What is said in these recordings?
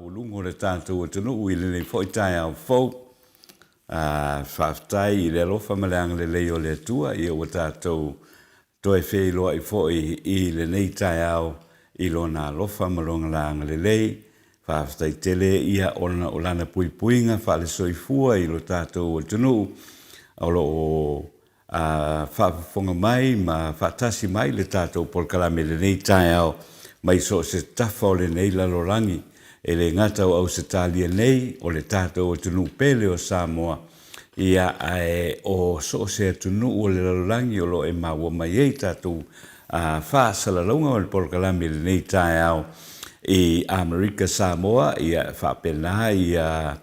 maualuga o le tatou atunuu i lenei foi taeao fou. Faafetai i le alofa ma le agalelei o le Atua ia ua tatou toe feiloai foi i lenei taeao i Lona alofa ma Lona agalelei. Faafetai tele ia ona o Lana puipuiga faale-soifua i lo tatou atunuu o lo o A faafofoga mai ma faatasi mai le tatou polokalame i lenei taeao mai so o se tafa o lenei lalolagi, e le gata o Ausetalia nei, o le tatou atunuu pele o Samoa, ia, ae o so o se atunuu o le lalolagi o lo o e maua mai ai tatou faasalalauga o le polokalame i lenei taeao i Amerika Samoa, ia, faapena ia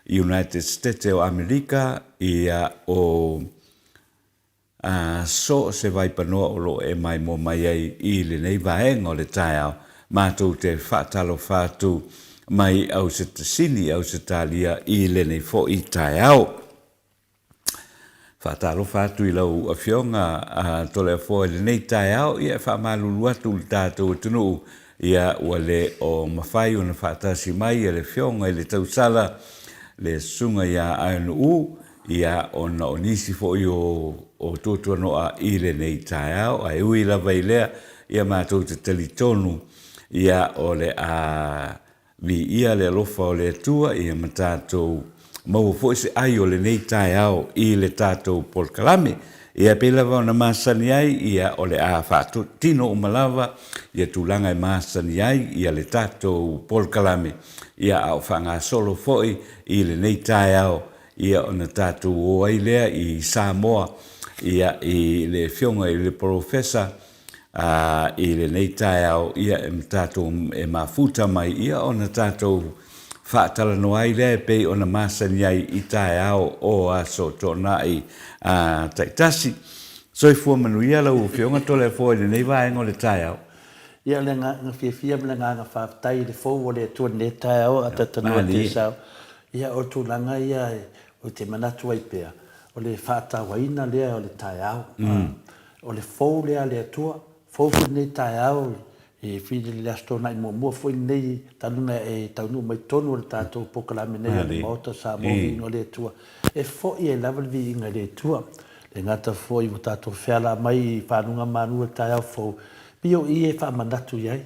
United Stete o Amerika, ia, o so o se vaipanoa o lo o e maimoa mai ai i lenei vaega o le taeao, matou te faatalofa atu mai Ausetasini, Ausetalia i lenei foi taeao. Faatalofa atu i lau Afioga a Toleafoa i lenei taeao, ia e faamalulu atu i le tatou atunuu, ia ua le o mafai ona faatasi mai le Afioga i le Tausala, le Susuga ia Aenu'u, ia ona o nisi foi o o tuatuano'a i lenei taeao, ae ui lava i lea, ia matou te talitonu, ia o le a Viia le alofa o le Atua ia ma tatou maua foi se ai o lenei taeao i le tatou polokalame. Ia pei lava ona masani ai, ia o le a faatino uma lava ia tulaga e masani ai ia le tatou polokalame, ia a o faagasolo foi i lenei taeao, ia ona tatou o ai lea i Samoa, ia i le Afioga i le Polofesa Ā, i lenei taeao, ia, e tatou, e mafuta mai, ia, ona tatou faatalanoa ai lea e pei ona masani ai i taeao o aso toonai, ā, taitasi. Soifua manuia lau Afioga Toleafoa i lenei vaega o le taeao. Ia, o le agaga fiafia ma le agaga faafetai i le fou o le Atua i lenei taeao, a tatou Tesau. Ia, o le tulaga ia ou te manatu ai pea, o le faatauaina lea o le taeao. O le fou lea a le Atua, fou foi lenei taeao i le Aso Toonai muamua foi lenei talu ona e taunuu mai totonu o le tatou polokalame nei o le Maota o Samoa Viiga o le Atua, e foi ai lava le viiga i le Atua. E le gata foi ua tatou feala mai i faguga manu i le taeao fou, pei o i e faamanatu i ai,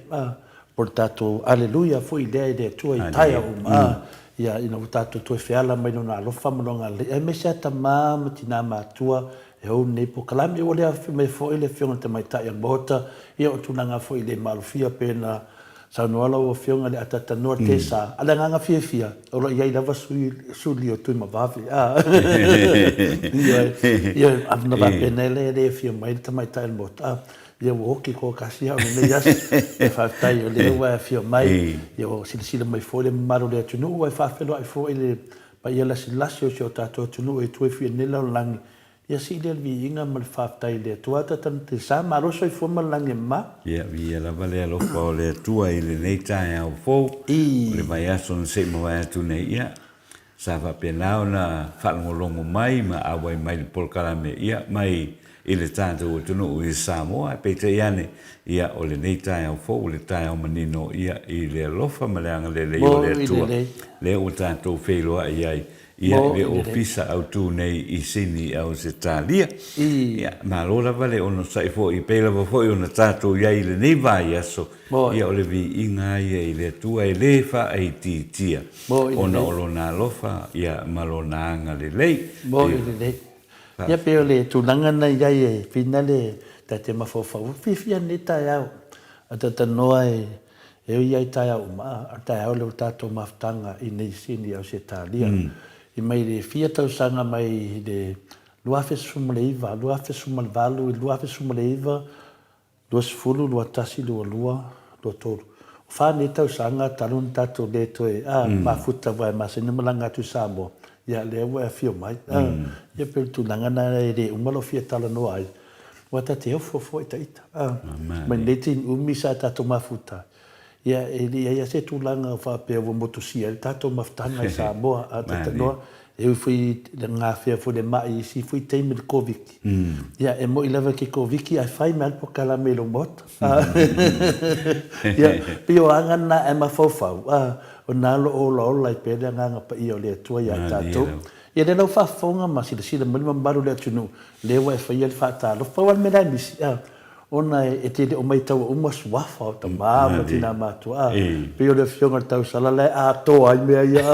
o le tatou Aleluia foi lea i le Atua i taeao uma, ia, ina ua tatou toe feala mai Lona alofa ma Lona agalelei, aemaise lava tama ma tina matutua E ou lenei polokalame, ua le afifio mai foi le Afioga i le Tamaitai o le Maota, ia o tulaga foi le maalofia pei ona saunoa lau Afioga i le ataatanoa le tesa, a o le agaga fiafia, o lo o i ai lava suli o Tuimavave, a. Ioe, ioe, ona faapena ai lea e le afio mai le Tamaitai o le Maota, a, ia ua oti toatasi au i lenei aso, ia faafetai o lea ua e afio mai, ia ua silasila mai foi le mamalu o le atunuu, ua e faafeiloai foi i le Paia lasilasi o si o tatou atunuu e toe fia nei lalolagi, ia sii lea le viiga ma le faafetai i le Atua Tata Sa malo soifua ma le lagi e mama. Ia, viia lava le alofa o le Atua i lenei taeao fou, o le vaiaso na se i mavae atu nei, ia, sa faapena ona faalogologo mai ma auai mai i le polokalame, ia, mai i le tatou atunuu i Samoa, ae peitai ane, ia, o lenei taeao fou, o le taeao manino, ia, i le alofa ma le agalelei o le Atua, lea ua tatou feiloai ai, ia, i le Ofisa Autu nei i Sini, Ausetalia. Ia, malo lava le onosai foi, e pei lava foi ona tatou i ai i lenei vaiaso, ia, o le viiga lava ia i le Atua e le faaitiitia, ona o Lona alofa, ia, ma Lona agalelei. Ia pei o le tulaga na i ai e whina le ta te mafaufau fiafia nei taeao a ta tanoa e e ui ai taeao uma a taeao le o tatou mafutaga i nei sini Ausetalia i mai le fia tausaga mai le 2019 2018 i 2019 20, 21, 22, 23. O fa nei tausaga talu ona tatou le toe, a, mafuta aua e masani ona malaga atu i Samoa, ia lea ua e afio mai. A, ia pei o le tulaga lena e le uma lou fia talanoa ai, aua ta te ofo foi ta ita, a, mai lenei taimi umi sa tatou mafuta ai, Ia, e le i ai lava se tulaga faapea ua motusia ai le tatou mafutaga i Samoa, a talanoa, e ui foi i le gafea foi i le mai i isi foi taimi i le Koviti. Ia, e moni lava ke Koviti ae fai mai lava le polokalame i lou maota. Ia, pei o aga na ae mafaufau, a, O lena o lo o olaola ai pea le Agaga Paia o le Atua ia tatou. Ia lea la ua faafofoga ma silasila mai le mamalu o le atunuu, lea ua e faia le faatalofa. Pau lava le mea la e misi, a, ona e te le o maitaua uma suafa o tama ma tina matua, a, pei o le Afioga i le Tausala la e atoa ai mea ia.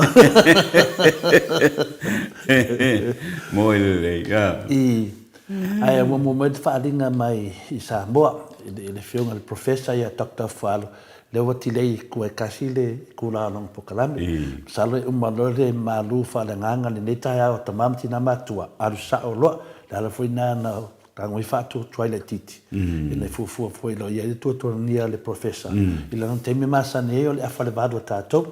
Moe lelei, a. I, ae ua muamua mai le faaaliga mai i Samoa i le Afioga i le Professor ia Doctor Afualo, Lea ua tilei i tua e tasi le itula o lona polokalame. Masalo e uma loa le malu faaleagaga lenei taeao a tama ma tina matutua, alu sao loa. Le ala foi lena na tago ai faatuatuai laitiiti, ina ia fuafua foi loa i ai le tuatuagia a le Professor i lana taimi masani ai o le afa le valu a tatou.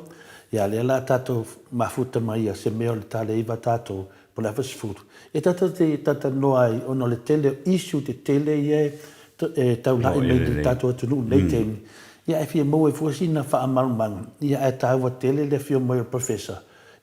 Ia a lea la tatou mafuta ma ia se mea o le tale iva tatou po o le afa 10, e tatou te talatalanoa ai ona o le tele o issue tetele ia e taulai mai i le tatou atunuu i lenei taimi, ia ae fia maua ai fua sina faamalamalamaga, ia ae taua tele le afio mai o le Professor,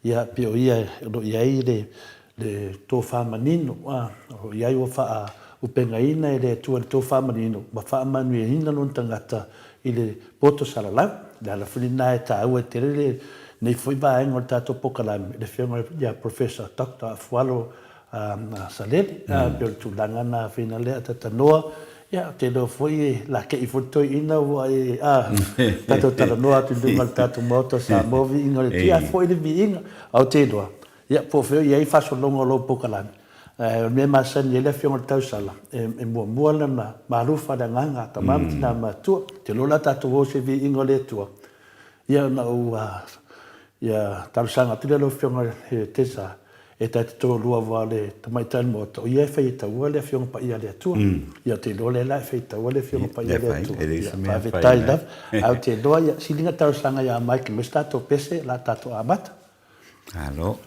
ia pei o ia o lo o i ai le tofa manino, o lo o i ai ua faaaupegaina e le Atua le tofa manino ma faamanuiaina lona tagata i le poto salalau. O le ala foi lena e taua ai tele lenei foi vaega o le tatou polokalame i le Afioga ia Professor Doctor Afualo Salele. Pei o le tulaga lena fina lea talanoa, ia ou te iloa foi e lake'i foi le toeaina ua e tatou talanoa atu i luga o le tatou Maota o Samoa, viiga o le Atua, ae foi le viiga. Ae ou te iloa, ia po o fea o i ai faasologa o lau polokalame, ae o le mea e masani ai le Afioga i le Tausala, e muamua lana malu faaleagaga a tama ma tina matutua. Ou te iloa o le a tatou o i se viiga o le Atua, ia ona ou talosaga atu lea i lau Afioga i le Tesa, e ta te toalua aua o le tamaitai o le Maota, o ia e faitaua le Afioga Paia a le Atua. Ia ou te iloa lea la e faitaua le Afioga Paia a le Atua. Ia, faafetai lava. Ae ou te iloa, ia, sili na talosaga ia Mike e aumai se tatou pese, o le a tatou amata. Malo.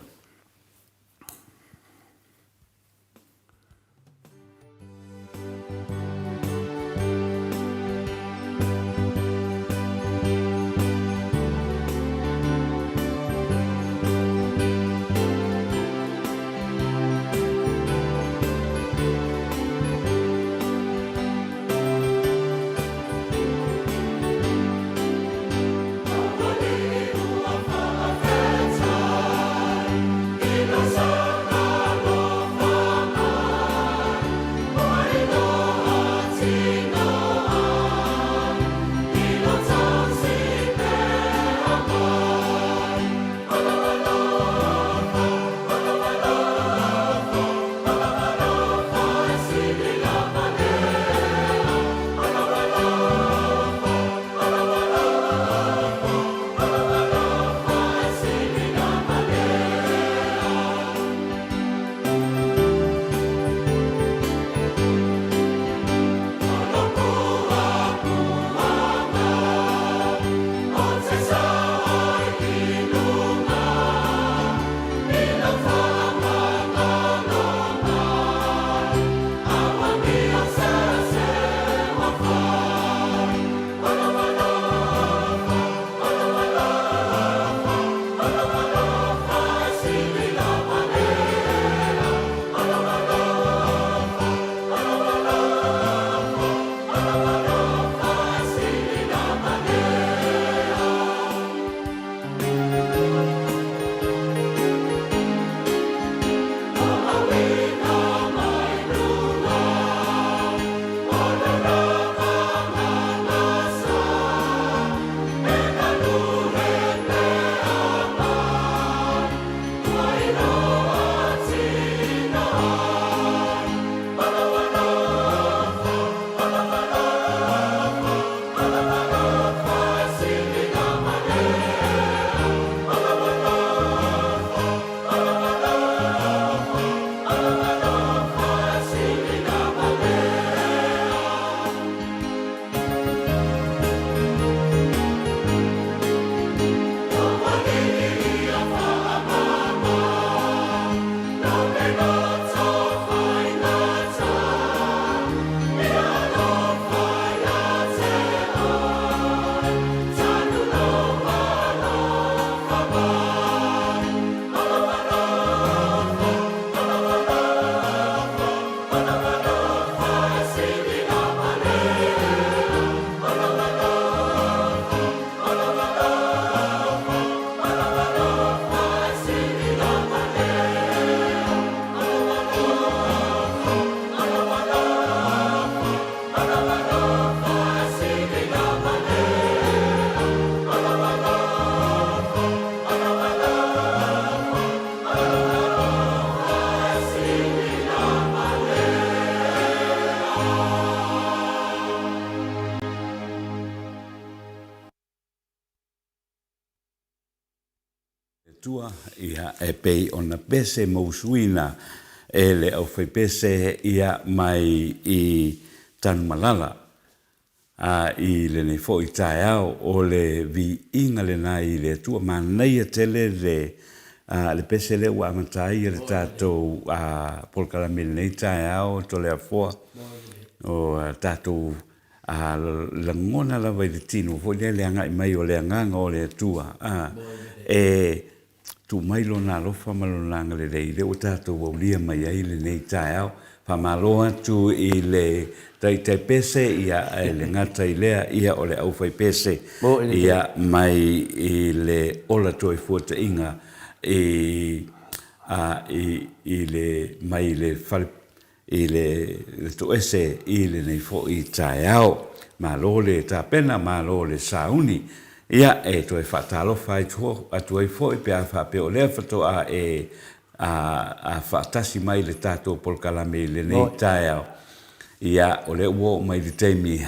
Ia, e pei ona pese mousuina e le aufaipese ia mai i Tanumalala. A i lenei foi taeao, o le viiga lena i le Atua. Manaia tele le le pese lea ua amata ai le tatou polokalame i lenei taeao, Toleafoa. O tatou lagona lava i le tino foi lea le agai mai o le Agaga o le Atua, e Tuu mai Lona alofa ma Lona agalelei lea ua tatou aulia mai ai lenei taeao. Faamalo atu i le Taitai Pese, ia, ae le gata i lea, ia, o le Aufaipese, ia, mai i le ola toefuataiga i, a, i, i le, mai le fale i le toese i lenei foi taeao. Malo le tapena, malo le sauni. Ia, e toe faatalofa atu ai foi pe a faapea o lea faatoa e faatasi mai le tatou polokalame i lenei taeao. Ia, o lea ua oo mai le taimi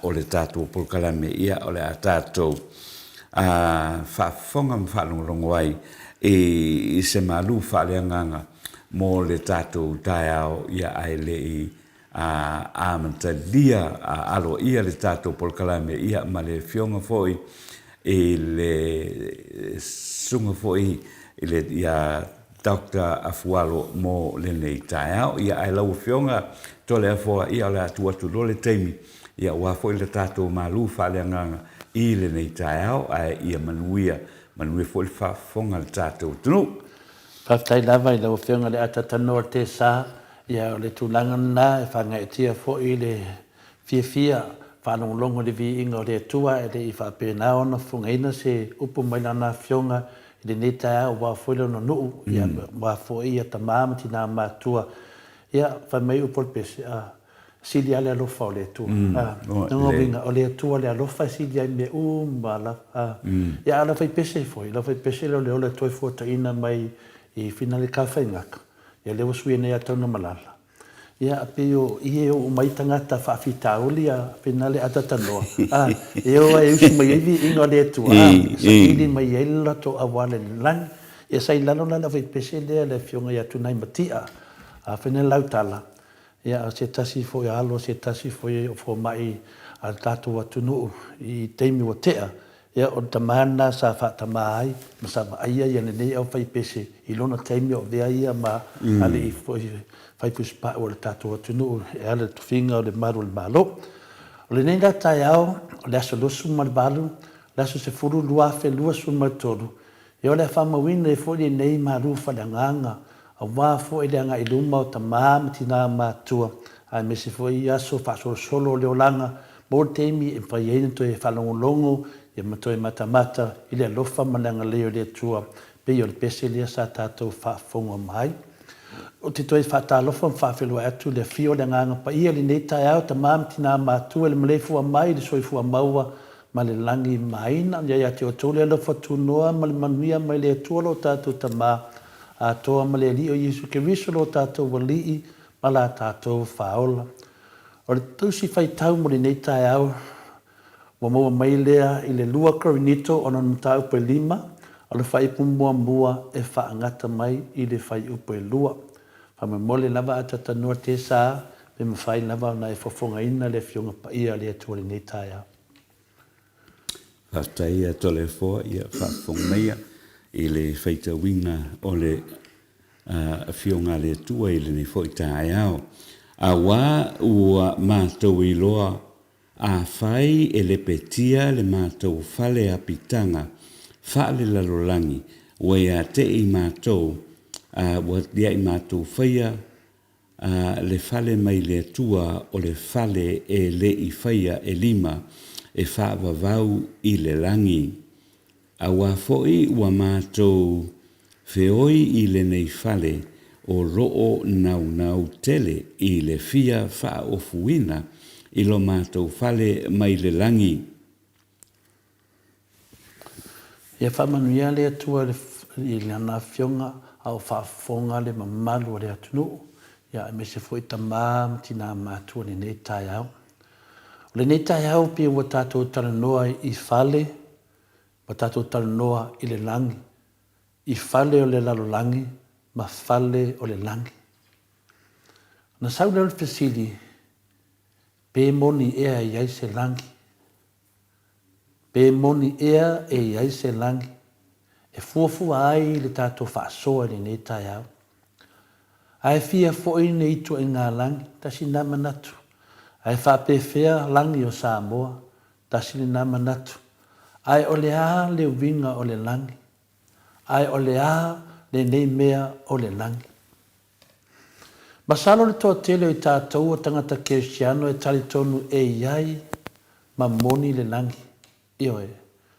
o le tatou polokalame, ia, o le a tatou faafofoga ma faalogologo ai i se malu faaleagaga mo le tatou taeao, ia ae le i amatalia aloaia le tatou polokalame, ia ma le Afioga foi i le Susuga foi i le ia Doctor Afualo mo lenei taeao. Ia ae lau Afioga Toleafoa, ia o le a tuu atu loa le taimi, ia aua foi le tatou malu faaleagaga i lenei taeao, ae ia manuia, manuia foi le faafofoga a le tatou atunuu. Faafetai lava i lau Afioga i le Atatanoa Tesa, ia o le tulaga lena e faagaeetia foi le fiafia faalogologo i le viiga o le Atua e le i faapena ona fofogaina se upu mai Lana Afioga i lenei taeao aua foi lona nuu, ia aua foi ia tama ma tina matutua. Ia fai mai upu o le pese, a. Sili lava le alofa o le Atua. O lona uiga, o le Atua le alofa e sili ai mea uma lava. Ia a o le aufaipese foi, o le aufaipese lea o le ola e toe fuataina mai i Finale Tafaigata, ia lea ua suia nei ia Tanumalala. Ia pei o i e oo mai tagata faafitauli a Finale a Tatanoa, a, e o lava e usu mai ai viiga o le Atua, a, e saili mai ai le latou auala i le lagi. Ia sa i lalo la le aufaipese lea le Afioga ia Tunaimatia, a fai nei lau tala, Ia, o se tasi foi alo, o se tasi foi o fomai a le tatou atunuu i taimi ua tea, ia, o le tama lena sa faatama ai ma sa vaaia ia lenei aufaipese i lona taimi o avea ia ma alii foi fai fusipau a le tatou atunuu e ala i le tofiga o le Malu o le Malo. O lenei la taeao, o le aso 28, le aso 10, 2023, Ia o le a faamauina ai foi lenei malu faaleagaga aua foi le agai i luma o tama ma tina matutua aemaise foi aso faasolosolo o le olaga mo le taimi e mafai ai ona toe faalogologo ma toe matamata i le alofa ma le agalelei o le Atua pei o le pese lea sa tatou faafofoga mai. Ou te toe faatalofa ma faafeiloai atu i le afio o le Agaga Paia i lenei taeao, tama ma tina matutua i le maleifua mai i le soifua maua ma le lagi maina. Ia ia te outou le alofa tunoa ma le manuia mai le Atua lo tatou Tama atoa ma le Alii o Iesu Keriso lo tatou Alii ma la tatou Faaola. O le Tusi Faitau mo lenei taeao ua maua mai lea i le 2 Korinito ona o le mataupu e 5, o le faaiupu muamua e faagata mai i le faaiupu e 2. Faamolemole lava a tatanua tesa pe mafai lava ona e fofogaina le Afioga Paia a le Atua i lenei taeao. Faafetai ia Toleafoa, ia faafofoga maia i le faitauina o le Afioga a le Atua i lenei foi taeao. Aua ua matou iloa afai e lepetia le matou fale apitaga faalelalolagi, ua ia te i matou, ua ia i matou faia A le fale mai le Atua o le fale e le i faia e lima, e faavavau i le lagi. Auā foi ua matou feoi i lenei fale o loo naunau tele i le fia faaofuina i lo matou fale mai le lagi. Ia faamanuia le Atua i Lana Afioga a o faafofoga le mamalu o le atunuu, ia aemaise foi tama ma tina matua i lenei taeao. O lenei taeao pei ua tatou talanoa i fale, ua tatou talanoa i le lagi. i fale o le lalolagi ma fale o le lagi. Ona sau lea o le fesili, Pe moni ea e i ai se lagi? Pe moni ea e i ai se lagi e fuafua ai le tatou faasoa i lenei taeao? Ae fia foi nei ituaiga lagi, tasi lena manatu. Ae faapefea lagi o Samoa, tasi lena manatu. Ae o le a le uiga o le lagi? Ae o le a lenei mea o le lagi? Masalo le toatele o i tatou o tagata kerisiano e talitonu e i ai ma moni le lagi. Ioe.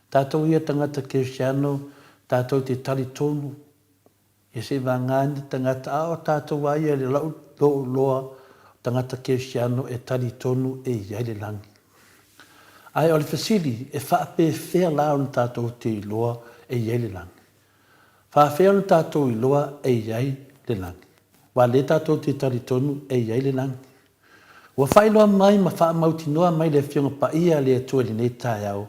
Tatou ia tagata kerisiano, tatou te talitonu ia seivagana ni tagata, a o tatou a ia le lou loa o tagata kerisiano e talitonu e i ai le lagi. Ae o le fesili, e faapefea la ona tatou te iloa e i ai le lagi? Faafea ona tatou iloa e i ai le lagi? Aua lea tatou te talitonu e i ai le lagi. Ua faailoa mai ma faamautinoa mai le Afioga Paia a le Atua i lenei taeao,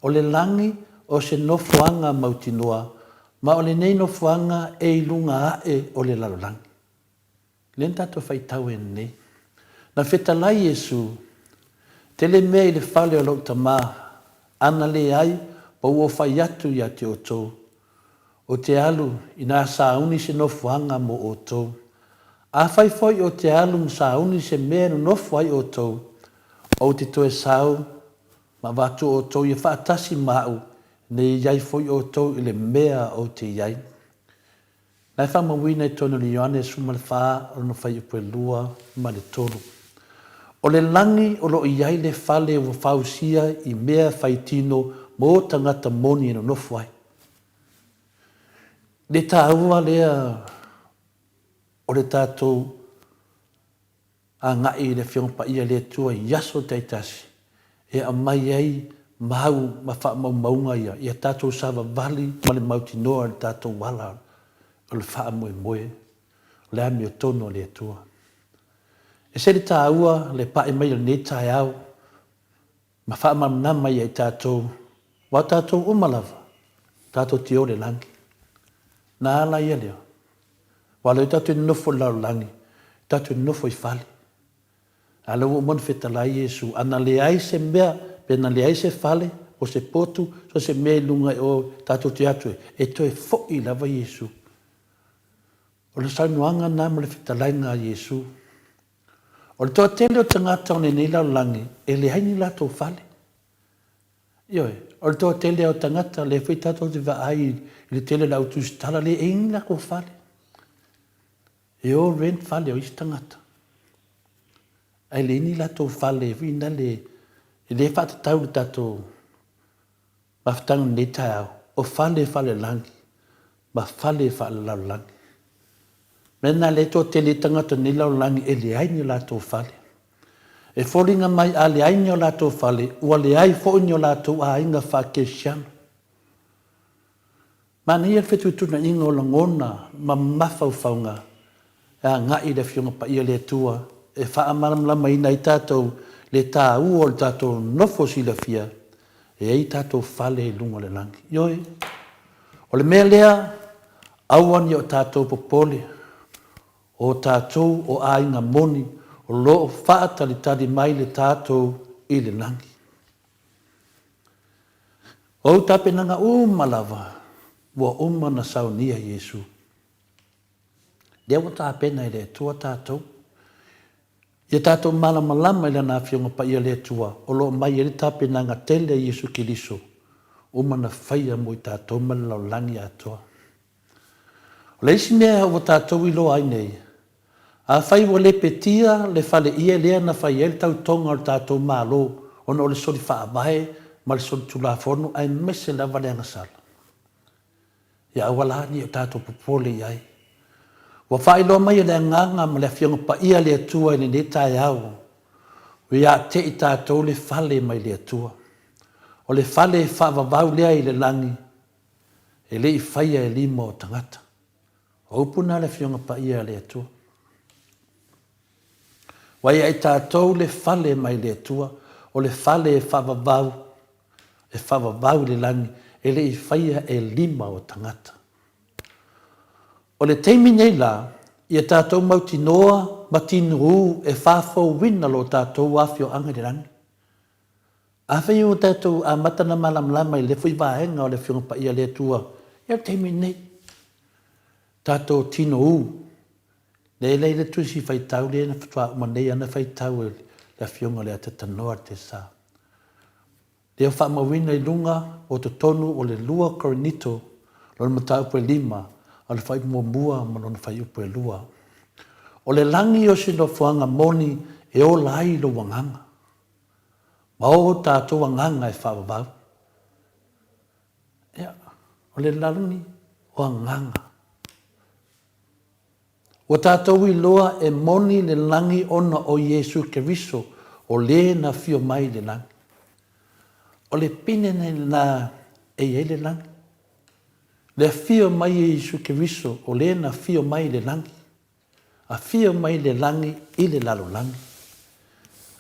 o le lagi o se nofoaga mautinoa, ma o lenei nofoaga e i luga ae o le lalolagi. Lea na tatou faitau ai nei. Na fetalai Iesu, Tele mea i le fale o lou Tama, ana leai, pa ua fai atu ia te outou. O te alu, inā sauni se nofoaga mo outou. Afai foi o te alu ma sauni se mea e nonofo ai outou, ou te toe sau ma avatu outou ia faatasi ma au, nei i ai foi outou i le mea ou te i ai. Na e faamauina i totonu o le Ioane 14, lona fuaiupu e 2 ma le 3. O le lagi o lo o i ai le fale ua fausia i mea fai tino mo tagata moni e nonofo ai. Le taua lea o le tatou agai i le Afioga Paia a le Atua i aso taitasi e aumai ai mau ma faamaumauga ia, ia tatou savavali ma le mautinoa i le tatou ala o le faamoemoe o le amiotonu a le Atua. E se le taua le pai mai o lenei taeao ma faamalamalama ia i tatou, aua o tatou uma lava, tatou te o i le lagi. Na ala ia lea. Aua o lea tatou te nonofo i le lalolagi, tatou te nonofo i fale. A o lea ua uma ona fetalai Iesu, ana leai se mea, pe na leai se fale, po o se potu, so o se mea i luga i o tatou te atu ai, e toe foi lava Iesu. O le saunoaga lena ma le fetalaiga a Iesu. O le toatele o tagata o lenei lalolagi e leai ni latou fale. Ioe, o le toatele o tagata, lea foi tatou te vaai i le tele o le au tusitala, le i ai ni latou fale. E o rent fale o isi tagata. Ae leai ni latou fale foi nale, e le faatatau i le tatou mafutaga i lenei taeao, o fale faalelagi ma fale faalelalolagi. Mea lena lea e toatele ai tagata o lenei lalolagi e leai ni o latou fale. E foliga mai a leai ni o latou fale, ua leai foi ni o latou aiga faakerisiano. Manaia le fetuutuunaiga o lagona ma mafaufauga e agai i le Afioga Paia le Atua e faamalamalamaina ai tatou le taua o le tatou nofo silafia e i ai tatou fale i luga o le lagi. Ioe, o le mea lea, aua ne i o tatou popole, o tatou o aiga moni o lo o faatalitali mai le tatou i le lagi. O ou tapenaga uma lava ua uma ona saunia Iesu. Lea ua tapena e le Atua tatou. Ia tatou malamalama i Lana Afioga Paia le Atua o lo o mai ai le tapenaga tele a Iesu Keriso uma na faia mo i tatou ma le lalolagi atoa. O le isi mea ua tatou iloa ai nei, afai ua lepetia le faleie lea na fai ai le tautoga o le tatou Malo ona o le soli faavae ma le soli tulafono aemaise lava le agasala, ia aua la ne i o tatou popole i ai. Ua faailoa mai e le Agaga ma le Afioga Paia a le Atua i lenei taeao, ua ia te i tatou le fale mai le Atua. O le fale faavavau lea i le lagi, e le i faia e lima o tagata. O upu na a le Afioga Paia a le Atua. Ua ia i tatou le fale mai le Atua, o le fale e faavavau, e faavavau i le lagi, e le i faia e lima o tagata. O le taimi nei la, ia tatou mautinoa ma tinuū e faafouina lo tatou afioaga i le lagi. Afai ua tatou amata ona malamalama i lea foi vaega o le Afioga Paia a le Atua, ia o le taimi lenei, tatou tinuū, lea la i le Tusi Faitau lea na faatoa uma nei lava ona faitau e le Afioga i le Atatanoa le Tesa. Lea ua faamauina i luga o totonu o le lua Korinito lona mataupu e lima, a o le fuaiupu muamua ma lona fuaiupu e lua. O le lagi o se nofoaga moni e ola ai lou agaga, ma o tatou agaga e faavavau. Ia, o le lagi o agaga. Ua tatou iloa e moni le lagi ona o Iesu Keriso o le na afio mai i le lagi. O le pine lena e i ai le lagi. Le afio mai e Iesu Keriso o le na afio mai i le lagi. Afio mai le lagi i le lalolagi.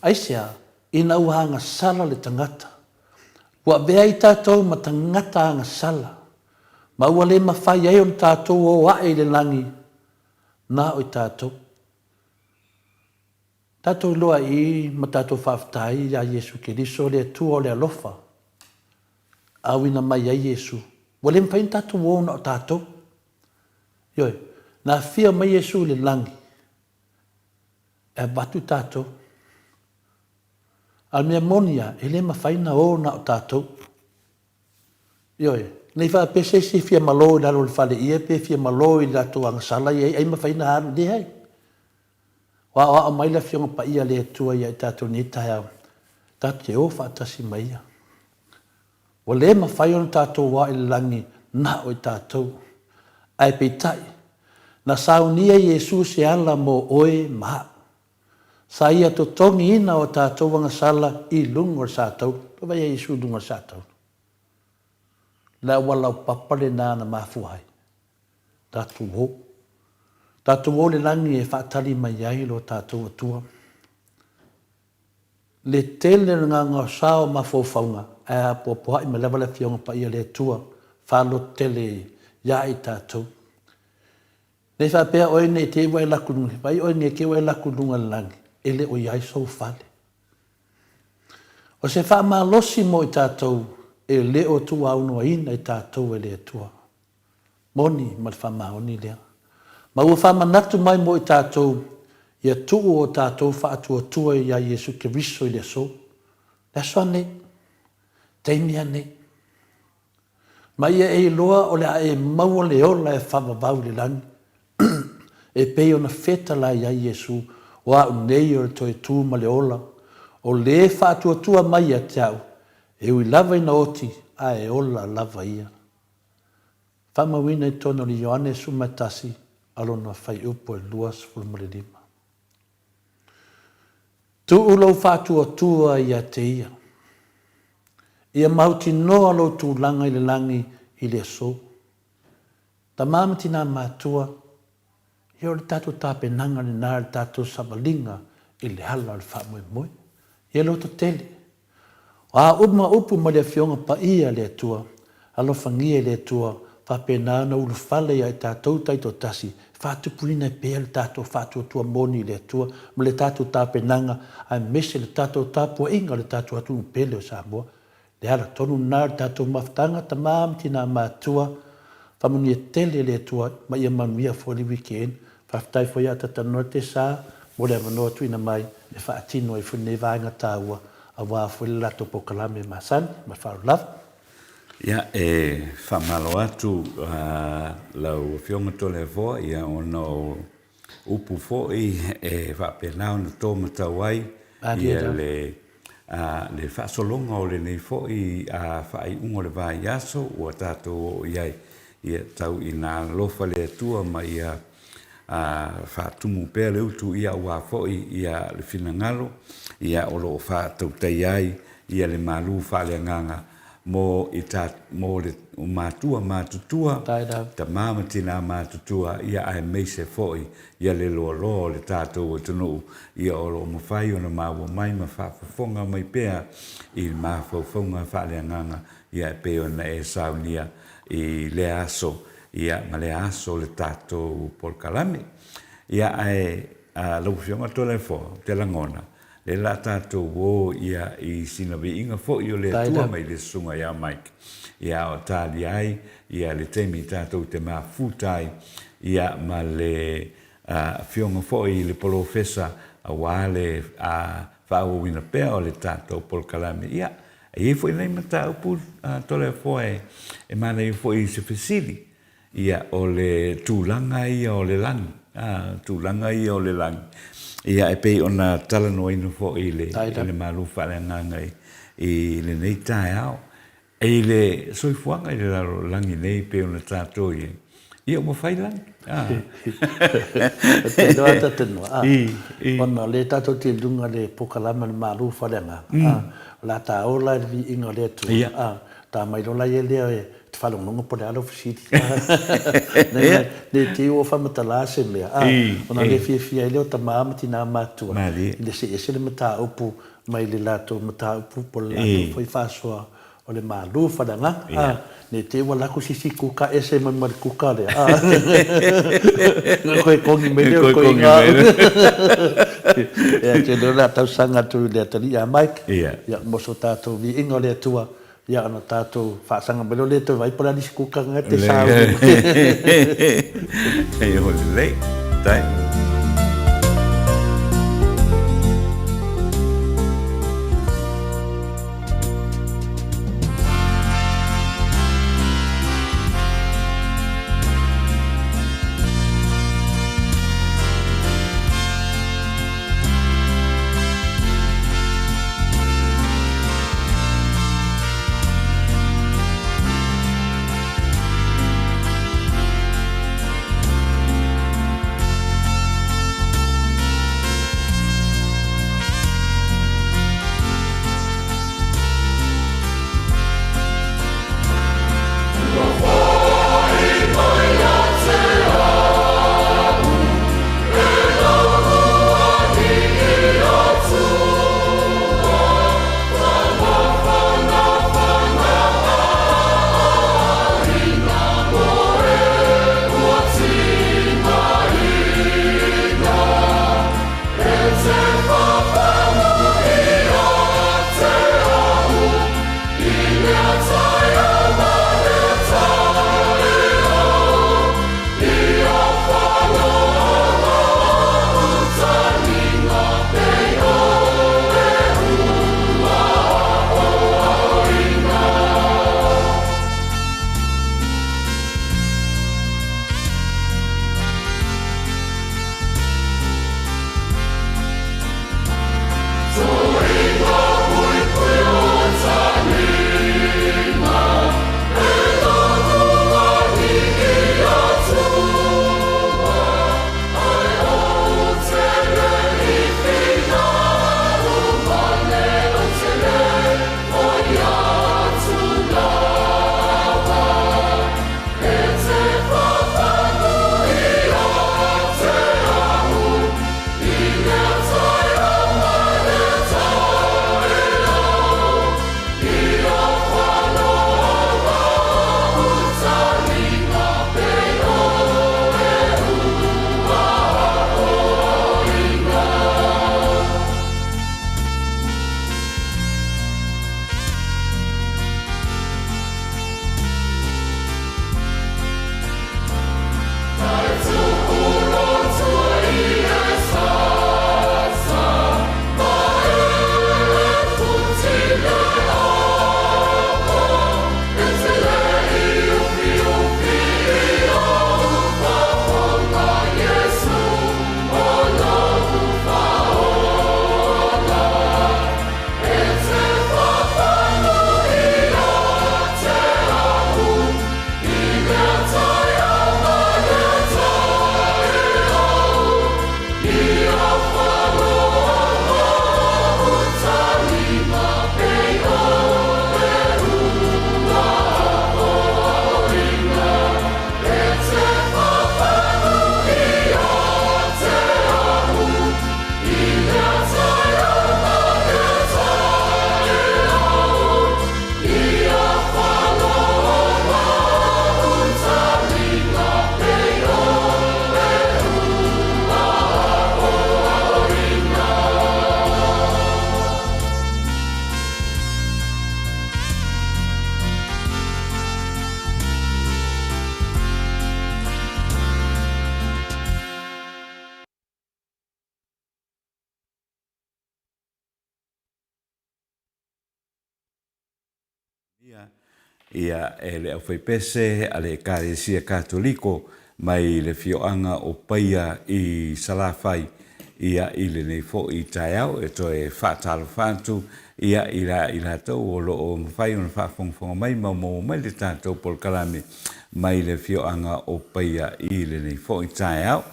Aisea? Ina ua agasala le tagata. Ua avea ai tatou ma tagata agasala. Ma ua le mafai ai ona tatou o ae i le lagi, na o i tatou. Tatou iloa i ma tatou faafetai iā Iesu Keriso, le Atua o le alofa, auina mai ai Iesu. Ua le mafai ona tatou o na o tatou. Ioe, na afia mai Iesu i le lagi, e avatu tatou. A o le mea moni lava, e le mafai ona o na o tatou. Ioe, ne i faapea se isi e fia malo i lalo o le faleie pe fia malo i le latou agasala ia ai mafai ona alu, leai. Ua aoao mai le Afioga Paia a le Atua ia i tatou i lenei taeao, tatou te o faatasi ma Ia. Ua le mafai ona tatou o i le lagi na o i tatou. Ae peitai, na saunia Iesu se ala mo oe ma a'u. Sa Ia totogiina o tatou agasala i luga o le satauro. Vaai ia Iesu i luga o le satauro. Le auala laupapa lena na mafua ai. Tatou o. Tatou o i le lagi e faatali mai ai lo tatou Atua. Le tele o le gaogaosa o mafaufauga, ae apoapoai mai lava le Afioga Paia a le Atua, faalototele ia i tatou. Ne i faapea oe ne i te i ua e laku i luga, vaai oe ne i te i ua e laku i luga i le lagi, e le o i ai sou fale. O se faamalosi mo i tatou e le o tuuaunoaina i tatou e le Atua. Moni ma le faamaoni lea. Ma ua faamanatu mai mo i tatou ia tuu o tatou faatuatua iā Iesu Keriso i le aso. Le aso anei. Taimi anei. Ma ia e iloa o le a e maua le ola e faavavau i le lagi, e pei ona fetalai ai Iesu, O a'u nei o le toe tu ma le ola, o le faatuatua mai ia te a'u, e ui lava ina oti, ae ola lava ia. Faamauina i totonu o le Ioane 11 a lona fuaiupu e 25. Tuu lou faatuatua ia te Ia. Ia mautinoa lou tulaga i le lagi i le aso. Tama ma tinā matua, ia o le tatou tapenaga lena i le tatou savaliga i le ala o le faamoemoe. Ia lototele. O a uma upu ma le Afioga Paia a le Atua, alofagia e le Atua, faapena ona ulufale ia i tatou taitoatasi, e faatupuina ai pea le tatou faatuatua moni i le Atua ma le tatou tapenaga aemaise le tatou tapuaiga o le tatou atunuu pele o Samoa. Le ala tonu lena o le tatou mafutaga, tama ma tina matua, Faamanuia tele le Atua ma ia manuia foi le weekend. Faafetai foi ia Tatanoa Tesa mo le avanoa tuuina mai e faatino ai foi lenei vaega taua aua foi le latou polokalame masani. Ma le faaaloalo lava. Ia, e faamalo atu lau Afioga Toleafoa ona o upu foi e faapena ona to matau ai le le faasologa o lenei foi faaiuga o le vaiaso ua tatou oo i ai. Ia tau ina alofa le Atua ma ia faatumu pea le utu ia aua foi ia le finagalo ia o lo o faatautaia ai ia le malu faaleagaga mo i ta, mo le matua matutua, tama ma tina matutua, ia aemaise foi ia le loaloa o le tatou atunuu, ia o lo o mafai ona maua mai ma faafofoga mai pea i mafaufauga faaleagaga, ia e pei ona e saunia i lea aso. ia, ma lea aso o le tatou polokalame. Ia, ae lau Afioga Toleafoa, ou te lagona, lea o le a tatou o ia i sina viiga foi o le Atua mai le Susuga ia Mike, ia o talia ai ia le taimi tatou te mafuta ai ia ma le Afioga foi i le Polofesa aua le faaauauina pea o le tatou polokalame. Ia, e i ai foi nai mataupu Toleafoa e manaia foi i se fesili. Ia, o le tulaga ia o le lagi, a, tulaga ia o le lagi, ia, e pei ona talanoaina foi i le, i le malu faaleagaga i, i lenei taeao. I le soifuaga i le lalolagi nei e pei ona tatou i ai, ia ua fai lagi, a. Ou te iloa ata te noa, a, ona o lea tatou te i luga o le polokalame o le malu faaleagaga, a, o le a ta ola i le viiga o le Atua, a, ta mai loa la ia lea e te faalogologo po o le a lau fesili. Ne i te i ua faamatala se mea, a, ona le fiafia ai lea o tama ma tina matutua i le see ese le mataupu mai le latou mataupu po o le latou foi faasoa o le malu faleagaga, a, ne i te i ua alu atu se isi kuka ese mai ma le kuka lea, a, ona toe kogi mai lea o le toeaina au. Ia, ou te iloa o le a tausaga atu i le atalii ia Mike, ia, mo so tatou viiga o le Atua, Ia ona tatou faasaga mai loa lea toe vaai po o le a nisi kuka na te sauni mai. Ia lelei. Tai. Ia, e le aufaipese a le Ekalesia Katoliko mai le afioaga o Paia i Salafai, ia, i lenei foi taeao e toe faatalofa atu, ia, i la i latou o lo o mafai ona faafogafoga mai ma maua mai le tatou polokalame mai le afioaga o Paia i lenei foi taeao.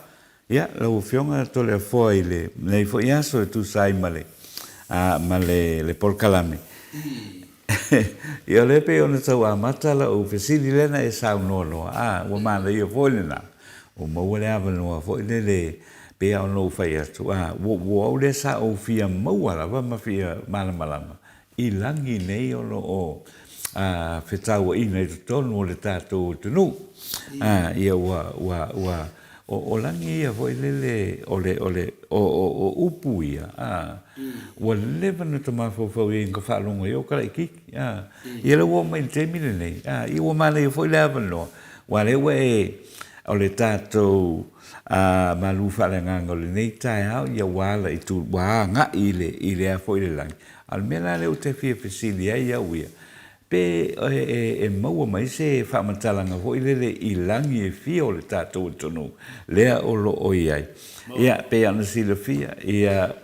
Ia, lau Afioga Toleafoa i lenei foi aso e tusa ai ma le, ma le, le polokalame. Ia, o lea pei ona tau amata lau fesili lea na e saunoa loa, a, ua manaia foi lena, ua maua le avanoa foi lele, pei lava ona ou fai atu, a, ua, ua au lea sa ou fia maua lava ma fia malamalama i lagi nei o lo o fetauaiga i totonu o le tatou atunuu. Ia ua, ua, ua, o, o lagi ia foi lele, o le, o le, o, o, o upu ia, a, ua leva ona ta mafaufau i ai na ka faalogo ai o ka laitiiti, a. Ia lea ua oo mai i le taimi lenei, a, ia ua manaia foi le avanoa, aua lea ua e, o le tatou malu faaleagaga o lenei taeao, ia ua ala i tu, ua agai i le, i le a foi le lagi. A o le mea la lea ou te fia fesili ai au ia, pe e maua mai se faamatalaga foi lele i lagi e fia o le tatou atunuu lea o lo o i ai. Ia, pei lava ona silafia, ia,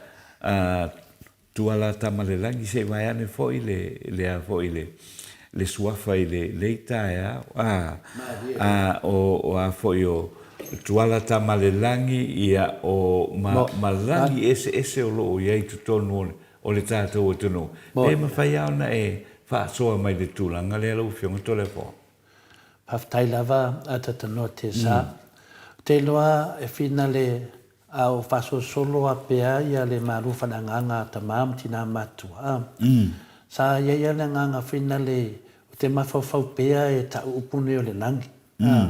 Tuala Tamalelagi se i vaeane foi le, le a foi le, le suafa i le, lei taeao, a, a, o, o a foi o Tuala Tamalelagi, ia, o ma, ma lagi eseese o lo o i ai i totonu o le, o le tatou atunuu. Pe mafai lava ona e faasoa mai i le tulaga lea lau Afioga Toleafoa? Faafetai lava a Tatanoa Tesa. Ou te iloa e finale a o faasolosolo a pea ia le malu faaleagaga a tama ma tina matua a. Sa i ai a le agaga finale ou te mafaufau pea e ta'u upu nei o le lagi a.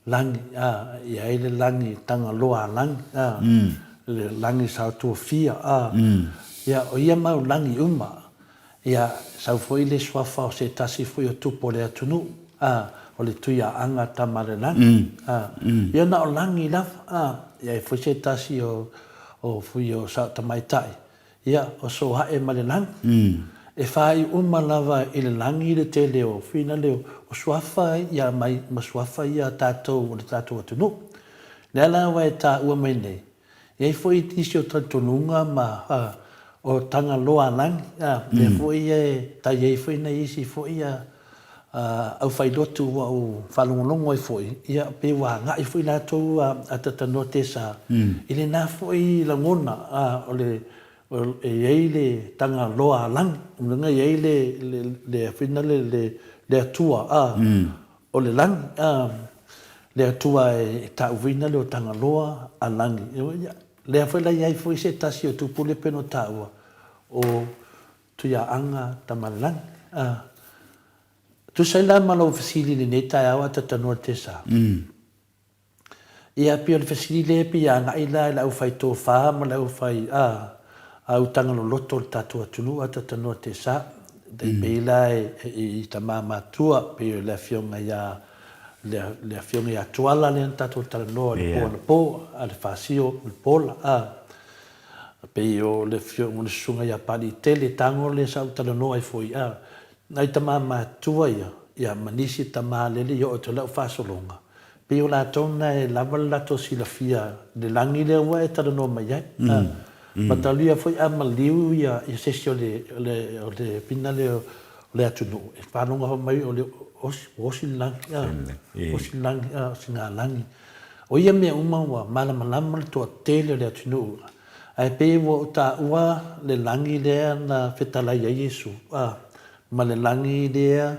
Lagi, a, i ai le lagi Tagaloa a lagi, a, le lagi Saotuafia, a, ia, o ia mau lagi uma, ia, sau foi le suafa o se tasi foi o tupu o le atunuu, a, o le Tuiaaga Tamalelagi, a, ia na o lagi lava, a, i ai foi se tasi o, o fui o Saotamaitai, Ia, o Soae ma le lagi. E whāi uma lava i le lagi le tele o finale o suafa ia mai ma suafa ia tātou o le tātou atunuu. Lea la ua e tāua mai nei, i ai foi nisi o talitonuga ma o Tagaloa a lagi, a, lea foi e tai ai foi nai isi foi a aufailotu ua ou faalogologo ai foi, ia, pei ua agai foi latou a Tatanoa Tesa i lena foi lagona, o le, e i ai le Tagaloa a lagi, o lona uiga e i ai le, le, le, foi lena le, le, le Atua, o le lagi, le Atua e tauina le o Tagaloa a lagi. Ia, lea foi la i ai foi se tasi o tupule pei ona taua, o Tuiaaga Tamalelagi. A tusa ai la ma lou fesili i lenei taeao a Tatanoa Tesa. Ia, pei o le fesili lea pei e agai la i le aufai tofa ma le aufai, a, autaga loloto o le tatou atunuu a Tatanoa Tesa. E pei la i tama matua, pei o le afioga ia, le afioga ia Tuala lea na tatou talanoa i le po anapo, a le Fasio Mulipola, a. Pei o le afioga o le susuga ia Paliitele Tago lea sa ou talanoa ai foi, a, nai tama matutua ia, ia ma nisi tama lele i oo atu i lau faasologa, pei o latou na e lava le latou silafia i le lagi lea ua e talanoa mai ai. A, matalia foi a maliu ia se isi o le, o le, o le pina lea o le atunuu, e faalogo mai o le osi, ua osi le lagi, a, osi le lagi, a, osi ngā lagi. O ia mea uma ua malamalama le toatele o le atunuu, ae pei ua ou taua le lagi lea na fetalai ai Iesu, a, ma le lagi lea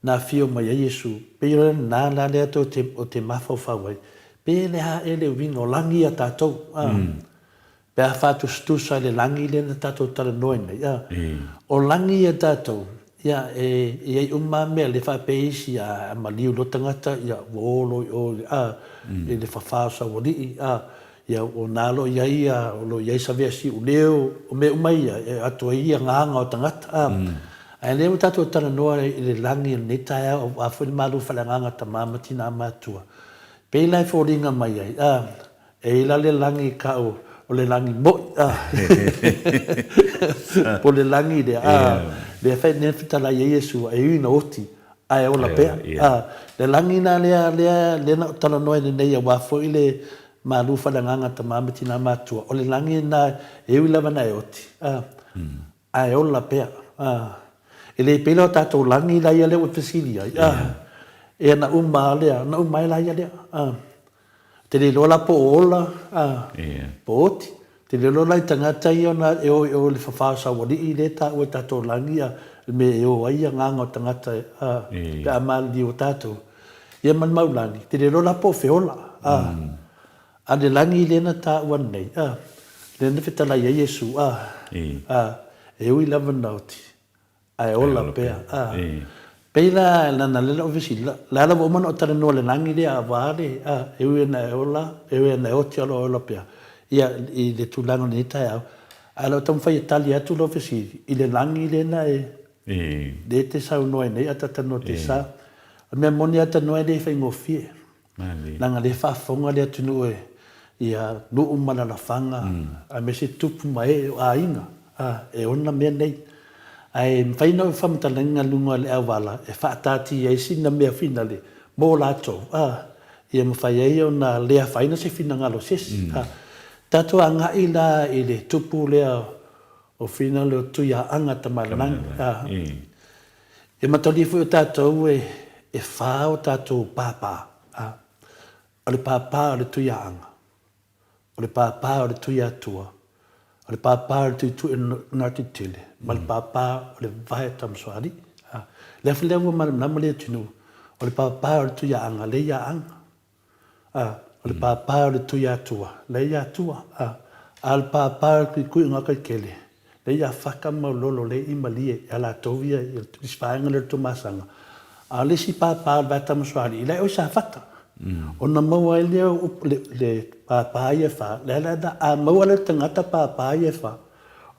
na afio mai ai Iesu, pei o lena la lea tou te, o te mafaufau ai, pe le a ea le uiga o lagi ia tatou, a. Pe a faatusatusa i le lagi lea na tatou talanoa nei, a, o lagi ia tatou, ia, e i ai uma lava mea, le faapea isi, a maliu loa tagata, ia, ua o loa i o i le, a, i le fafā o Saualii, a, ia, o na o lo o i ai, a, o lo o i ai Savea Siuleo, o mea uma ia, e atu ai agaga o tagata, a. Ae lea ua tatou talanoa i le lagi o lenei taeao, aua foi le malu faaleagaga a tama ma tina matua, pei la e foliga mai ai, a, E i la le lagi kau o le lagi moʻi, a. Po le lagi lea, a. Lea fai lea fetalai ai Iesu, e ui ina oti, ae ola pea. A, le lagi la lea, lea, lea na ou talanoa ai nei aua foi le malu faaleagaga a tama ma tina matua, o le lagi lena e ui lava ina e oti, a, ae ola pea. A, e le pei la o tatou lagi la ia lea ua e fesili ai, a, ia na uma lava lea, na uma ai la ia lea. A, Ou te le iloa la po o ola po o oti. Ou te le iloa la i tagata ia ona e o i o i le fafā o Saualii lea e taua e tatou lagi le mea e o ai agaga o tagata pe a maliliu o tatou. Ia ma le mau lagi, ou te le iloa la po o feola. A le lagi lea na taua nei, lea na fetalai ai Iesu, e ui lava ina oti, Ae ola pea. A. Pei la, leaga lea lau fesili, la la ua uma ona ou talanoa i le lagi lea aua le, a, e ui ina e ola, e ui ina e oti a o lo o ola pea, ia, i le tulaga o lenei taeao. Ae o le a ou taumafai e tali atu lau fesili i le lagi lea na e, lea e te saunoa ai nei a ta talanoa te sa. O le mea moni lava talanoa e le faigofie. Leaga lea e faafofoga le atunuu e ia nuu ma alalafaga aemaise tupu ma ee o aiga e ona mea nei. Ae mafai ona faamatalaina i luga o le auala e faataatia ai sina mea finale mo latou ia mafai ai ona le afaina se finagalo o se isi. Tatou agai la i le tupu lea o finale o Tuiaaga Tamalelagi. E matalia foi o tatou e wha o tatou pāpā. A, o le pāpā o le Tuiaaga, o le pāpā o le Tuiatua, o le pāpā o le Tuitui o Tele, ma le pāpā o le Vae Tamasoalii. A, le afi lea ua malamalama le atunuu, o le pāpā o le Tuiaaga, le Iaaga. A, o le pāpā o le Tuiatua, lea ia Atua, a, a o le pāpā o le Tuituiogakaikele, lea ia Faka ma Lolo, lea i Malie, ia latou ia, i le isi vaega lea o le Tuamasaga. A o le isi pāpā o le Vaetamasoalii, la e oi Safata. Ona maua ai lea o upu, le, le pāpā ia e wha, lea la, la, a maua lea e le tagata pāpā ia e wha,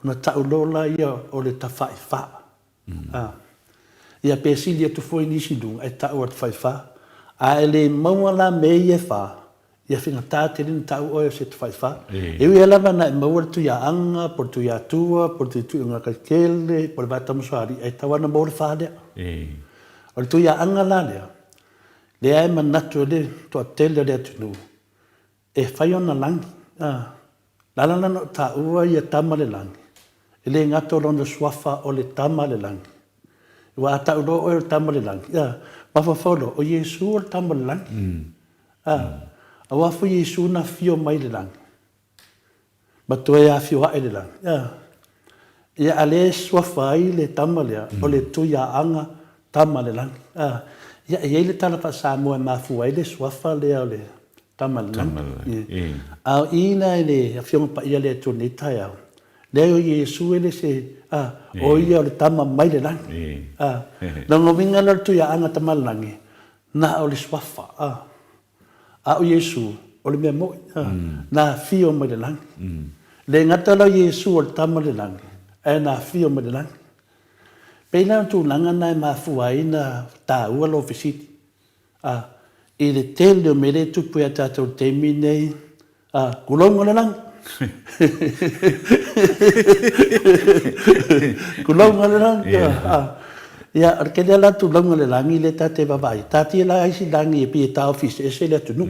ona tau loa laia o le tawhaiwha. Ā. Ia pe sili atu foi nisi i luga e ta'u atu whaiwhā. Ā, e le maua la me ia e whā, ia whigatā tele na ta'u oe o se te whaiwhā. E ui lava na e maua le tui a anga, po le tui a tua, po le tui tui o ngā kaikele, po le vaetamusoalii, e tau ana mō le whā lea. O le tui a anga la lea, lea e manatu e le toatele o le atunuu, E whai ona langi, a, lala lana o taua ia tama le langi, e le gata o lona suafa o le tama le langi. Ua a tau loa oe o le tama le langi, a, mafaufau loa, o Iesu o le tama le langi. A, aua foi Iesu na afio mai le langi, ma toe afio ae le langi, a. Ia, a lea e suafa ai le tama lea, o le Tuiaaga Tama le Lagi. A, ia, e i ai le tala faa-Samoa e mafua ai le suafa lea o le Tama le Lagi. Ia. A o i la i le Afioga Paia lea e tu nei taeao, leai o Iesu e le se, a, o ia o le Tama mai le Lagi. A, lona uiga lea o le Tuiaaga Tama le Lagi, na o le suafa, a. A o Iesu, o le mea moʻi, na afio mai le lagi. Le gata la o Iesu o le Tama le lagi, ae na afio mai le lagi. Pei la o le tulaga na e mafua ai na taua lou fesili, a, i le tele o mea lea e tupu ia tatou i le taimi nei, A, Kulauga le lagi. Kulauga le lagi. A, ia, o le tele la tulauga le lagi lea ta te vaavaai. Taatia la isi lagi e pei e taofi eseese le atunuu.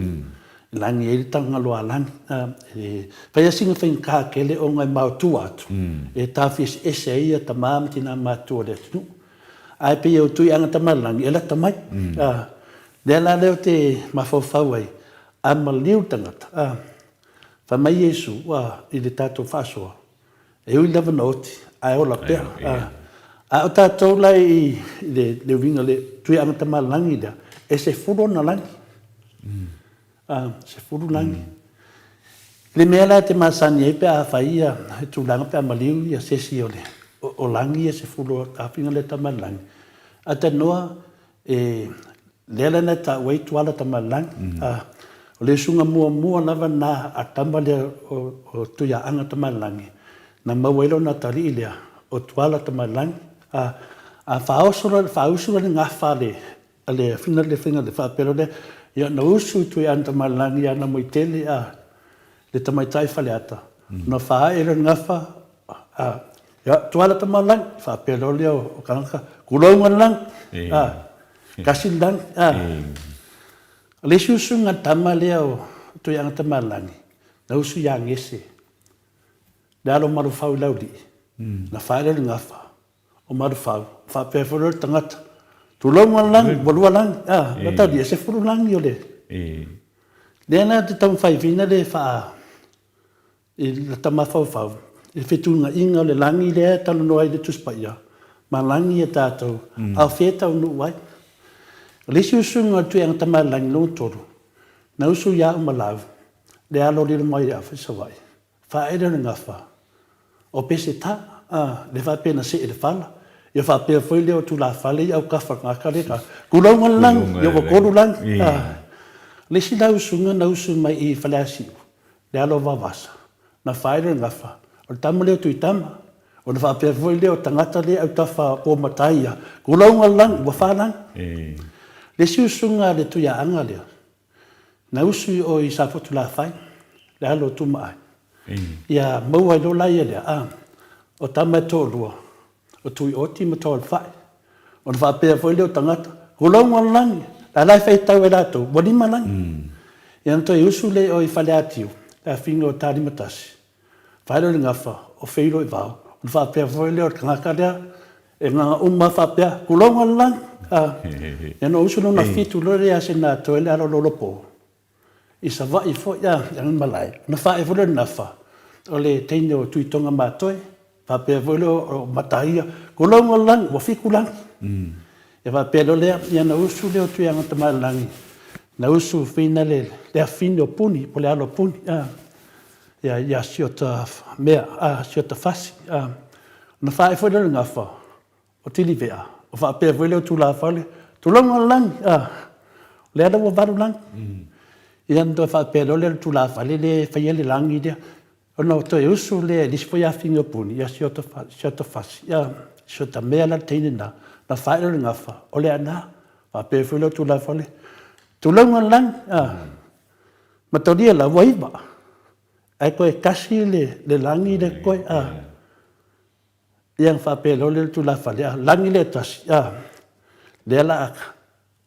Lagi e ai le Tagaloa lagi. A, e fai lava sina faigata tele ona e maotua atu, e taofi eseese ai ia tama ma tina matutua o le atunuu. Ae pei o Tuiaga Tamalelagi e lata mai. A, lea la lea ou te mafaufau ai, A maliu le tagata, a, fai mai Iesu, a, i le tatou faasoa, e ui lava na oti, ae ola pea. A, a o tatou la i le, le uiga le tuiaga tamalagi lea, e sefulu ona lagi. A, sefulu lagi. Le mea la e te masani ai pe a fai ia tulaga pe a maliu ia se isi o le, o, o lagi ia sefulu o tafiga le tamalagi, a tanoa E, lea la na taua ai Tuala Tamalelagi, a, o le usuga muamua lava na a tama lea o, o Tuiaaga Tamalelagi, na maua ai lona atalii lea, o Tuala Tamalelagi, a, a faaoso loa, faausu loa le gafa a le, a le afina le faiga le faapea loa lea, ia na usu i Tuiaaga Tamalelagi ia Namoitele, a, le tamaitai Faleata, ona faaee loa le gafa, a, Ia, Tuala Tamalagi, faapea loa lea o tagata, Tulou le lagi, a, kasi le lagi, a. O le isi usuga a le tama lea o Tuiaga Tamalagi, na usu ia Gese, le alo o Malofau i Laulii, na fai lea o le gafa o Malofau, faapea foi lea o le tagata, Tulou le lagi, ua lua lagi, a, mataulia, e 10 lagi o le... Lea la ou te taumafai foi lea e faa... I lata mafaufau, i le fetuunaiga o le lagi lea e talanoa ai le Tusi Paia, ma lagi a tatou, a o fea e taunuu ai? O le isi usuga o le Tuiaga Tamalagi lona tolu, na usu ia Umalau, le alo lilo mai ia Savaii, faaele o le gafa, o Peseta, a, le faapea na see i le fala, ia faapea foi lea o tulafale i autafa o le tagata lea, ta, tulou le lagi, ia ua tolu lagi, a. O le isi la usuga na usu mai i Faleasiu, le alo o Vaovasa, na fai le gafa, o le tama lea o Tuitama, ona faapea foi lea o tagata lea autafa o matai ia, tulou le lagi, ua fa lagi. Le isi usuga a le Tuiaaga lea, na usu i o i Safotulafai, le alo o Tumaai, ia maua ai loa laia lea, a, o tama e toalua, o Tuioti ma Toalefai. Ona faapea foi lea o tagata, Tulou le lagi, la la e faitau e latou, ua lima lagi. Ia ona toe usu lea i o i Faleatiu, le afine o Talimatasi, fai lea o le gafa, o Feiloivao, ona faapea foi lea o le tagata lea, e gaga uma lava faapea, Tulou le lagi. Ia ona usu lona fitu loa lea ia Senatoe le alo o Lolopo, I Savaii foi a i ana malae, ona faaee foi lea o le gafa, o le teine o Tuitoga Matoe, faapea foi lea o Mataia, Tulou o le lagi, ua fitu lagi. Ia faapea loa lea, ia ona usu lea o Tuiaga Tamalelagi, na usu whina le afine o Puni, po o le alo o Puni, a, ia, ia Siota mea, a, Siota Fasi, a. Ona faaee foi lea o le gafa, O Tilivea, o faapea foi lea o Tulafale, tulou le lagi, a, o lea la ua valu lagi. Ia ona toe faapea loa lea o le Tulafale lea e faia le lagi lea, ona toe usu lea i le isi foi afine o Puni, ia Siotafasi, ia Siotamea la le teine lena, na fai loa le gafa, o Leaana. Faapea foi lea o Tulafale, tulou le lagi, a, matalia la ua iva, ae toe tasi le lagi lea totoe, a. Ia ona faapea loa lea o le tulafale, a lagi lea e tasi, a, lea la a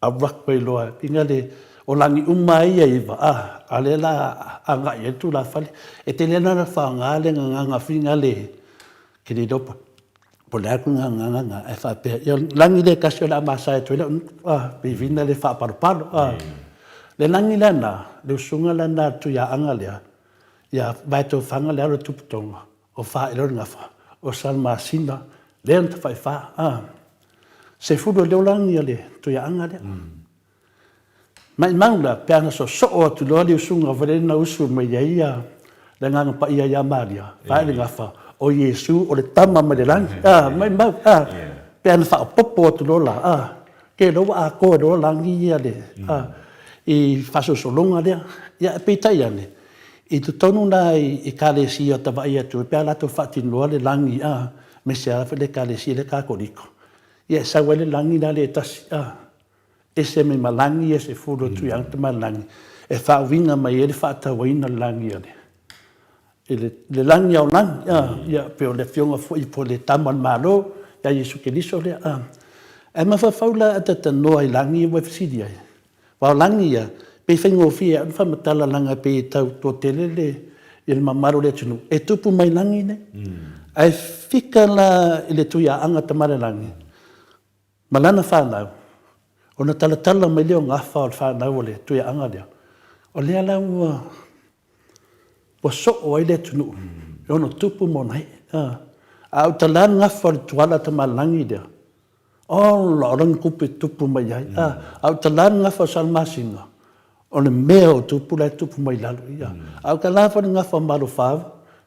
alu atu ai loa ina le, o lagi uma lava ia e iva, a, a lea la a agai ai le tulafale. E tele lava ona faaaoga le gagana foi lea, ou te le iloa po o le a le gagana lena, ae faapea, ia o le lagi lea e tasi o le a masae atu ai lau nuu, a, pei foi lea faapalopalo, a. Le lagi la lena, le usuga la lena a le Tuiaana lea, ia Vaetofaga le alo o Tuputoga, O Faailo le gafa, o Salamasina lea na tafaifa, a. Sefulu e leo lagi a le Tuiaaga lea. Maimau la, pe ana soosoo atu loa le usuga foi lea na usu mai ai ia le Agaga Paia ia Maria, Faailo le gafa, o Iesu o le Tama mai le lagi, a, maimau, a. Pe ana faaopoopo atu loa la, a, ke loa ua atoa loa lagi ia le, a, i faasolosologa lea. Ia, peitai ane, I totonu la i Ekalesia o Tavaai atu pe a latou faatinoa le lagi a, aemaise lava foi le Ekalesia lea Katoliko, ia e sau ai le lagi la lea e tasi a, ese mai ma lagi ia se fulu atu i agata ma lagi e faauiga mai ai le faatauaina o le lagi a le i le, le lagi ao lagi a, ia pe o le afioga foi po o le Tama o le Malo ia Iesu Keriso lea a. Ae mafaufau la a tatanoa i lagi ua e fesili ai, Aua o lagi ia, pei faigofie au na faamatala leaga pei e tau toatele le ia le mamalu o le atunuu e tupu mai lagi nei. Ae fika la i le Tuiaaga Tamalelagi ma lana fanau, ona talatala mai lea o gafa o le fanau o le Tuiaaga lea, o lea la ua ua soo ai le atunuu e ono tupu ma ona ee. A ou tala le gafa o le Tuala Tamalelagi lea, Ola, o lana tupe e tupu mai ai. A, a o tala le gafa o Salamasina, o le mea o tupu la e tupu mai lalo i a. A o tala foi le gafa o Malofau,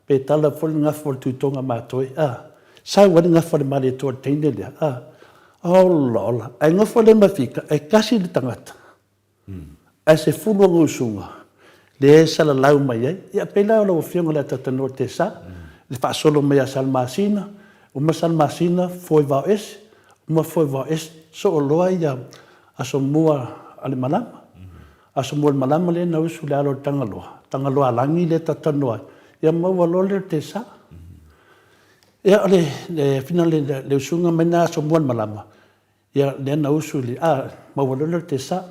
pe tala foi le gafa o le Tuitoga Matoe, a, sau ai le gafa o le Malietoa i le teine lea, a, ola, ola. Ae nofo lea ma fika, e tasi le tagata. Ae sefulu ona usuga lea e salalau mai ai. Ia pei la o lau Afioga i le Atatanoa Tesa, le faasolo mai ia Salamasina, uma Salamasina foe vao ese, uma foe vao ese, soo loa ia aso mua a le malama. Aso mua o le malama lea na usu le alo o le Tagaloa, Tagaloa lagi lea e talatalanoa ai, ia maua loa lea o le Tesa. Ia, o le, le fina le, le usuga mai na aso mua le malama, ia, lea na usu i le, a, maua loa lea o le tesa.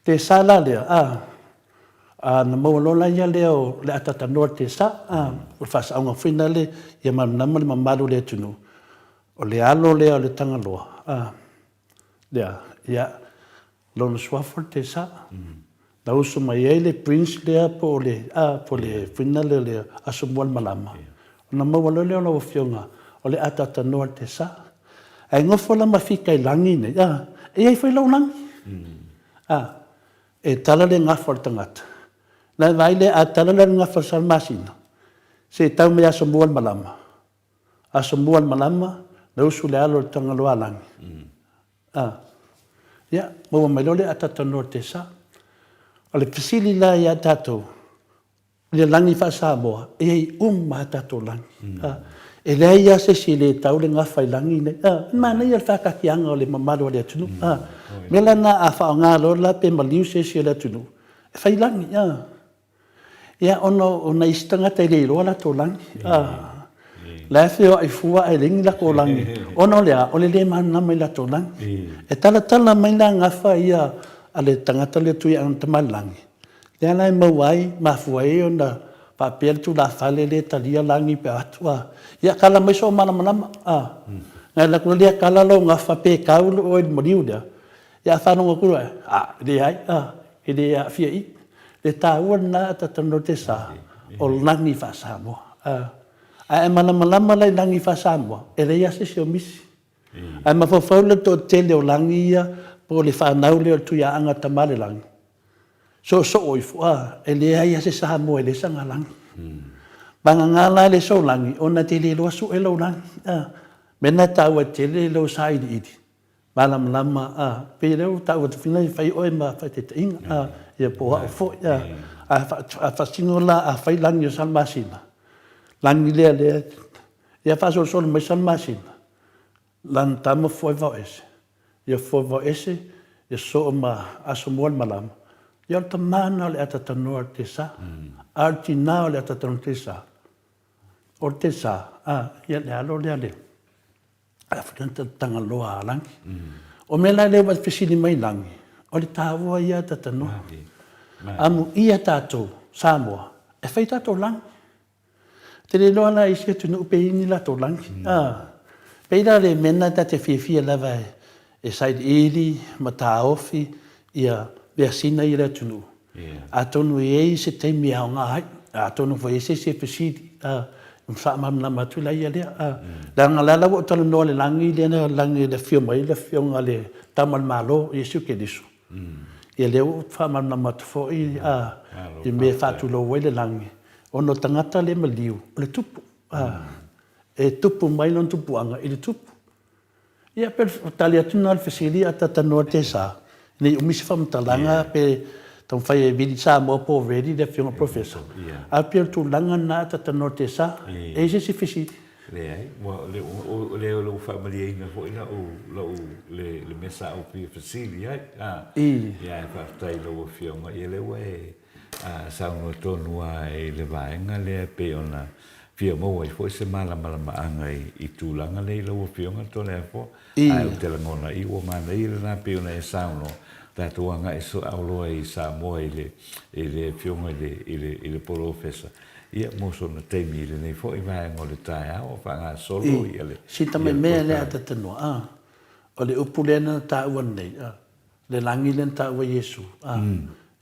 Tesa la lea, a, a na maua loa la ia lea o le ataatanoa i le tesa, a, o le faasaoga foi na le, ia malamalama le mamalu o le atunuu, o le alo lea o le Tagaloa, a, lea, ia, lona suafa o le tesa. Na usu mai ai le prince lea po o le, a, po o le fuina lea o le Aso Mualimalama, ona maua loa lea o lau Afioga o le ataatanoa i le tesa. Ae nofo la ma fika i lagi nei, a, e i ai foi lou lagi. A, e tala le gafa o le tagata. La e vaai lea, a tala la le gafa o le Salamasina, se i tau mai Aso Mualimalama. Aso Mualimalama, na usu le alo o le Tagaloalagi. A, ia, maua mai loa le ataatanoa o le tesa. O le fesili la ia tatou, i le lagi faa-Samoa, e i ai uma a tatou lagi. A, e leai lava se isi e le tau le gafa i lagi nei. A, e manaia le faakaakiaga o le mamalu o le atunuu. A, mea la lena a faaaoga loa la pe maliu se isi o le atunuu, e fai lagi. A. Ia, ona o nai isi tagata e le iloa latou lagi. La e feoai fua ae leai ni latou lagi. Ona o le a? O le le malamalama i latou lagi. E talatala mai la gafa ia a le tagata lea Tuiaana Tamalelagi, lea la e maua ai, mafua ai ona faapea le tulafale lea e talia lagi pe a atu. Ia, kala mai sou malamalama. Na alu atu lea kala lou gafa pe kau oe i le maliu lea, Ia a faalogo atu loa, a, leai, a, e le aafia i i. Le taua lena a Tatanoa te sa, o lagi faa-Samoa. A, ae a malamalama la i lagi faa-Samoa, e leai lava se isi o misi. Ae mafaufau le toatele o lagi ia, po o le fanau lea o le Tuiaaga Tamalelagi, soosoo ifo, a, e leai lava se Samoa e leai sana lagi. Vagana la e le sou lagi, ona e te le iloa sue lou lagi. A, mea lena e taua tele lou sailiili, Malamalama, a, pei lea ua taua atu fina e fai oe ma faataitaiga, a, ia po o au foi, a, a faasino la a fai lagi o Salamasina, lagi lea lea, ia faasolosolo mai Salamasina, lana tama foe vao ese, ia foe vao ese, ia soo ma Asomua le malama, ia o le tama na o le atatanoa o le tesa, a o le tina o le atatanoa o le tesa, o le tesa, a, ia le alo lea le. Tagaloa a Lagi. O mea la lea ua fesili mai Lagi, o le taua ia Tatanoa. Amuia tatou Samoa e fai tatou lagi. Te le iloa la isi atunuu pe i ni latou lagi. Pei la le mea lena ta te fiafia lava e sailiili ma taofi ia measina ia le atunuu. Atonu e i ai se taimi e aoga ai, atonu foi e i ai se isi e fesili, ona faamalamalama atu laia lea. Leaga o la ua ou talanoa i le lagi lea na lagi e afio mai ai le Afioga i le Tama o le Malo, Iesu Keriso. Ia lea ua ou faamalamalama atu foi i mea e faatulou ai le lagi, ona o tagata lea e maliu, o le tupu. E tupu mai lona tupuaga i le tupu. Ia pe o tali atu na o le fesili a Tatanoa Tesa, ne i umi se faamatalaga pe taumafai e vili Samoa po o ready le afioga Professor. A pei o le tulaga lena a Tatanoa Tesa, e i ai se isi fesili? Leai, ua o lea ua faamalieina foi lau lau le le mea sa ou fia fesili ai. Ia ae faafetai i lau afioga, ia lea ua e saunoa tonu lava i le vaega lea e pei ona fia maua ai foi se malamalamaaga i tulaga nei lau Afioga Toleafoa. Ae ou te lagona i ua manaia lena pei ona e saunoa, tatou agai soaoloa i Samoa i le i le Afioga i le i le i le Polofesa, ia mo sona taimi i lenei foi vaega o le taeao o faagasolo ia le I, si tamai mea lea a Tatanoa, a, o le upu lea na taua nei, a. Le lagi lea na taua Iesu, a,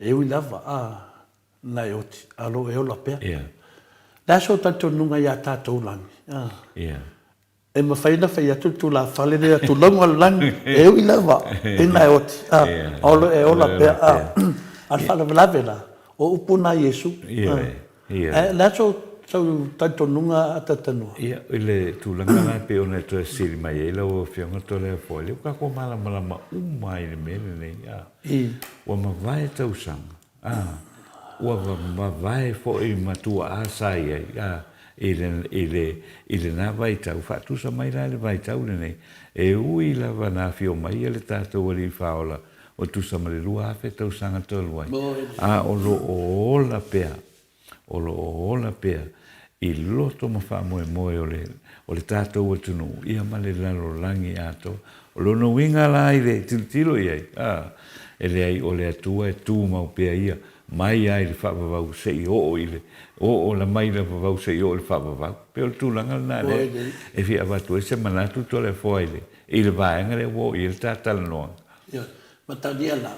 e ui lava, a, na e oti, a lo e ola pea. Le a so talitonuga ia tatou lagi, a, e mafai ona fai atu le tulafale lea tulou a le lagi, e ui lava, e na e oti, a, a lo e ola pea, a, a le faalavelave la, o upu na a Iesu, a. Ae o le a sou talitonuga Atatanoa? Ia, i le tulaga la e pei ona e toe sili mai ai lau Afioga Toleafoa, lea ua tatou malamalama uma ai i le mea lenei, a. Ua mavae tausaga, a, ua mavae foi ma tuaa sa i ai, a, i le, i le, i lena vaitau, faatusa mai la i le vaitau lenei, e ui lava na afio mai le tatou Alii Faaola Ua tusa ma le 2000 tausaga talu ai, a o lo o ola pea, o lo o ola pea i loto ma faamoemoe o le o le tatou atunuu, ia ma le lalolagi atoa. O lona uiga la i le tilotilo i ai, a, e leai o le Atua e tumau pea ia, mai lava i le faavavau seia oo i le, oo la mai le vavau seia oo i le faavavau. E pei o le tulaga lena lea e fia avatu ai se manatu Toleafoa i le, i le vaega lea ua oo i ai le ta talanoaga. Ioe, matalia la,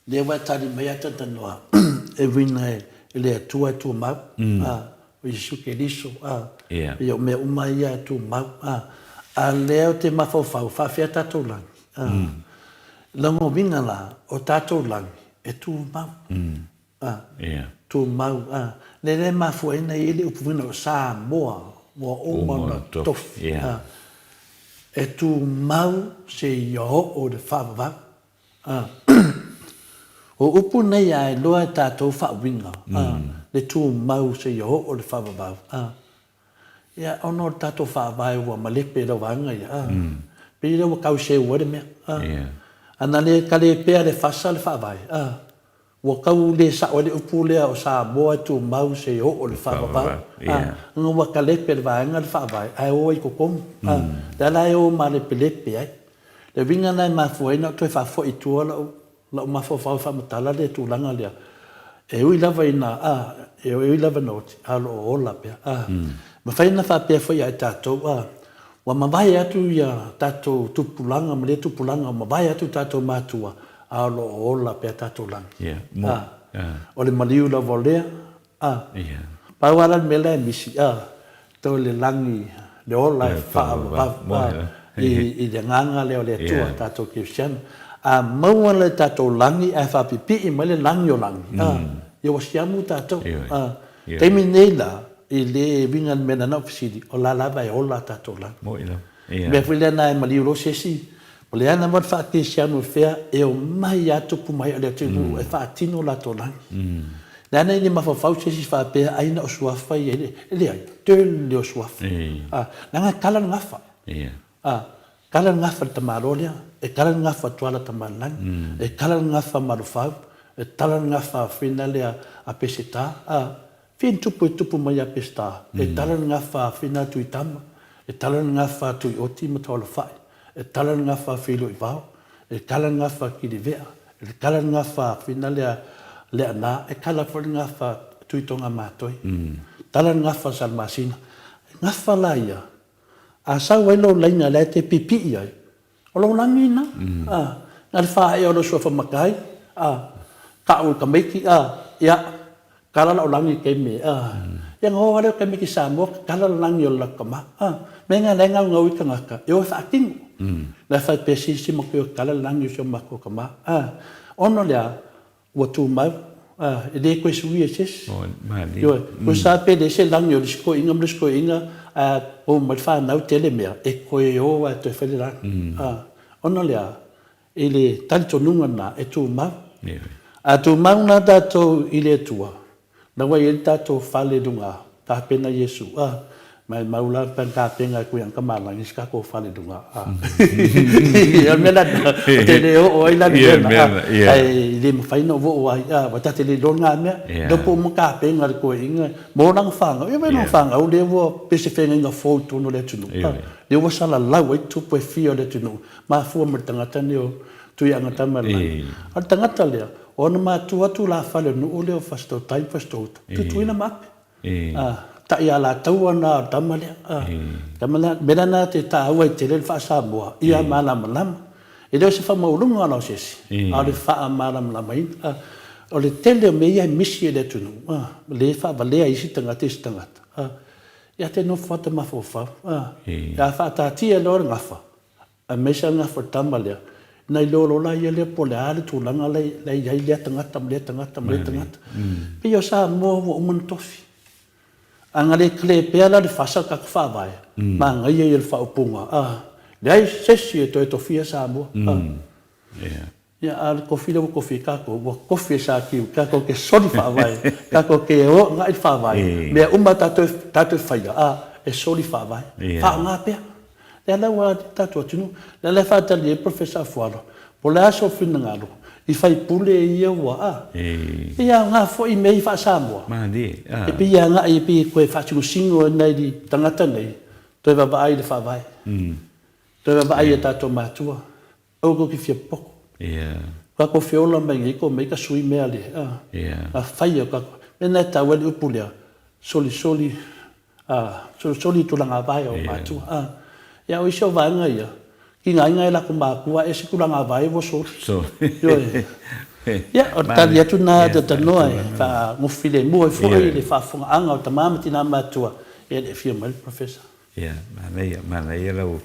lea ua e tali mai a talanoa e uiga i le Atua e tumau, a, o Iesu Keriso, a, ia o mea uma ia e tumau, a, a lea ou te mafaufau, faafefea tatou lagi, a, lagouiga la, o tatou lagi e tumau, a, tumau, a, lea la e mafua ai ona i ai le upu foi lea o Samoa ua uma ona tofi, a, e tumau seia oo i le faavavau. A. O upu nei a iloa e tatou faauiga, a, le tumau seia oo le faavavau, a. Ia, ona o le tatou faavae ua malepe i lau vaega ia, a. Pei lea ua tau seu ai le mea, a. A na le kale pea le fasa le faavae, a, ua tau le sao ai le upu lea o Samoa e tumau seia oo le faavavau, a. Ona ua kalepe le vaega le faavae ae o ai i totonu, a. Lea la e o malepelepe ai. Le uiga lena e mafua ai ona ou toe faafoi i tua lau, lau mafaufau e faamatala le tulaga lea, e ui lava ina, a, e ui lava ina oti, a o lo o ola pea, a. Mafai ona faapea foi ia i tatou, a, ua mavae atu ia tatou tupulaga ma lea tupulaga, ua mavae atu tatou matua, a o lo o ola pea tatou lagi. A, o le maliu lava o lea, A. Pau lava la le mea la e misi, a, toe le lagi, le ola e faavavau, a, i, i le agaga lea o le Atua, tatou kerisiano. A maua le tatou lagi ae faapipii mai le lagi o lagi, a, ia ua siamu tatou. A, taimi nei la, i le uiga i le mea na ou fesili, o la lava e ola a tatou lagi. O le mea foi lea na e maliu loa se isi, o le a lava le faakerisiano e fea, e omai lava tupu mai o le atunuu e faatino latou lagi. Leaga e le mafaufau se isi faapea ai na o suafa ia, e leai, tele o suafa. Leaga e kala le gafa. Kala le gafa i le tamaloa lea, e kala le gafa a Tuala Tamalelagi, e kala le gafa a Malofau, e tala le gafa a Fina lea a Peseta. Fia ni tupu e tupu mai ia Peseta, e tala le gafa a Fina a Tuitama, e tala le gafa a Tuioti ma Taulafai, e tala le gafa a Feiloivao, E kala le gafa Kilivea, e kala le gafa fina lea Leaana, e kala foi le gafa Tuitoga Matoi. Tala le gafa Salamasina. E gafa la ia, a sau ai lou laina lea e te pipii ai, o lou lagi lena. A, na le faaea o lou suafa matai, a, kau i tamaiti, a, ia, Kala lau lagi i taimi e, ah. Ia na o lava lea o taimi ki Samoa, kala le lagi o le latou tama, ah. Mea na la e gaugau ai tagata, e o e faatino. La e fai pea sisi ma koe o kala le lagi o si o matou tama, ah. Ona o le a? Ua tumau, ah, e le toe suia e se isi. Ioe, koe sa pe le ese lagi o le isi toeaina ma le isi toeaina, ae pou mai le fanau tele mea, e toe o lava e toe fai le lagi, ah. Ona o le a? I le talitonuga lena e tumau. A tumau la tatou i le Atua, na ua i ai le tatou fale i luga, tapena Iesu, a, maimau la pe tapena e kui ka malagi si tatou fale i luga, a. O le mea lena, ou te le oo ai la i le mea lena, a, ae le mafai ona ou oo ai, a, ua ta te le iloa lena mea, lea po uma tapena le toeaina mo lana fanau, ia vaai lana fanau lea ua pei se feagaiga fou i totonu o le atunuu, a, lea ua salalau ai tupu e fia o le atunuu, Mafua ma le tagata nei o Tuiaga Tamalelagi. A o le tagata lea, o ona matua tulafale o le nuu lea o Fasitootai ma Fasitoouta, tutuila ma ape. A, tai alataua na o le tama lea. A, tama lea, mea lena te taua ai tele le faa-Samoa, ia malamalama. E le o se faamaualuga la o se isi, a o le faamalamalamaina. A, o le tele o mea ia e misi e le atunuu, a, le faavalea e isi tagata isi tagata. A, ia te nofo ata mafaufau, a, a faataatia loa le gafa, Aemaise a gafa tama lea, na iloa loa la ia lea po o le a le tulaga la e i ai lea tagata ma lea tagata ma lea tagata. Pei o Samoa ua uma ona tofi. A na le klepea la le fasa o le tatou faavae, manaia ia o le faaupuga, a leai se isi e toe tofia Samoa. Ia, a o le tofi lea ua tofi ai tatou, ua tofi e Satiu, tatou te soli faavae, tatou te o agai i le faavae, mea uma tatou tatou e faia, a, e soli faavae. Faaaoga pea. Lea la ua tatou atunuu. Lea la e faatali ai le Professor Afualo, po o le a sou finagalo, I faipule ia ua, a. E pei e aoga foi i mea ia faa-Samoa. E pei e agai, e pei e toe faasinosino ai nai tagata nei, toe vaavaai i le Faavae. Toe vaavaai i a tatou matua. Aua tou te fia popoto. Tatou feola mai nei tou omai ta sui mea le, a. Na fai e o tatou. Mea lena e taua ai le upu lea, solisoli, a, solisoli i tulaga vae o matua, a. Ia o isi o vaega ia, tigaina e latou matua ae ese tulaga vae ua soli. Ioe. Ia, o le tali atu lena Talanoa e faanofo filemu ai foi le faafofogaaga o tama ma tina matutua, ia le afio mai le Professor. Ia, manaia, manaia lau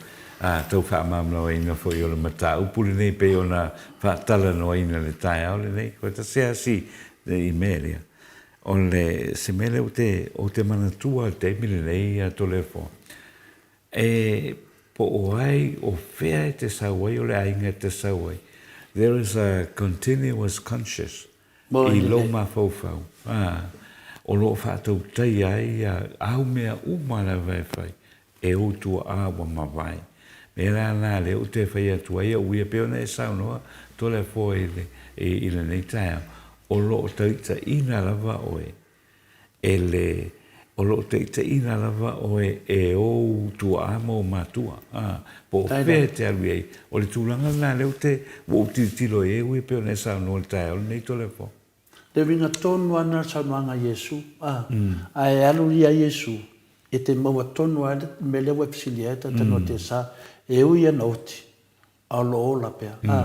tau faamalamalamaina foi o le mataupu lenei pei ona faatalanoaina i le taeao lenei. Koe tasi lava si i mea lea, o le, se mea lea ou te, ou te manatua i le taimi lenei ia Toleafoa, e po o ai, o fea e te sau ai, o le aiga e te sau ai, there is a continuous conscious i lou mafaufau, ā, o lo o faatautaia ai āu mea uma lava e fai, e ou tuaʻā ua mavae. Mea la la lea ou te fai atu ai au ia, pei ona e saunoa Toleafoa i le, i lenei taeao, o lo o taitaina lava oe e le, o lo o taitaiina lava oe e ou tuaa ma ou matua, ā, po o fea e te alu i ai. O le tulaga lena lea ou te, ua ou tilotilo i ai au ia pei ona e saunoa i le taeao lenei Toleafoa. Le uiga tonu lava lena o le saunoaga a Iesu, ā, a e alu ia Iesu, e te maua tonu lava le mea lea ua e fesili ai, Tata Noa Tesa, e ui ana oti, a o lo o ola pea. A,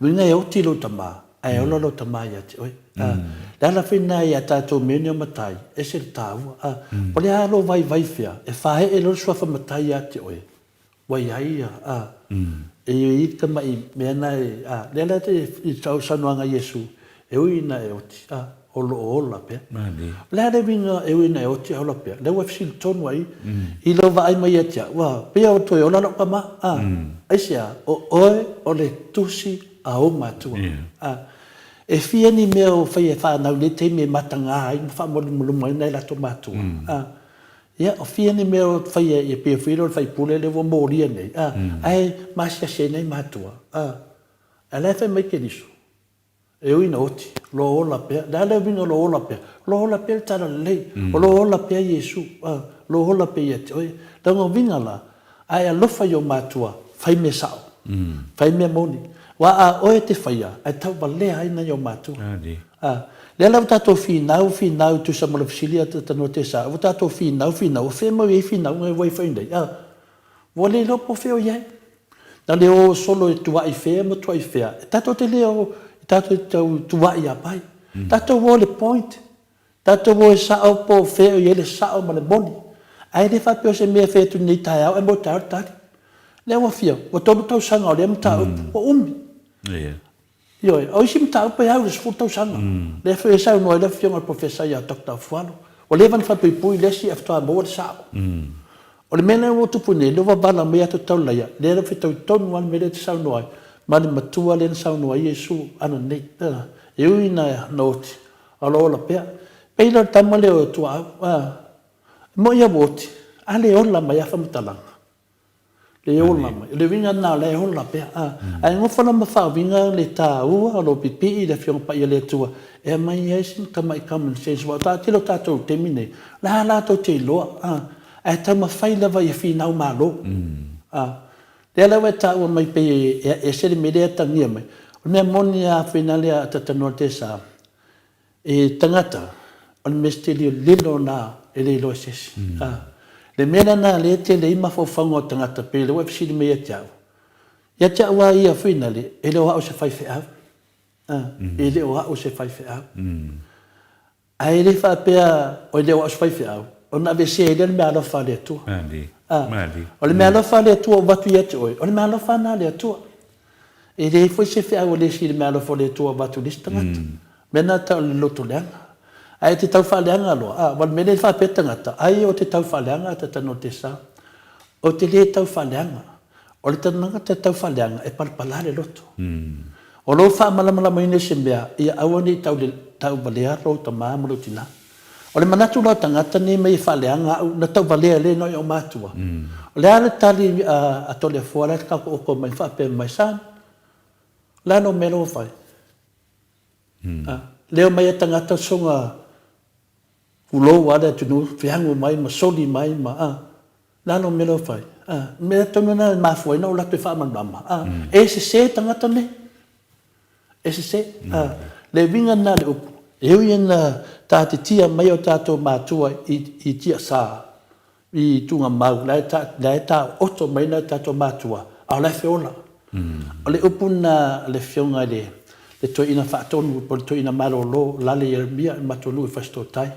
uiga e oti lou tama, ae ola lou tama ia te oe. A, le ala foi lena ia tatou mea nei o matai, ese le taua. A, o le a lou vaivai fea, e faee loa le suafa matai ia te oe, ua i ai ia, a, e i ai le tamai mea lena e, a, lea la i lau saunoaga a Iesu, e ui ina e oti, a, o lo o ola pea. O le a le uiga e ui ina e oti a ola pea? Lea ua fesili tonu ai i lou vaai mai ia te au, ua pei ua toe ola lau tama, a, aisea, o oe o le tusi a ou matua. A, e fia ni mea o faia e fanau i nei taimi e mataga ai ma faamalumaluma ai nai latou matua, a, ia, o fia ni mea o faia e pei foi lea o le faipule lea ua molia nei, a, ae maasiasi ai nai matua, a, ae la e fai mai Keriso, E ui ina oti, o lo o ola pea. Le a le uiga o lo o ola pea? O lo o ola pea le Talalelei. O lo o ola pea Iesu. O lo o ola pea ia te oe. Lona uiga la, a e alofa i ou matua, fai mea sao. Fai mea moni. Aua a oe e te faia, ae tauvalea ai nai ou matua. A, lea la ua tatou finau, finau e tusa ma le fesili a Tanoa Tesa, ua tatou finau, finau, o fea mau i ai finauga e ua i fai nei? A, ua le iloa po o fea o i ai. Na le o solo e tuaʻi fea ma tuaʻi fea, e tatou te le o, e tatou te tau tuaʻi a pai. Tatou o i le point, tatou o e sao po o fea o i ai le sao ma le moni. Ae le faapea o se mea e fai atu nei taeao ae maua taeao le tali. Lea ua fia, ua tolu tausaga o lea mataupu, ua umi. Ioe, o isi mataupu e au i le 10 tausaga. Lea foi e saunoa ai le Afioga i le Professor ia Doctor Afualo, ua leva ona faapuipui le isi ae faatoa maua le sao. O le mea lea ua tupu nei, lea ua vala mai ata taulaia, lea ua fetaui tonu lava le mea lea e te saunoa ai, ma le matua lea na saunoa ai Iesu ana nei, e ui ina oti, a o lo o ola pea. Pei la o le tama lea o Tuaau, e moi lava ua oti, a le ola mai lava faamatalaga. Le ola mai. O le uiga lena o la e ola pea. A, ae nofo la ma faauiga le taua o lo o pipii le Afioga Paia le Atua e aumai ai sina tamai common sense aua o ta tele o tatou i le taimi nei, o le a latou te iloa, a, ae taumafai lava ia finau malo. A, lea la ua e taua mai pei e ese le mea lea e atagia mai. O le mea moni lava foi lea a Tatanoa Tesa, E tagata, o le mesiteli lilo na e le iloa e se isi. A, le mea lena lea e tele ai mafaufauga o tagata pei o lea ua e fesili mai ia te au. Ia te au lava ia finale, e le o au o se faifeau. A, e le o au o se faifeau. Ae le faapea e le o au o se faifeau, ona aveesea ai lea le meaalofa a le Atua. A, o le meaalofa a le Atua ua avatu ia te oe, o le meaalofa lena a le Atua. E leai foi se feau a le isi i le meaalofa o le Atua ua avatu i le isi tagata. Mea lena e tau o le loto leaga. Ae e te tau faaleaga loa, a, aua o le mea lea e faapea le tagata, ai ou te tau faaleaga a tata no te sa. Ou te le tau faaleaga. O le tagata tau faaleaga, e palapala le loto. O lou faamalamalamaina i se mea, ia aua ne i tauvalea lou tama ma lou tina. O le manatu la o tagata nei mai e faaleaga au, na tauvalea le na i ou matua. O le a le tali a Toleafoa la e taotaoto mai faapea mai, Son, o le a lou mea lea ua fai? A, leo mai a tagata soga pulou a le atunuu, feagu mai ma soli mai ma, a, le a lau mea lea ua fai? A, mea tonu lena e mafua ai ona ou alu atu e faamalamalama, a, e sese tagata nei. E sese. A, le uiga lena o le upu, e ui ina taatitia mai o tatou matua i, i tiasa, i tugamau, la e ta, la e taooto mai nai o tatou matua, a o la e feola. O le upu lena a le Afioga i le, le Toeaina Faatonu po o le Toeaina Malolo, Lale Ieremia i le matou nuu i Fasitooutai.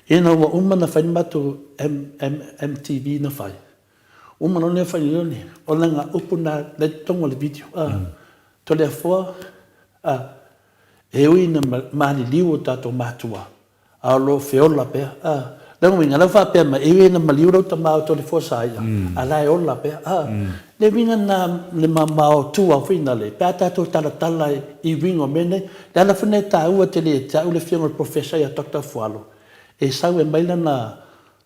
Ina ua uma ona fai le matou MTV na fai, uma loa ona fai lea, o lana upu lena la e i totonu o le video, a, Toleafoa, a, e ui ina maliliu o tatou matua, a o lo o feola pea. A, lona uiga, la ua faapea mai, e ui ina maliu lau tama o Toleafoa sa ia, a la e ola pea. A, le uiga lena, le mamao tua foi lena, pe a tatou talatala i uiga o mea nei. Le ala foi lena e taua tele ia te au le afioga i le Professor ia Doctor Fualo, e sau e aumai lana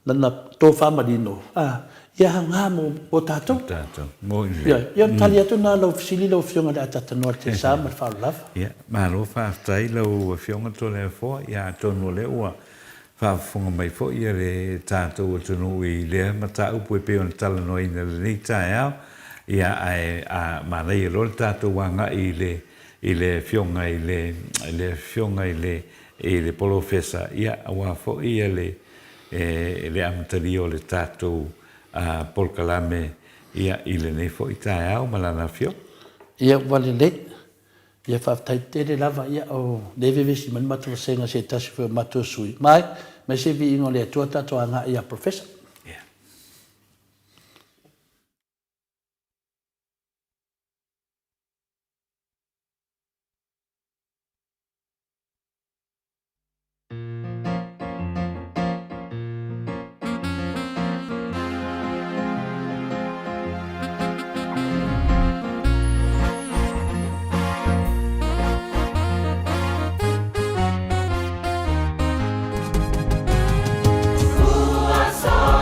lana tofa manino, a, ia aoga mo, mo tatou. Tatou. Mo i le. Ia, ia tali atu na lau fesili lau Afioga i le Atatanoa i le sa ma le faaaloalo lava. Ia, malo faafetai lau Afioga Toleafoa. Ia, atonu o lea ua faafofoga mai foi ia le tatou atunuu i lea mataupu e pei ona talanoaina i lenei taeao. Ia, ae, a, manaia loa le tatou agai i le, i le Afioga i le, le Afioga i le, i le Polofesa, ia, aua foi ia le, e le amatalia o le tatou polokalame ia i lenei foi taeao ma lana afioga. Ia ua lelei. Ia faafetai tele lava ia o lea e vevesi mai le matou vasega se tasi foi o matou sui. Mai, mai se viiga o le Atua tatou agai ia Professor. Ia. Ua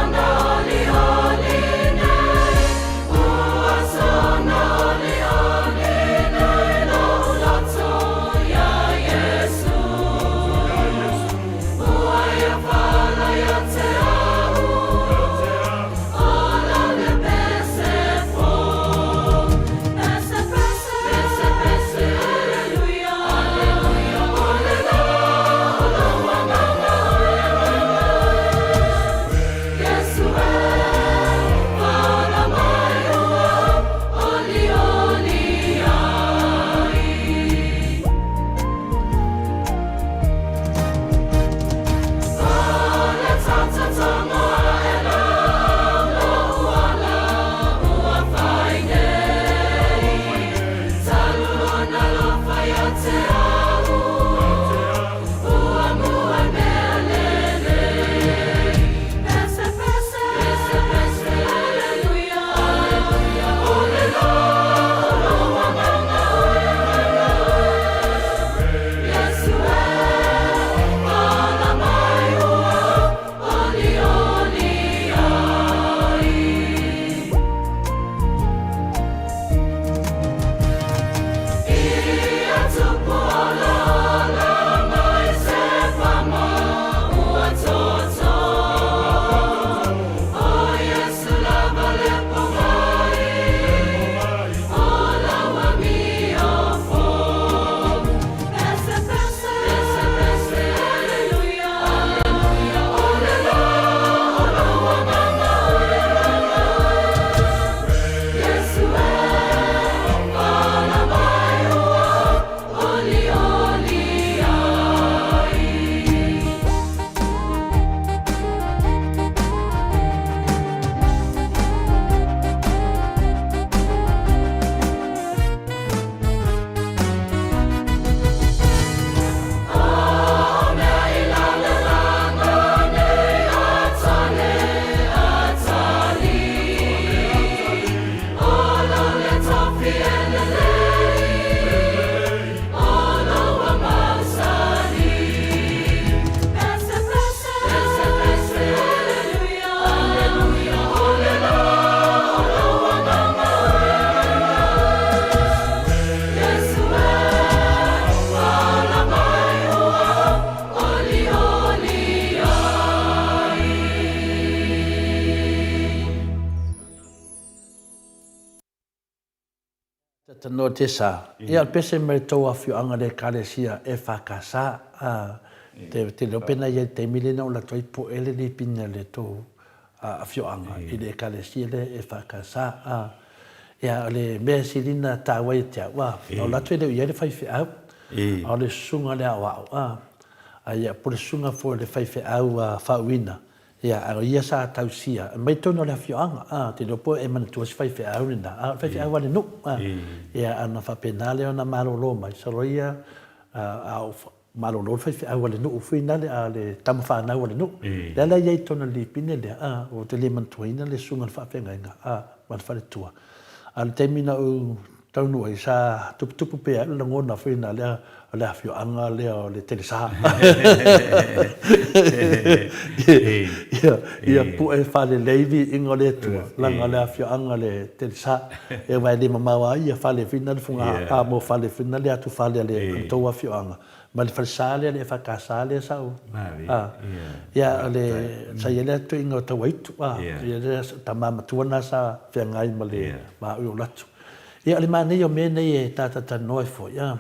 Tanoa Tesa, ia o le pese mai le tou afioaga le Ekalesia EFKS, a, te, te leo pena ia i le taimi lea na ou alu atu ai poe le lipine a le tou afioaga i le Ekalesia lea EFKS, a. Ia o le mea e sili ona taua ia te au, a, na ou alu atu e le o i ai le faifeau, a o le susuga o le aoao, a, a ia po o le susuga foi o le faifeau faauuina, Ia, a o ia sa tausia mai totonu o le afioaga, a, ou te iloa po o e manatua si faifeau lena, a o le faifeau a le nuu, a. Ia, ona faapena lea ona malolo mai, solo ia, a o malolo le faifeau a le nuu foi lale, a o le tama fanau a le nuu. Lea la e i ai i totonu o le lipine lea, a, ou te le manatuaina le susuga i le faafeagaiga, a, ma le faletua. A o le taimi na ou taunuu ai, sa tuputupu pea ai le lagona foi lena lea o le afioaga lea o le Telesa. Ia pue faalelei viiga o le Atua, leaga o le afioaga o le Telesa. Aua e le mamao lava ia fale foi na le Fogaa, mo fale foi na le atufale a le tou afioaga, ma le falesa lea, le EFKS lea sa ou, a, ia, o le, sa i ai le toeaina o Tauaitu, a, ia le tama matua lena sa feagai ma le, ma au i ou alu atu. Ia, o le manaia o mea nei e talatalanoa ai foi, a,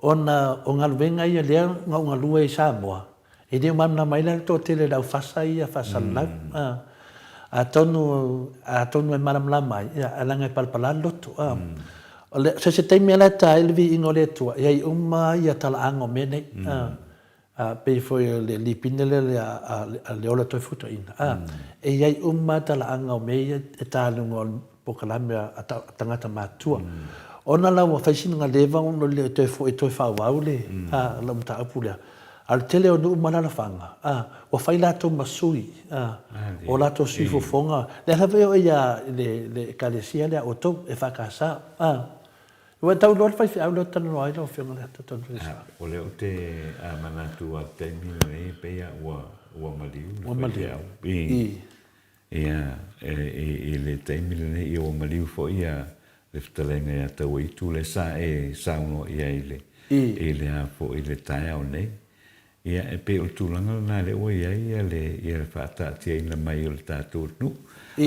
ona o galuega ia lea na ou galue ai i Samoa, E le o malamalama ai la le toatele o le aufasa ia faasalalau. Atonu, atonu e malamalama ai, ia, ae leaga e palapala le loto. O le, so se taimi lava la e ta ai le viiga o le Atua, e i ai uma ia talaaga o mea nei. A, pei foi o le lipine lea a le Ola Toefuataiga, e i ai uma talaaga o mea ia e ta i luga o le polokalame a tagata matutua. Ona la ua fai sina leva ona le toe foi toe faaauau le lau mataupu lea. A o le tele o nuu ma alaalafaga, a, ua fai latou ma sui, a, o latou sui fofoga. Lea lava e oo i le, le Ekalesia lea a outou, EFKS, a. Ua e tau iloa le faifeau lea ou te talanoa ai lau Afioga i le Taitaifono? O lea ou te manatu lava i le taimi lenei e pei lava ua maliu le faifeau. I. Ia, i le taimi lenei, ia ua maliu foi ia le fetalaiga ia Tauaitu lea sa e saunoa i ai i le, i le a foi, i le taeao nei. Ia, e pei o le tulaga lena lea ua i ai ia le, ia le faataatiaina mai o le tatou atunuu.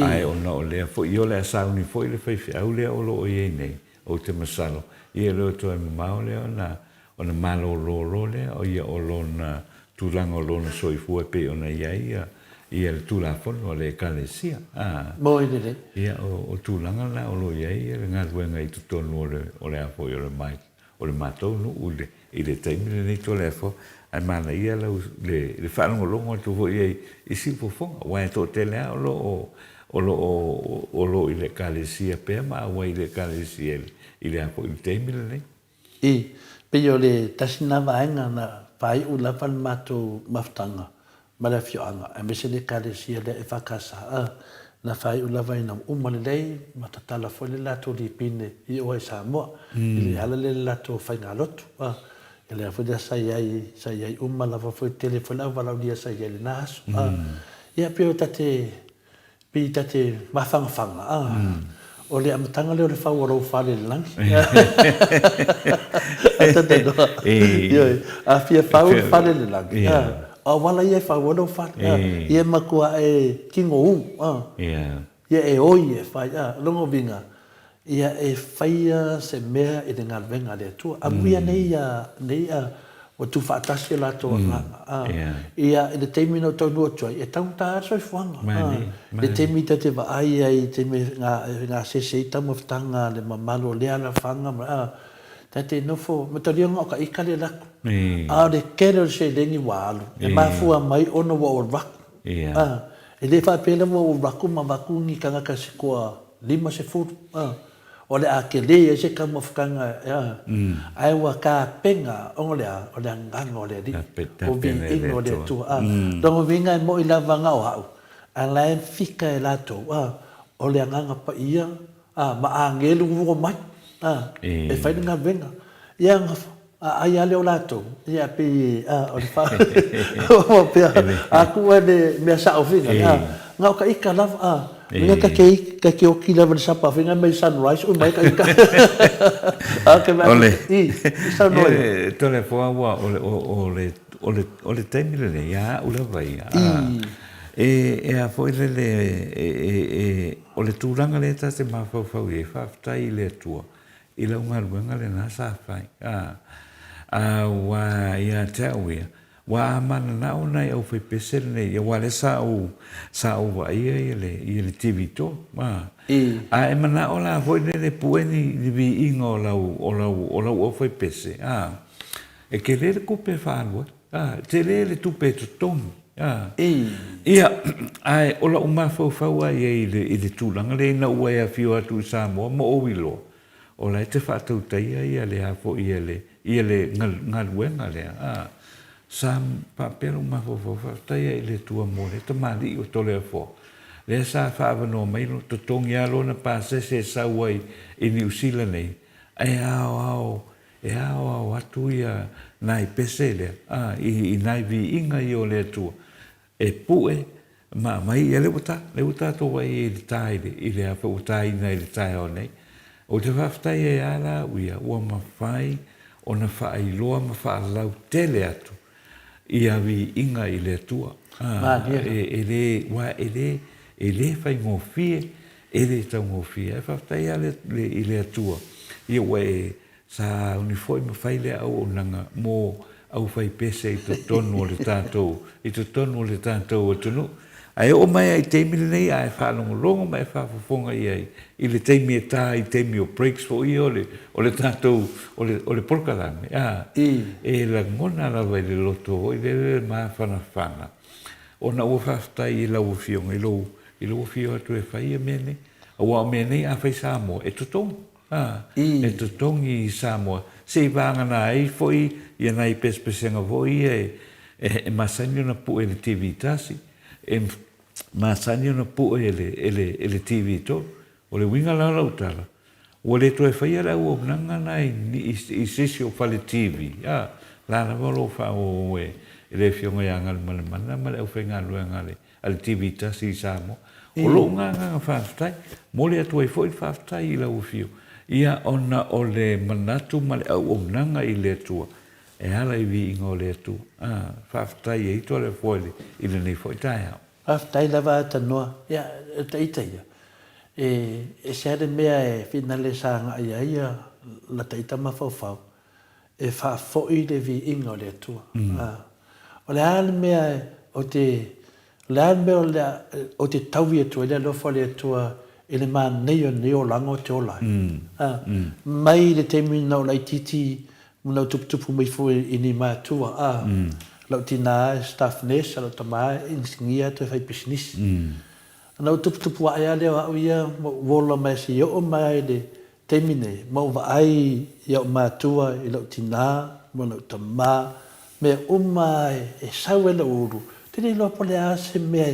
Ae ona o lea foi, ia o le a sauni foi le faifeau lea o lo o i ai nei, ou te masalo, ia e le o toe mamao lea ona Ona malolo loa lea o ia o lona tulaga o lona soifua e pei ona i ai ia, ia le Tulafono a le Ekalesia. A. Moi lelei. Ia, o, o tulaga la o lo o i ai ia le galuega i totonu o le, o le a foi o le mai, o le matou nuu i le, i le taimi lenei Toleafoa. Ae manaia lau, le, le faalogologo atu foi i ai i siufofoga, aua e toatele lava o lo o, o lo o, o lo o i le Ekalesia pea ma auai i le Ekalesia i le, i le a foi i le taimi lenei. I, pei o le tasi lena vaega na faaiu lava le matou mafutaga ma le afioaga aemaise le Ekalesia lea EFKS, na faaiu lava ina ua uma lelei ma tatala foi le latou lipine i o i Samoa i le ala lea i le latou faigalotu. Ia lea foi lea sa i ai, sa i ai uma lava foi, tele foi le au valaaulia sa i ai i lena aso. Ia pei o tate Pei ta te mafangafaga, a, o le amataga lea o le fau o lou fale i le lagi. Ioe, a fia fau le fale i le lagi, a, o auala ia e fau ai lou fale, a, ia e matua e tigoū, a, ia e oi e fai, a, o lona uiga, Ia e faia se mea i le galuega a le Atua. Amuia nei ia, nei a, ua tuufaatasi o latou agaga, a, ia, i le taimi na ou taunuu atu ai, e taugata lava le soifuaga, a, i le taimi ta te vaai ai i taimi e gasese ai taumafataga a le mamalu o lea alafaga ma, a, ta te nofo, matalia na o ka ika le lako, a o le tele o le seleni ua alu, e mafua mai ona ua ou alu aku, a, e le faapea lava ua ou alu aku ma avatu ni tagata se toa 50, ā, o le a tele ai se taumafataga, ā, ae ua tapena ona o le a? O le agaga o le Alii, o viiga o le Atua, ā. Lona uiga e moni lava na o au, a la e fika e latou, ā, o le Agaga Paia, ā, ma agelu ua mai, ā, e fai le galuega. Ia, A ai lea o latou, ia pei a o le fa faapea a ku e le mea sao fina a na o ka ika lava a mea ka ke ka ke oki lava le sapa fina mai sunrise ui mai ka ika a ke mea Ole i i saunoa ia. Tole foa ua o le o le o le o le taimi lenei ia a'u lava ia a e e a foi lele e e e o le tulaga lea ta te mafaufau i ai faafetai i le Atua. i lau galuega lena sa fai, a, aua ia te au ia, ua a mananao nai aufaipese lenei, aua lea sa ou, sa ou vaaia ia le, ia le TV tolu, a. A e manao la foi lele e pue ni, ni viiga o lau, o lau, o lau aufaipese, a, e tele le tupe e faaalu ai, a, e tele le tupe e totogi, a. Ia, ae o lau mafaufau lava i ai i le, i le tulaga lea ina ua e afio atu i Samoa ma ou iloa, o la e te faatautaia ia le a foi ia le, ia le galuega lea, a. Sa faapea lou mafaufau, faafetai ai i le Atua mo lea tamalii o Toleafoa, lea sa faaavanoa mai lo, totogi lava lona pasese e sau ai i Niu Sila nei, ae aoao, e aoao atu ia nai pese lea, a, i, i nai viiga ia o le Atua, e pue ma aumai, ia lea ua ta, lea ua tatou vaai ai i le ta i le, i le afa ua taina i le taeao nei. Ou te faafetai ai lava la au ia, ua mafai ona faailoa ma faalautele atu ia viiga i le Atua. A, e, e le, aua e le, e le faigofie, e le taugofie, ae faafetai lava le, le, i le Atua, ia ua e Sa uni foi ma fai lea auaunaga mo aufaipese i totonu o le tatou, i totonu o le tatou atunuu. Ae oo mai lava i taimi lenei a e faalogologo ma e faafofoga i ai i le taimi e ta ai i taimi o breaks foi ia o le, o le tatou, o le, o le polokalame, a, e lagona lava i le loto foi lele le mafanafana ona ua faafetai i lau Afioga i lou, i lou afio atu e fai ia mea nei. Aua o mea nei a fai Samoa, e totogi. A, e totogi i Samoa, se i vagana ai foi ia nai pesepesega foi ia e masani ona pue i le TV tasi, e masani ona pue e le, e le, e le TV tolu. O le uiga la o lau tala, ua le toe faia le auaunaga na i, i se isi o fale TV, a, la lava o lo o faaauau e le Afioga ia Galumalemana ma le aufaigaluega a le a le TV tasi i Samoa. O lou agaga faafetai, momoli atu ai foi le faafetai i lau afio, ia ona o le manatu ma le auaunaga i le Atua e ala i viiga o le Atua. A, faafetai ai Toleafoa i lenei foi taeao. Faafetai lava Tanoa. Ia, o ta ita ia, e ese lava le mea e finale sa agai ai ia lata ita mafaufau, e faafoi le viiga o le Atua. O le a le mea ou te, o le a le mea o le a, ou te taui atu ai le alofa o le Atua i le manaia o lenei olaga ou te ola ai. Mai le taimi na ou laitiiti ma na ou tuputupu mai foi i ni matua, a, lau tina e staff nurse, lau tama e inisinia toe fai pisinisi. Ona ou tuputupu ae lava lea o au ia ma ou ola mai seia oo mai i le taimi nei, ma ou vaai i ou matua, i lou tina ma lou tama, mea uma e sau ai lou ulu, ou te le iloa po o le a se mea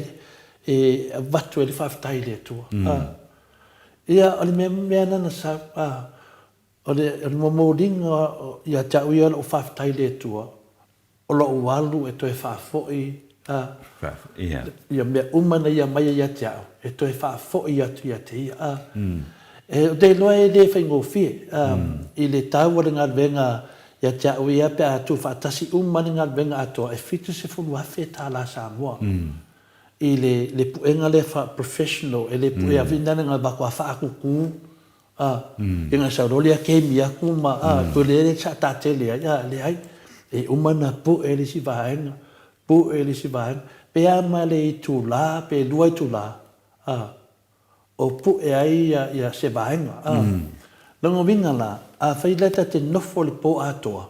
e avatu ai le faafetai i le Atua. Ia, o le mea mea lena na sau, o le momoliga ia te au ia o lou faafetai i le Atua, O lou alu e toe faafoi a ia mea uma na ia maia ia te au, e toe faafoi atu ia te ia. A e, ou te iloa e le faigofie a i le tau o le galuega ia te au ia pe a tuufaatasi uma le galuega atoa e $70,000 tala Samoa i le le puega lea faa-professional e le puea vina le galuega faakuku A, ina sau loa lea kemi aku ma, a, toe lea le sa tatele ai, a, leai. E uma ona pue le isi vaega, pue le isi vaega. Pe a ma le itula, pe lua itula, a, o pue ai ia, ia se vaega, a. Lona uiga la, afai la ta te nofo i le po atoa,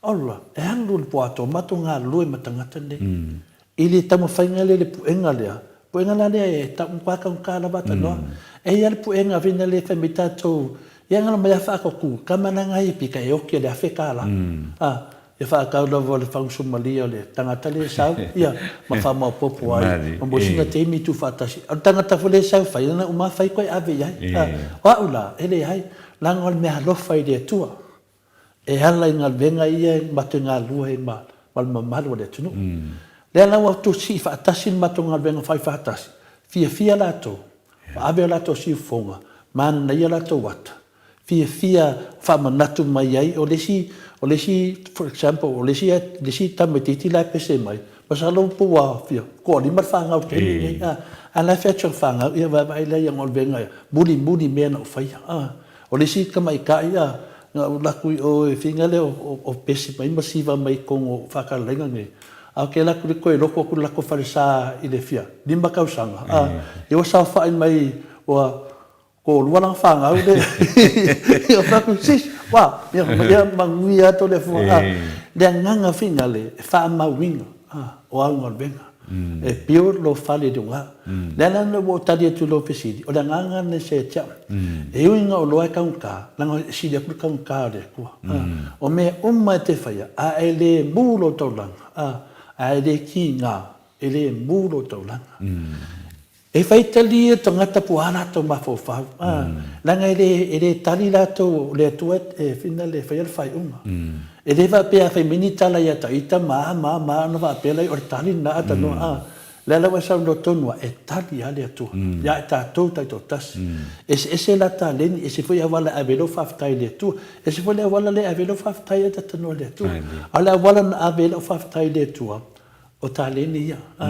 Ola, e alu le po atoa, matou galulue ma tagata nei. I le taumafaiga lea i le puega lea, puega la lea e taugata taugata lava tanoa. E i ai le puega vina lea e fai mai tatou, ia ngala mai a whaakaku, ka mana ngai e pika e oki le afe ka la. A, e whaakau lava o le whangusumalia o le tangata le sau, ia, ma whamaopopo ai, ma mo sina taimi tu whaatasi. O le tangata fo le sau whai, ana uma whai koe ave i ai. A, o au la, e le ai, langa o le mea alofa i le Atua. E ala i galuega ia e matou galulue ai ma le mamalu o le atunuu. Lea la ua tusii faatasi le matou galuega fai faatasi, fiafia latou, ua ave o latou siufofoga, manaia latou ata, fiafia faamanatu mai ai, o le isi, o le isi, for example, o le isi, le isi tamaitiiti la e pese mai, masalo po ua fia toalima le fanau i le taimi lenei, a, a la e fai atu e fanau, ia vaavaai la i au galuega mulimuli mea na ou faia, a. O le isi tamaitai a, na ou alu atu i o i fina lea o pesi mai ma siva mai i totonu o faatalaiga nei, ae ou te alu atu le toe loto atu i le latou falesa i le fia lima tausaga, a, ia ua saofai mai ua toalua lana fanau le, ia ou fai atu, sis, ua, ia manuia atu le Atua, a. Le agaga finale e faamauina, a, o au galuega. E build lou fale i luga. O le ala lena ua ou tali atu i lou fesili, o le agaga lena ia te au. E ui ina oloa e taugata, leaga e sili atu le taugata o le Atua. O mea uma e te faia, a e le mu lou taulaga, a e le kiga, e le mu lou taulaga. E faitalia ia tagata po o a latou mafaufau, leaga e le, e le tali latou o le Atua e fina le faia le faaiuga. E le faapea a fai mai ni tala ia Taita ma a ma a ma a ona faapea lea o le tali lena a tanoa a. O lea la ua e saunoa tonu lava, e tali lava le Atua ia i tatou taitoatasi. Eseese la taleni, ese foi auala e ave ai lou faafetai i le Atua, ese foi le auala lea e ave ai lou faafetai a tanoa i le Atua. A o le auala na ave ai lau faafetai i le Atua, O taleni ia, a,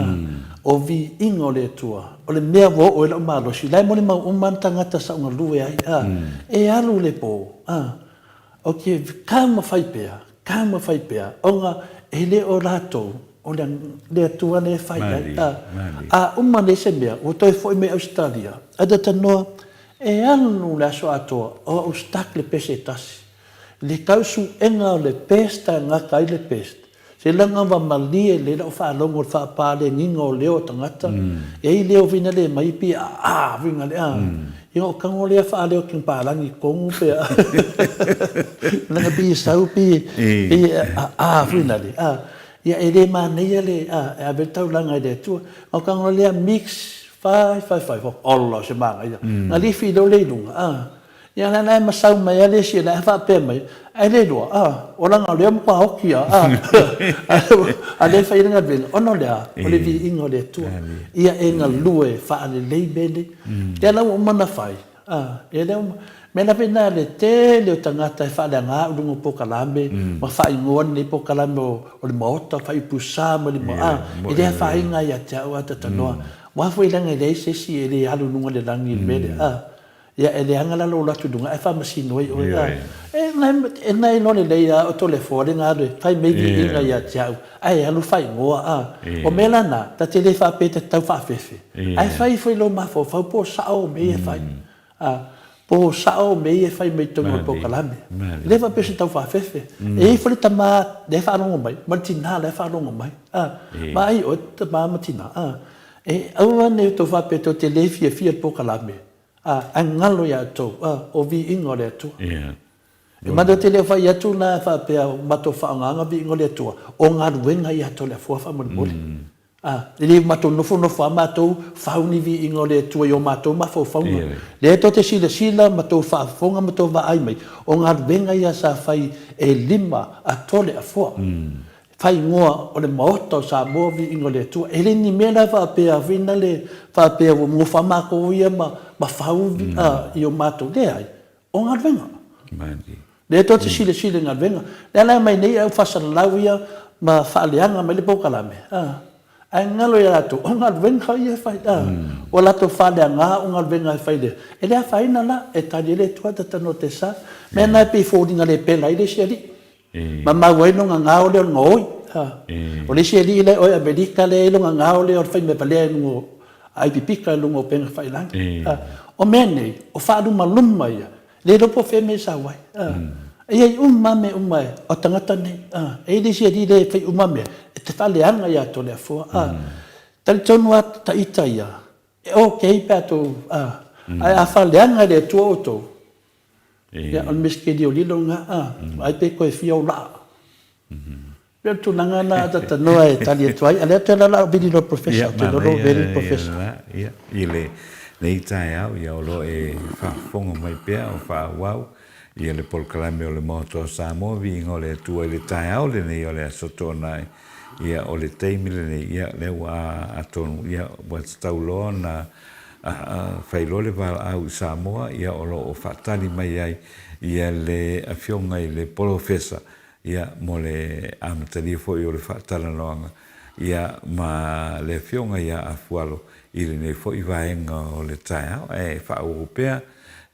o viiga o le Atua, o le mea ua oo ai la'u malosi, la e molimau uma lava tagata sa ou galue ai, a, e alu le po, a, ou te taumafai pea, taumafai pea, ona e le o latou, o le, le Atua lea e fai ai, a, a uma nei se mea, ua toe foi mai Ausetalia, ae talanoa, e alu le aso atoa o au stuck le pese e tasi, le tau suega o le pest e gata ai le pest, Seiloga ua malie lelei lau faalogo i le faapaleniga o leo o tagata, e i ai leo fina le mai pi a a fina le a. Ia o tago lea faaleo kinpalagi tonu pe a. Leaga pei e sau pei e a a fina le a. Ia e le manaia le a e ave le taulaga i le Atua. O tago lea mix fai fai fai ola o se manaia. Na lifi loa lea i luga a. Ia la la e masau mai a le isi la e faapea mai, ai le iloa, a, o lana o lea matua oti a, a, a lea e fai ai le galuega, ona o le a? O le viiga o le Atua. Ia e galue faalelei mea nei. Lea la ua uma ona fai, a, ia lea ua, mea lava ina le tele o tagata e faaleaga au i luga o polokalame ma faaigoa lenei polokalame o le Maota, faaipusa ma le, a, e le afaina ia te au a ta tanoa. Aua foi leaga e leai se isi e le alu i luga o le lagi i le mea lea, a. Ia e leaga la lou alu atu i luga ae faamasino ai oe. Ioe. E na iloa lelei lava o Toleafoa le galue, fai mai viiga ia te au, ae alu faaigoa a. O mea la na, ta te le faapea ta te tau faafefe, ae fai foi lou mafaufau po o sao o mea ia e fai. A, po o sao o mea ia e fai mai i totonu o le polokalame. E le faapea o se tau faafefe. E i ai foi le tama la e faalogo mai, ma le tina la e faalogo mai. A, vaai oe tama ma tina, a, e aua ne i outou faapea tou te le fiafia i le polokalame, A, ae galo ia outou, a, o viiga o le Atua. Ia. E matou te le o fai atu la faapea o matou faaaogaga viiga o le Atua, o galuega ia tou le afua faamolemole. A, e le matou nofonofo lava matou fau ni viiga o le Atua i o matou mafaufauga. Lea tou te silasila ma tou faafofoga ma tou vaai mai, o galuega ia sa fai e lima a tole afua. Faaigoa o le Maota o Samoa Viiga o le Atua. E le ni mea la faapea fina le faapea ua nofo lava matou ia ma ma fau i o matou. Leai, o galuega. Lea tou te silasila i galuega. Lea la e aumai nei au faasalalau ia ma faaleaga mai le polokalame, ae galo ia latou o galuega ia e fai. Ua latou faaleaga o galuega e fai lea. E le afaina la, e tali ai le Atua ta tanoa te sa. Mea na e pei e foliga le pela ai le isi alii. Ma mau ai lona gao lea o le gaoi. O le isi alii lea oe Amerika lea e i ai lona gao lea o le faimea valea i luga o ai pipika i luga o upega tafailagi. O mea nei, o faalumaluma ia, le iloa po o fea mea e sau ai. E i ai uma lava mea uma o tagata nei. E i ai le isi alii lea e fai uma mea, e te faaleaga ia Toleafoa. Talitonu lava ta ita ia, e okay pe a tou, ae a faaleaga e le Atua outou, Ia, o le mea lilolilo lena, a, vaai pe toe fia ou laa. Pei o le tulaga lena a ta tanoa e tali atu ai. A lea toe lala au vili loa Professor, ou te iloa lou veli Professor. Ia, i lenei taeao, ia o lo o e faafofoga mai pea o faaauau ia le polokalame o le Maota o Samoa, viiga o le Atua i le taeao lenei o le Aso Toonai. Ia, o le taimi lenei, ia, lea ua atonu, ia, ua tatau loa ona fai loa le valaau i Samoa, ia, o lo o faatali mai ai ia le Afioga i le Polofesa, ia, mo le amatalia foi o le faatalanoaga, ia, ma le Afioga ia Afualo i lenei foi vaega o le taeao. Ae faaauau pea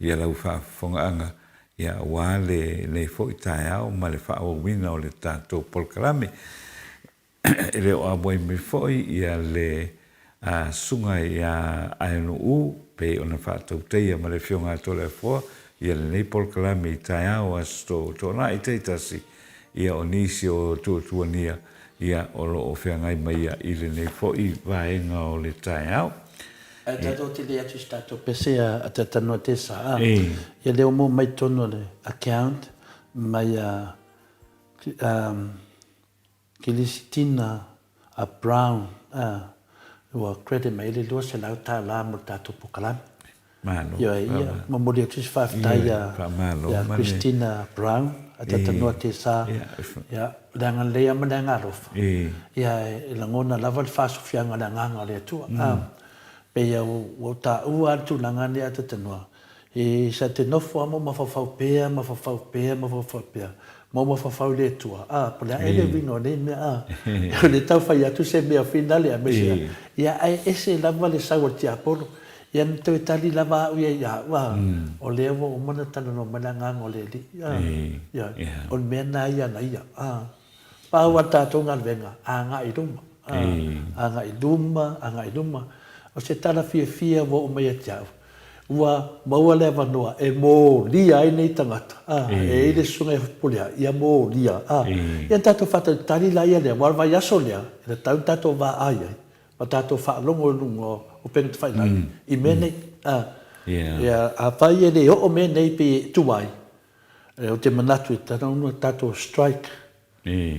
ia lau faafofogaaga. ia, aua lenei foi taeao ma le faaauauina o le tatou polokalame. E le o auai mai foi ia le Susuga ia Aenu'u pei ona faatautaia ma le Afioga a Toleafoa ia lenei polokalame i taeao Aso Toonai taitasi, ia o nisi o tuatuania ia o lo o feagai mai ia i lenei foi vaega o le taeao. Ae tatou te le atu i se tatou pese a Tatanoa Tesa a ia lea ua maua mai totonu o le account mai a Kilisitina a Brown a ua credit mai ai le $200 mo le tatou polokalame. Malo. Ioe, ia, momoli atu se faafetai ia ia Christina Brown a Tatanoa Tesa, ia, le agalelei lava ma le agaalofa, ia e lagona lava le faasofiaga o le Agaga o le Atua. A, pei ua ou taua lava le tulaga lea a Tatanoa, E sa te nofo a ma mafaufau pea, mafaufau pea, mafaufau pea, ma mafaufau i le Atua, a, po o le a ea le uiga o nei mea, a. E le tau fai atu se mea finale aemaise a, ia, ae ese lava le sau a le tiapolo. Ia na toe tali lava au ia ia au, a, o lea ua uma ona talanoa mai le Agaga o le Alii, a, ia, o le mea lena ia na ia, a. Pau a le tatou galuega, agai i luma, a, agai i luma, agai i luma. O se tala fiafia ua oo mai ia te au, Ua maua le avanoa e molia ai nei tagata, a, e i ai le susuga ia Fepuleai, ia molia, a. Ia ona tatou faatalitali laia lea, aua o le vaiaso lea, e tatau ona tatou vaai ai, ma tatou faalogo i luga o upega tafailagi i mea nei, a. Ia, afai e le oo mea nei pei e tuai, ou te manatu e tatau ona tatou strike,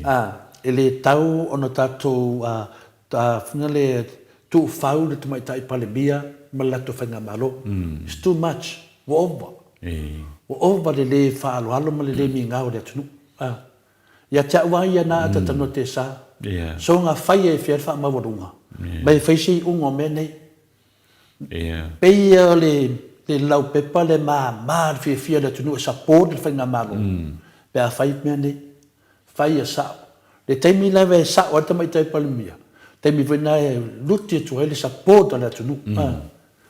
a, e le tatau ona tatou le tuufau le Tamaitai Palemia ma le latou Faigamalo. It's too much. Ua ova. Ua ova le le faaaloalo ma le le migao i le atunuu. Ia te au lava ia na Atatanoa Tesa, soga faia e fia le faamaualuga ma e fai se iuga o mea nei. Pei o le laupepa le mama le fiafia o le atunuu e support le Faigamalo pe a fai mea nei. Fai ia sao. Le taimi lava e sao ai le Tamaitai Palemia, taimi foi lena e luti atu ai le support a le atunuu.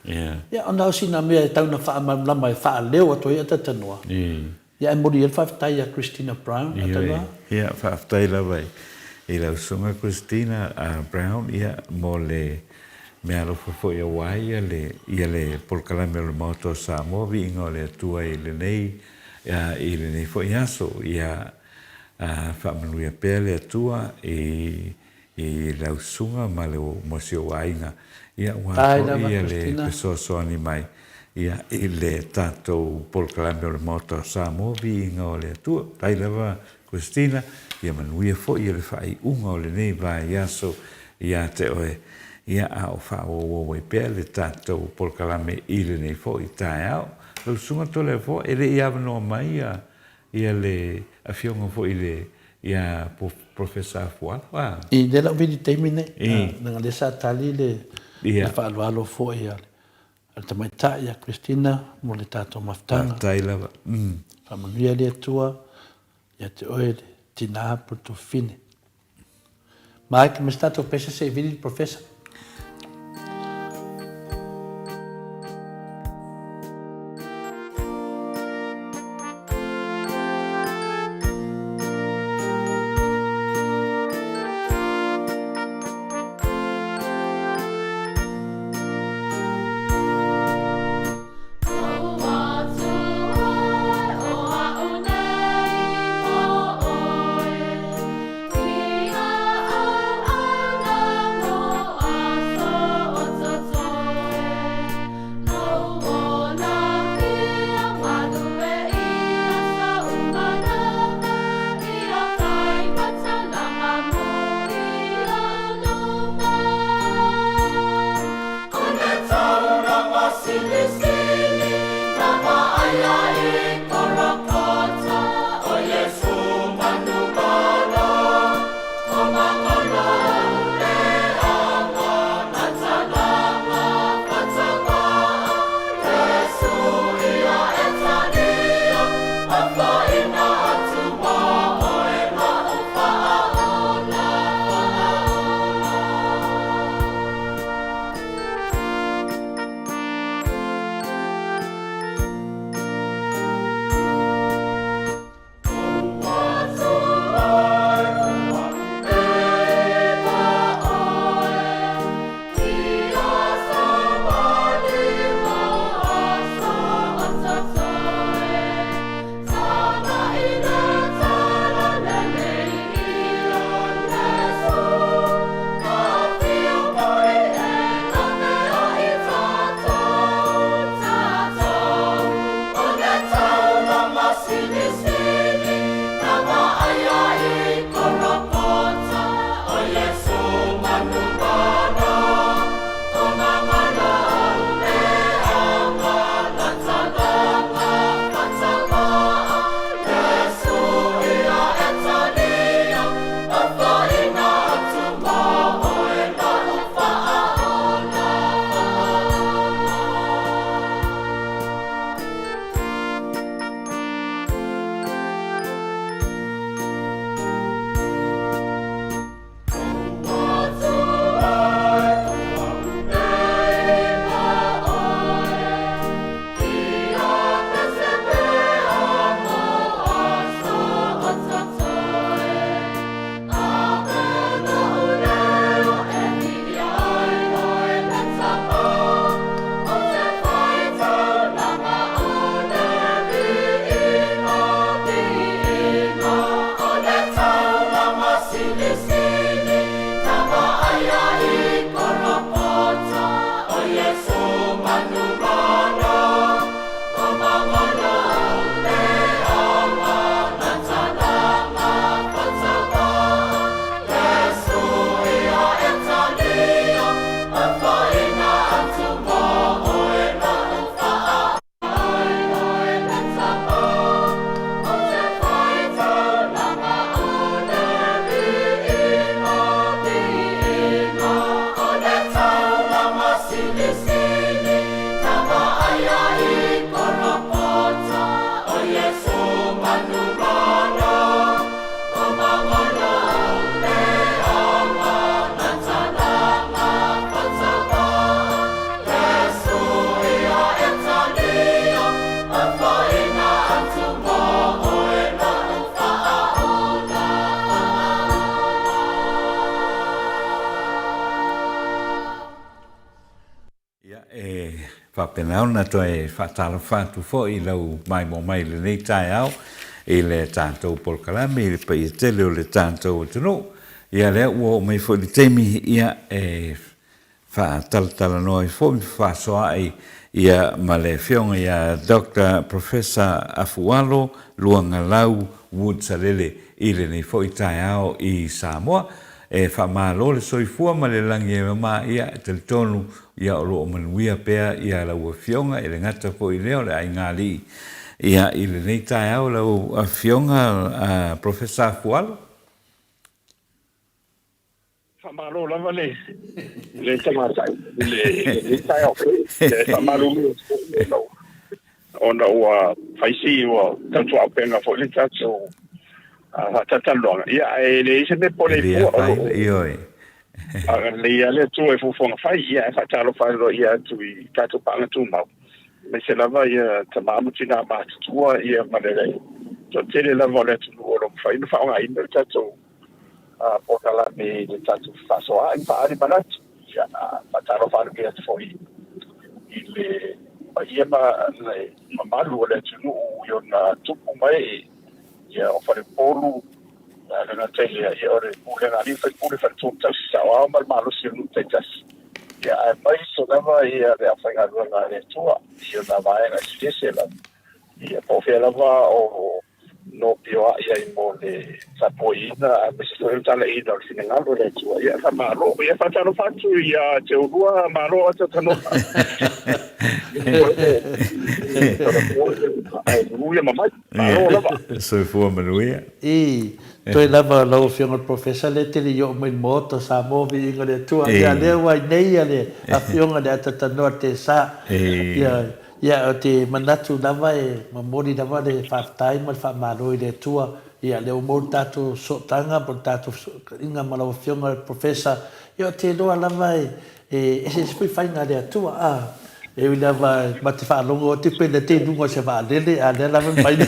Ia ona o sina mea e tau ina faamalamalama e faaleo atu ai a Tatanoa. Ia ae momoli ai le faafetai ia Christina Brown, Tatanoa. Ia, faafetai lava i lau Susuga Christina Brown ia mo le meaalofa foi aua ia le ia le polokalame o le Maota o Samoa, viiga o le Atua i lenei i lenei foi aso. Ia faamanuia pea le Atua i i lau susuga ma le ma si ou aiga, ia aua foi ia le fesoasoani mai ia i le tatou polokalame o le Maota o Samoa, viiga o le Atua. Faafetai lava Christina, ia manuia foi le faaiuga o lenei vaiaso ia te oe, ia a o faaauauau ai pea le tatou polokalame i lenei foi taeao. Lau Susuga Toleafoa, e le i avanoa mai ia ia le Afioga foi i le ia Professor Afualo, a? I lea la ua vili taimi nei, leaga lea sa tali le faaaloalo foi a le tamaitai ia Christina mo le tatou mafutaga. Faafetai lava. Faamanuia le Atua ia te oe le tina po le tuafafine. Mike, ma se tatou pese se i vili le Professor. faapena ona toe faatalofa atu foi i lau maimoa mai i lenei taeao i le tatou polokalame i le paia tele o le tatou atunuu. Ia lea ua oo mai foi le taimi ia e faatalatalanoa ai foi ma fefaasoaai ia ma le Afioga ia Doctor Professor Afualo Luagalau Wood Salele i lenei foi taeao i Samoa. E faamalo le soifua ma le lagi e mama, ia e talitonu ia o lo o manuia pea ia lau Afioga, e le gata foi i lea o le aigaalii ia i lenei taeao lau Afioga Professor Afualo. Faamalo lava le le tamaitai i lenei taeao fou. E faamalulu atu foi ona ona ua fai si ua tautuaupega foi le tatou faatalatalanoaga. Ia, ae leai se mea pole i fua, o lo o Ioe. Agalelei lava le Atua i fuafuaga fai. Ia, ae faatalofa aloaia atu i tatou paaga tumau, aemaise lava ia tama ma tina matutua ia ma le toatele lava o le atunuu o lo o mafai ona faaaogaina le tatou polokalame i le tatou fefaasoaai ma faaali manatu. Ia, faatalofa aloaia atu foi i le paia ma le mamalu o le atunuu i ona tupu ma ee, ia, o faleupolu, e le gata i lea, ia, o le pulega a alii ma faipule, faletua ma tausi saoao ma le malosi o nuu taitasi, ia, aemaise lava ia le aufaigaluega a le Atua i ona vaega eseese lava, ia, po o fea lava o nopioi ai mo le tapuaiina aemaise foi o le talaiina o le finagalo o le Atua. Ia faamalo, ia faatalofa atu ia te oulua, malo ata tanoa. Manuia ma mai, malo lava. Soifua manuia. I, toe lava lau Afioga i le Professor lea e te le i oo mai i le Maota o Samoa, viiga i le Atua. Ia lea ua i nei le Afioga i le Atatanoa Tesa. Ia, Ia, ou te manatu lava e momoli lava le faafetai ma le faamalo i le Atua, ia, lea ua maua le tatou sootaga po o le tatou fesootaiga ma lau Afioga i le Professor. Ia, ou te iloa lava e eseese foi faiga a le Atua, a, e ui lava ma te faalogo atu pe na te i luga o se vaalele, a o lea lava e mafai ona.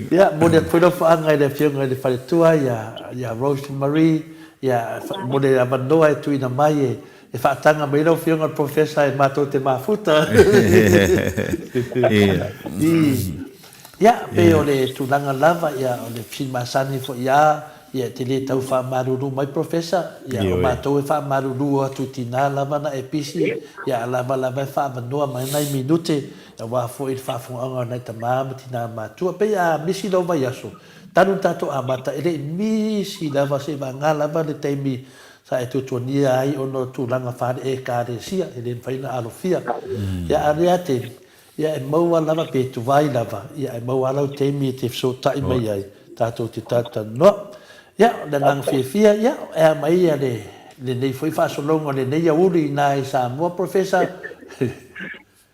Ia, momoli atu foi lau faaga i le Afioga i le Faletua ia Rose Marie, ia, mo le avanoa e tuuina mai e E faataga mai lau Afioga i le Professor e matou te mafuta. Ia, pei o le tulaga lava, ia, o le fesili masani foi a, ia, e te le tau faamalulu mai Professor, ia, o matou e faamalulu atu i tina lava na e pisi, ia, a lava lava e faaavanoa mai nai minute, aua foi le faafogaaga o nai tama ma tina matua. Pei a misi lau vaiaso, talu ona tatou amata, e le i misi lava seivaga lava le taimi Sa e tuatuania ai ona o tulaga faale-Ekalesia e le mafai ona alofia. Ia a o lea taimi, ia e maua lava pe tuai lava, ia e maua lava lau taimi e te fesootai mai ai tatou te talatalanoa. Ia, o le agaga fiafia, ia, e a mai ia le, lenei foi faasologa o lenei aoauli ina i Samoa, Professor?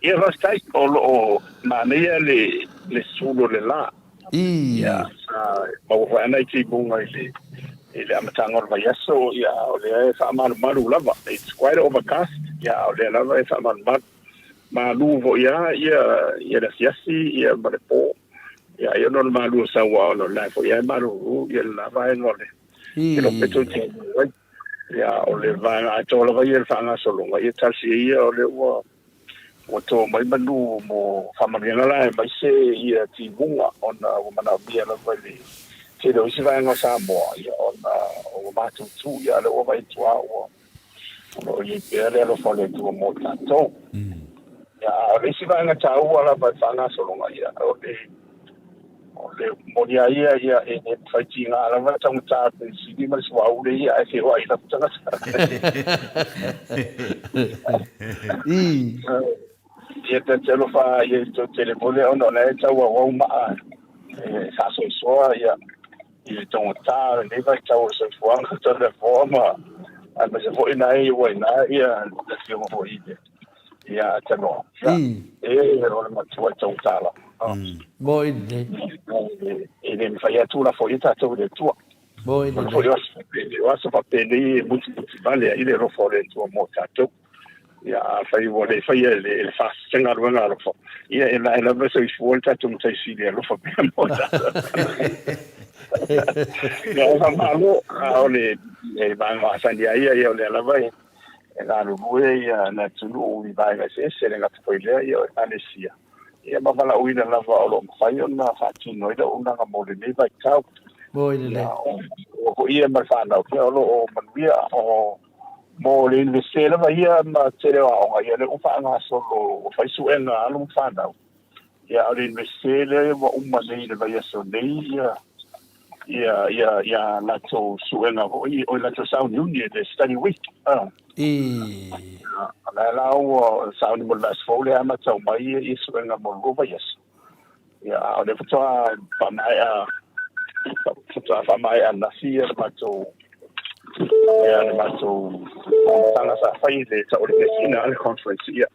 Ia faafetai, o lo o manaia le le sulu o le la. Ia sa maua foi lava nai timuga i le i le amataga o le vaiaso, ia o lea e faamalumalu lava. It's quite overcast, ia a o lea lava e faamalumalu. Malu foi lava ia ia le asiasi ia ma le po. Ia ai ona o le malu o Saua ona o lena foi lava e malulu ia le la vaega o le lope toeitiiti ai. Ia o le vaega atoa lava ia i le faagasologa, ia talosia ia o lea ua ua to mai manu mo faamanuiaga la aemaise ia timuga ona ua manaomia lava i le tele o isi vaega o Samoa ia ona ua matutu ia a o lea ua vaai atu lava ua o lo o i ai pea le alofa o le Atua mo tatou. Ia a o le isi vaega taua lava i faagasologa ia o le O le moni lava ia, ia e le mafai tiga lava le taugata o le penisini ma le suauu lea ia ae feoai lava tagata. Ia ta te alofa ia i tou tele foi lea ona o la e tau auau maa e faasoasoa ia i le taugata o lenei vaitau o le soifuaga taulefoa ma aemaise foi na e ua i ina ia le afioga foi i le Ia, a tanoa. Ia, e o le matua i taugata lava. Moi lelei. E le mafai atu lafo ia tatou i le Atua. Moi lelei. O aso faapenei e mutimuti vale ai le alofa o le Atua mo tatou. Ia, afai ua le faia e le FAST se galuega alofa, ia e lae lava soifua le tatou Matai Sili e alofa pea mo tatou. Ia, faamalo, a o le vaega masani a ia, ia o lea lava e. E galulue ia le atunuu i vaega eseese, e le gata foi i lea ia o Ekalesia, ia ma valaauina lava o lo o mafai ona faatino ai le auaunaga mo lenei vaitau. Moi lelei. Ia, o foi ia ma le fanau, ia o lo o manuia, o mo le Iunivesite lava ia ma tele o aoga, ia lea ua faagasolo, ua fai suega a alo ma fanau. Ia, a o le Iunivesite lea ua uma nei i le vaiaso nei ia ia ia ia latou suega foi, o latou sauniuni, le study week. Ah. I. O la la ua sauni mo le vaiaso fou lea amata mai ia suega mo le 2 vaiaso. Ia, a o lea faatoa faamaea ananafi ia le matou fonotaga sa fai le tau o le masina le conference. Ia,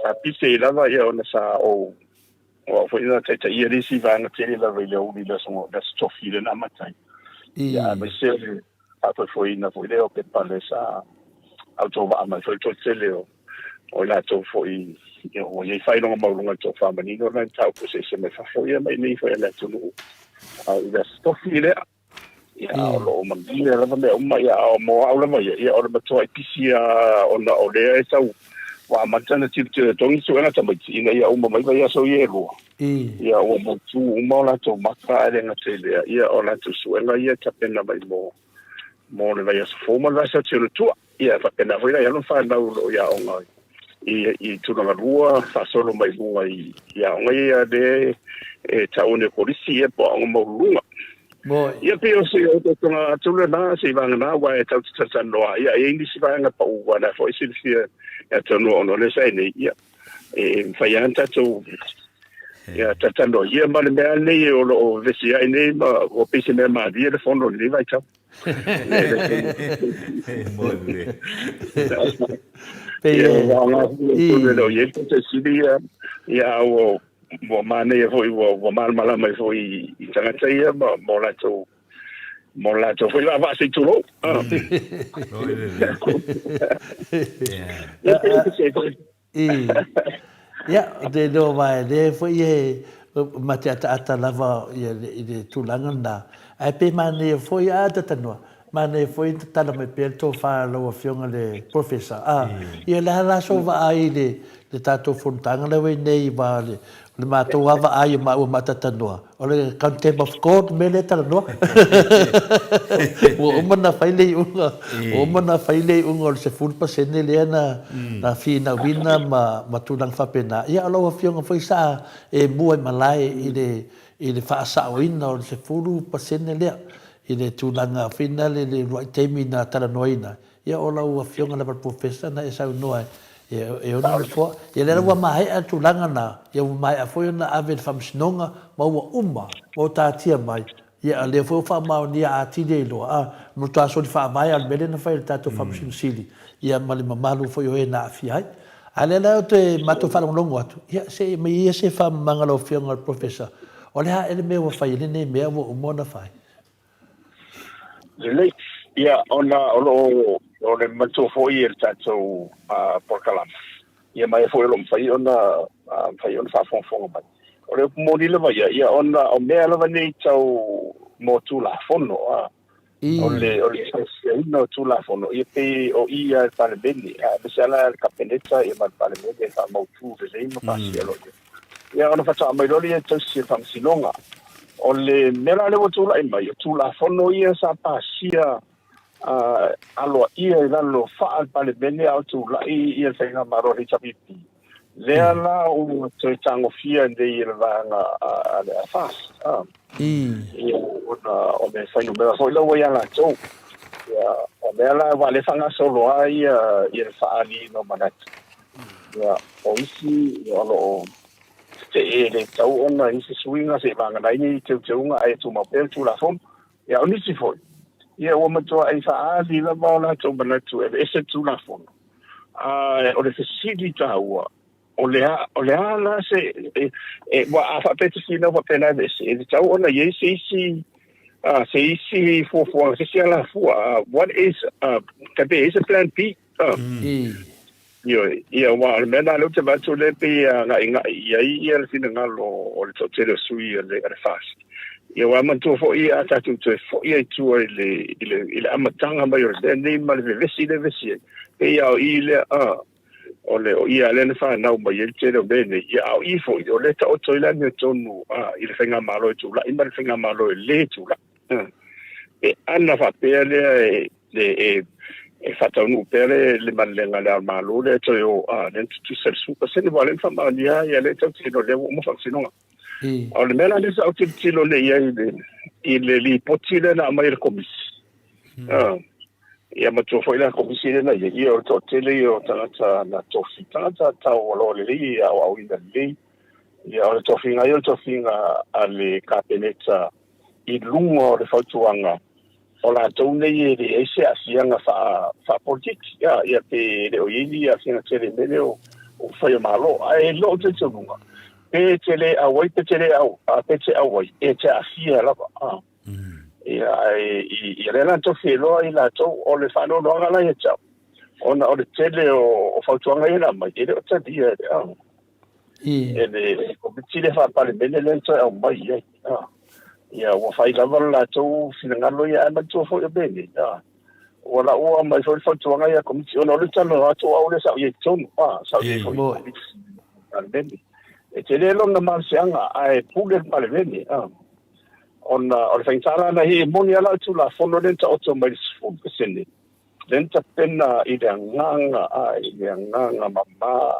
sa pise lava ia ona sa ou o au foi na taitaia le isi vaega tele lava i le aoauli le aso le aso Tofi le na amata ai. Ia, aemaise o le faafoefoeina foi lea o pepa le sa autovaa mai foi le toatele o i latou foi ia, ua i ai faailoga maualuga i le tofamanino nai mataupu eseese mai fafo ia mai nei foi a le atunuu. A i le aso Tofi lea, ia, o lo o manuia lava mea uma. Ia, a o mo au lava ia, ia o le matuai pisi a ona o lea e tau ua amata na tilotilo e togi suega tamaiti ina ia uma mai vaiaso ia e 2. Ia, ua mautu uma o latou maka, ae le gata i lea, ia o latou suega ia e tapena mai mo le vaiaso fou ma le vaiaso atu i tua. Ia, faapena foi la i alo fanau o lo o i aoga i tulaga lua faasolo mai luga i aoga ia le e tau nei o kolisi ia po o aoga maualuluga. Moi. Ia, pei o se otootoga atu lena se i vagana aua e tau te talatalanoa ia e i ai nisi vaega pau ua la foi silafia ia talanoa ona o lea sa i nei ia e mafai lava ona tatou ia talatalanoa ia ma le mea lenei o lo o vevesi ai nei ma ua pei se mea malie le fono i lenei vaitau. Moi lelei. Pei Ia, e. ua aoga foi le o i ai le fesili ia, ia ua manaia foi ua malamalama ai foi i tagata ia ma mo latou foi vaavaa se i tulou. Ah. Moi lelei. Ia, pei se foi. I. Ia, te iloa mai, lea foi e ma te ataata lava ia i le tulaga lena. Ae pe manaia foi a tatanoa, manaia foi tatala mai pea le tofa a lau Afioga le Professor. A, ia le a la sou vaai i le tatou fonotaga lea ua i nei aua o le matou lava vaai o maua ma Atatanoa, o le contempt of court le mea lea e talanoa. Ua uma ona fai le iuga, ua uma ona fai le iuga o le 10% lea na finauina ma tulaga faapena. Ia o lau Afioga foi sa e mua i malae i le faasaoina o le 10% lea i le tulaga foi lea i le uluai taimi na talanoaina. Ia o lau Afioga lava le Professor na e saunoa e ono nofoa. Ia lea la ua maea le tulaga na, ia ua maea foi ona ave i le Faamasinoga ma ua uma, ua taatia mai. Ia a lea foi ua faamaonia atili ai loa, a matua soli faavae a o le mea lea na fai e le tatou Faamasino Sili, ia ma le mamalu foi o e na aafia ai. A lea la ou te matou faalogologo atu, ia se i aumai ia se faamamaga lau Afioga i le Professor, o le a ea le mea ua fai ai lenei mea ua uma ona fai? Lelei. Ia, ona o lo o o le manatua foi e le tatou polokalame, ia ma e foi o lo o mafai ona faafogafoga mai. O le upu moni lava ia, ia ona o mea lava nei tau mo Tulafono, a. O le fausiaina o Tulafono, ia pei o i a le Palemene, aemaise lava la le Kapeneta ia ma le Palemene e faamautu lelei ma pasia loa ia. Ia ona faatoa mai loa lea e tausi e le Faamasinoga. O le mea la lea ua tulai mai, o Tulafono ia sa pasia aloaia i lalo faa le Palemene a o tulai ia le faigamalo a le HRPP. Lea la ua toe tagofia nei e le vaega a le FAST. Ia, ona o le fuainumera foi la ua ia latou. Ia, o lea la ua le faagasolo lava ia le faaaliina o manatu. Ia, o isi o lo o tetee e le tatau ona i se suiga se i vagana ai ni teuteuga ae tumau pea le Tulafono. Ia, o nisi foi, ia ua matuai faaali lava o latou manatu e aveese le Tulafono. A o le fesili taua, o le a la se ua a faapea te finau faapena e aveese, e tatau ona i ai se isi fuafuaga, se isi alafua. What is can be is a plan B? Ioe, ia aua o le mea lena lea ou te vaai atu lea pei e agaigai i ai ia le finagalo o le toatele o sui a le FAST. Ia aua manatua foi a tatou toe foi ai tua i le amataga mai o le mea nei ma le vevesi lea e vevesi ai. pei lava o i lea, a, o le, o ia lea na fanau mai ai le tele o mea nei, ia, a o i foi, o lea e taoto ai le amiotonu, a, i le faigamalo e tulai ma le faigamalo e lē tulai. A, pe ana faapea lea e, e, e, e faataunuu pea le, le malelega a le Ao o le Malo lea e toe o, a, lea na tutusa i le 10%, aua o lea na faamaonia ai, lea tatou te iloa o lea ua uma faamasinoga. A o le mea la lea sa ou tilotilo nei i ai i le, i le lipoti lea na aumai e le Komisi, ia matua foi la Komisi lea na i ai, ia o le toatele ia o tagata na tofi, tagata taualoa lelei e aoaoina lelei, ia o le tofiga ia o le tofiga a le Kapeneta i luga o le fautuaga o latou nei e leai se aafiaga faapolitiki, ia pe le o i ai ni aafiaga tele i mea nei o upufai o Malo. Ae i lou talitonuga, pe te le auai pe te le au, pe te auai, e te aafia lava. Ia, ae ia lea la na tofi ai loa i latou, o le faanoanoaga la ia te au, ona o le tele o fautuaga ia na aumai, e le o talia e le au. E le Komiti lea Faa-Palemene lea na toe aumai i ai. Ia, ua fai lava le latou finagalo ia, ae manatua foi o mea nei, ua laua mai foi le fautuaga ia Komiti, ona o lea ou te talanoa atu o au lea sa ou i ai i totonu, sa ou i ai foi i le Komiti Palemene. E tele lona malosiaga, ae pule le Palemene, ona o le faigata la na e moni lava la o le Tulafono lea na taoto mai i le 10%, lea na tapena i le agaga, i le agaga mama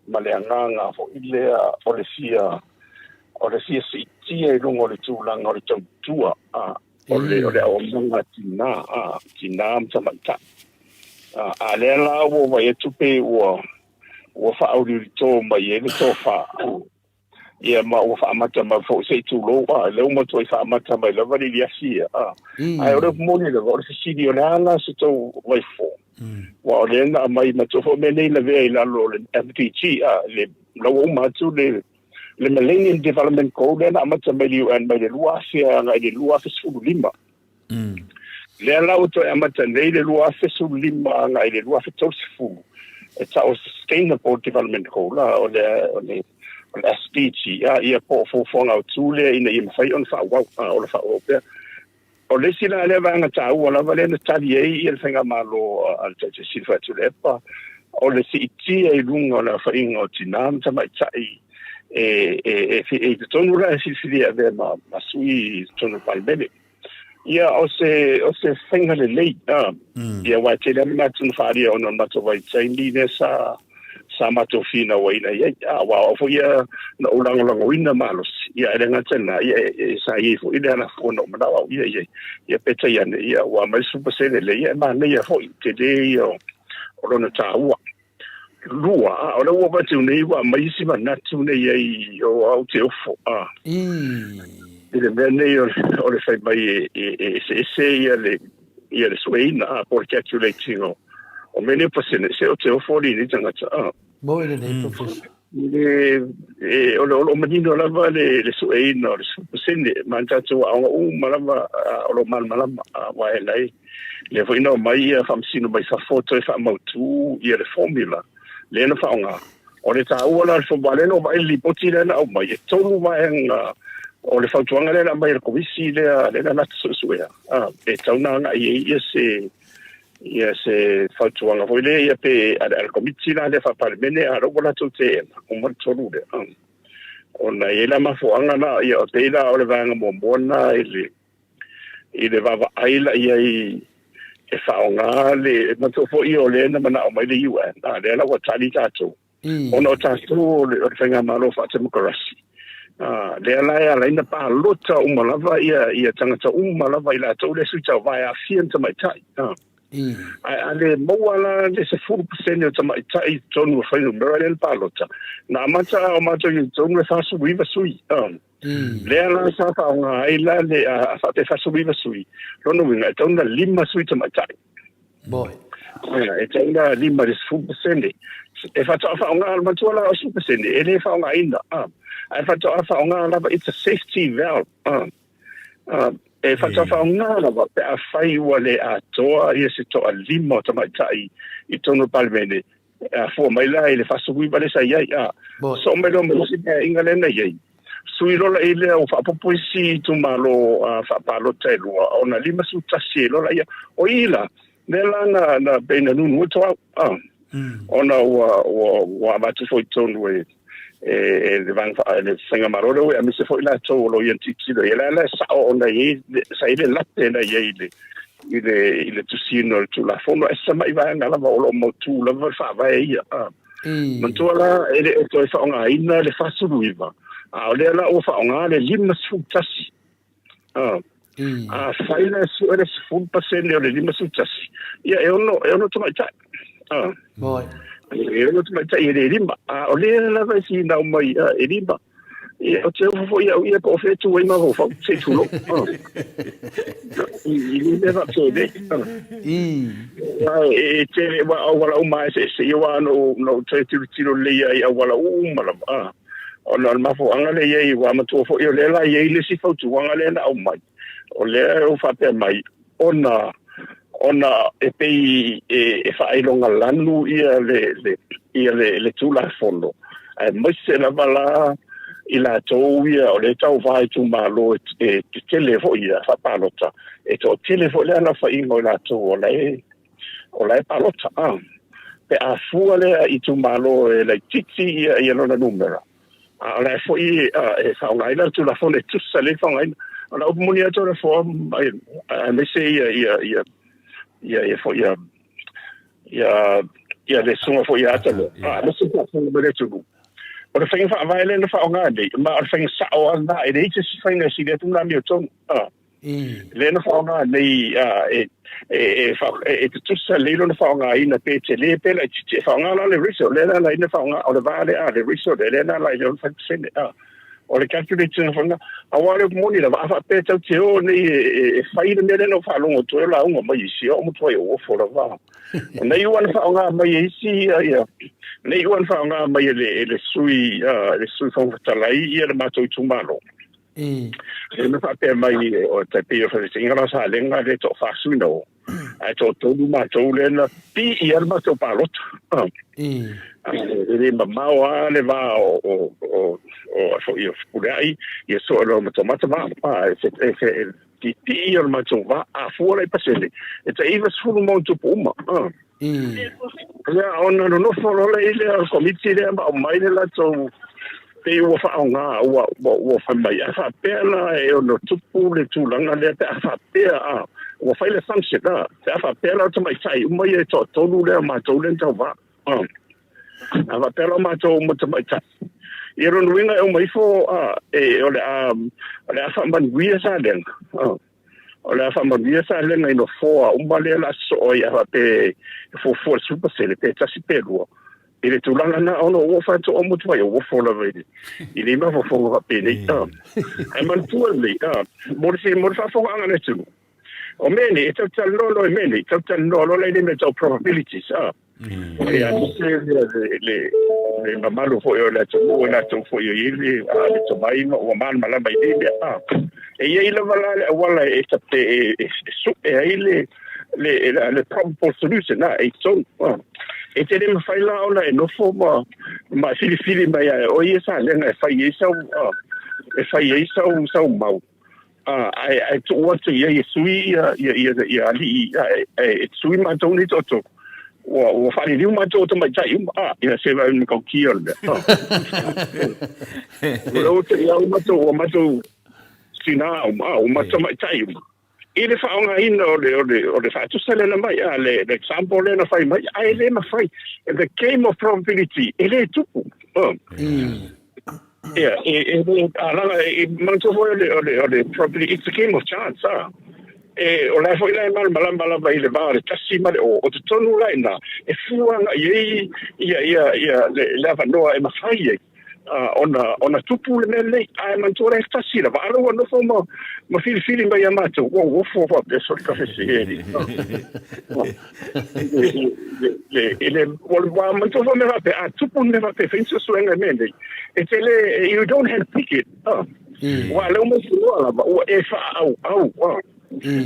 ma le agaga foi lea o le fia o le fia siitia i luga o le tulaga o le tautua a o le o le auaunaga a tinā a tinā ma tamaitai. A, a lea la ua vaai atu pei ua ua faauliulito mai ai le tofa ia ma ua faamata mai foi se i tulou a lea ua matuai faamata mai lava le iliasi ia a ae o le upu moni lava o le fesili o le a la se tou vaifofo aua o lea na aumai matua foi mea nei lavea i lalo o le MDG a le la ua uma atu le le Millennium Development Goal lea na amata mai le UN mai le 2000 agai i le 2015. Lea la ua toe amata nei le 2015 agai i le 2030 e tau o Sustainable Development Goal, o le, o le, o le SDG, a, ia po o fuafuaga autu lea ina ia mafai ona faaauau, a, o le faaauau pea. O le isi la lea vaega taua lava lea na tali ai ia le faigamalo a le Taitai Sili Tuilaepa, o le siitia i luga o le aofaiga o tinā ma tamaitai e, e, e, e i totonu la e filifilia e avea ma, ma sui i totonu o le Palemene. Ia, o se, o se faiga lelei, a, ia, aua e tele lava manatu na faaalia ona o le matou vaitaimi lea sa, sa matou finauaina i ai. A, aua o au foi ia na ou lagolagoina malosi, ia, e le gata i lena, ia, e, e, sa i ai foi le alafua na ou manao au ia i ai. Ia, peitai ane, ia, ua aumai le 10% lea, ia, e manaia foi, tele ia o, o lona taua. Lua, a, o lea ua avatu nei ua aumai isi manatu nei ai o au te ofo, a. I le mea nei o le, o le fai mai e, e, e eseese ia le, ia le sueina, a, po o le calculating o, o mea nei o pasene, se o te ofo alii nei tagata, a. Moi lenei, Professor. Le, e, o le, o lo o manino lava le, le sueina o le 10%, ma na tatou aoga uma lava, a, o lo o malamalama, a, aua e la e, Lea foi na omai ia faamasino mai fafo toe faamautu ia le formula lea na faaaoga. O le taua la o le formula, lea na ou vaai i le lipoti lea na aumai, e tolu vaega o le fautuaga lea na aumai e le Komisi lea lea na lata suesuea, a, e tatau ona agai ai ia se ia se fautuaga foi lea ia pe a le Komiti la lea faa-Palemene a o lea ua latou teena, uma le tolu lea. Ona e i ai la mafuaaga na, ia e pei la o le vaega muamua lena i le i le vaavaai la i ai e faaaoga le manatua foi o lea na manao mai le UN, a lea la ua tali tatou, ona o tatou o le faigamalo faatemokarasi, a lea la e ala ai ona palota uma lava ia ia tagata uma lava i latou lea sui tauva e aafia ni tamaitai, a. Ae a le maua la le 10% o tamaitai i totonu o fuainumera lea na palota, na amata o matou i totonu e 49 sui, a. Lea la sa faaaoga ai la le a faapea 49 sui, lona uiga e tatau ona 5 sui tamaitai. Moi. E tatau ona 5 i le 10%. E faatoa faaaoga, matua la o 10% e le faaaogaina, ae faatoa faaaoga lava, it's a safety valve. E faatoa faaaoga lava pe afai ua le atoa ia se toalima o tamaitai i totonu o le Palemene, E afua mai la i le 49 lea sa i ai, a soo mai loa ma isi paeaiga lea na i ai, sui loa la i lea ua faaopoopo isi itumalo faapalota e lua, ona 51 ai loa laia. O i la, Lea la na na pei na nunu atu au, a. Ona ua ua ua avatu foi i totonu e e e le vaega faa le faigamalo lea ua aemaise foi latou o lo o ia tilotilo i ai. O le a la e sao ona e i ai sa i ai le lape na i ai i le i le i le tusiina o le Tulafono ae sa mai vaega lava o lo o mautu lava le faavae ia. A. Manatua la e le o toe faaaogaina le 49, a o lea la ua faaaoga le 51. Afai la e sue le 10% o le 51, ia e ono, e ono tamaitai. E ono tamaitai e le lima. A o lea lava e finau mai e lima. Ia, ou te ofo foi au ia po o fea e tu ai mafaufau, se i tulou. I le mea faapenei. E tele, aua o auala uma lava e eseese ia, aua na ou toe tilotilo lelei lava i auala uma lava. Ona o le mafuaaga lea e i ai, ua matua foi o lea la e i ai le isi fautuaga lea na aumai, o lea ua faapea mai, ona ona e pei e, e faailoga lanu ia le, le, ia le, le Tulafono, aemaise lava la i latou ia o lea e tauva i itumalo e, e tetele foi ia faapalota, e toatele foi le alafaiga o i latou o la e o la e palota, a. Pe a fua lea i itumalo e laitiiti ia, ia lona numera, a o la e foi a, e faaaogaina le Tulafono e tusa lelei faaaogaina. O lau upu moni atu o le foa, aemaise ia, ia, ia, ia, ia foi ia, ia, ia le susuga foi ia Ata lea, a, aemaise le faafofoga mai le atunuu. O le faiga faavae lea na faaaoga nei, ma o le faiga sao lava lena, e leai se isi faiga e sili atu le amiotonu. A. Lea na faaaoga nei e, e, e, e tutusa lelei lona faaaogaina pe tele pe laitiiti. E faaaoga la le ratio, lea la la ina faaaoga, o le va lea, le ratio lea, lea na ala i le 65%. A. O le calculate ina foi lena. Aua o le upu moni lava, a faapea tatou te o nei e, e, e fai le mea lea na ou faalogo atu ai o lauga mai isi, o matuai ou ofo lava. O nei ua na faaaoga mai e isi ia, ia, nei ua na faaaoga mai e le, e le sui, uh, le sui Fofoga Fetalai ia le matou itumalo. E na faapea mai o tai pei o faataitaiga la Salega lea e toafa sui na o, ae toatolu matou lea na pii ai le matou palota. E le mamao lava le va o o o o foi o Fepuleai ia soo loa ma Tomata va e se e se pipii o le matou va a fua la i pasene e tai 90 ma ona tupu uma. Ia, ona nonofo loa lea i le komiti lea ma aumai le latou pei ua faaaoga, ua, ua, ua fai mai, a faapea la e ono tupu le tulaga lea pe a faapea, a, ua fai le assumption, a, pe a faapea la o tamaitai uma ia e toatolu lea o matou lea na tauva, a, a faapea la o matou uma tamaitai. Ia lona uiga e uma ifo, a, e, o le a, o le a faamanuia Salega, a. O le a faamanuia Salega i nofoa uma lea o le a sosoo ai a faapea e fuafua i le 10% pe tasi pe lua. I le tulaga lena ona ua faatoa motu ai o ofo lava i le i le mafaufauga faapenei. Ae manatua lelei, mo le mo le faafofogaaga a le atunuu, o mea nei, e tatou te talanoa loa i mea nei, tatou te talanoa loa la i le mea tau probabilities. Ia, le, le, le mamalu foi o le atunuu, e latou foi e i ai le, le tomai ma ua malamalama i nei mea. A. E i ai lava la le auala e, e, e, e sue ai le, le, le, le probable solution, a, e i totonu. A. E te le mafai la ona e nofo ma, ma filifili mai ia oe ia Salega e fai ai sau, a, e fai ai sau, sau mau. Ae, ae tuu atu i ai e sui ia, ia, ia, ia alii, e, e, e sui matou nei toatolu. Ua, ua faaliliu matou o tamaitai uma. Ah, ia se vai matautia o le mea. Ah. Ua te ia o matou, o matou tinā uma, ah, o matou tamaitai uma. I le faaaogaina o le, o le, o le faatusa lea na mai, ah, le, le example lea na fai mai, ae le mafai. The game of probability, e le tupu. Ah. Ia, e, e, e, a langa, e, manatua foi o le, o le, o le probably, it's a game of chance, a. E, o la foi la e malamalama lava i le va o le tasi ma le o, o totonu la i ina, e fua agai ai ia, ia, ia, le, le avanoa e mafai ai ona, ona tupu le mea lenei. Ae manatua la e tasi lava, a la ua nofo ma, ma filifili mai ia matou, ua uofo faapea soli kafe se e alii. Le, le, ua manatua foi mea faapea, a tupu le mea faapea, fai ni suesuega i mea nei. E te le, you don't hand pick it. Ua lea ua mautinoa lava, ua e faaauau.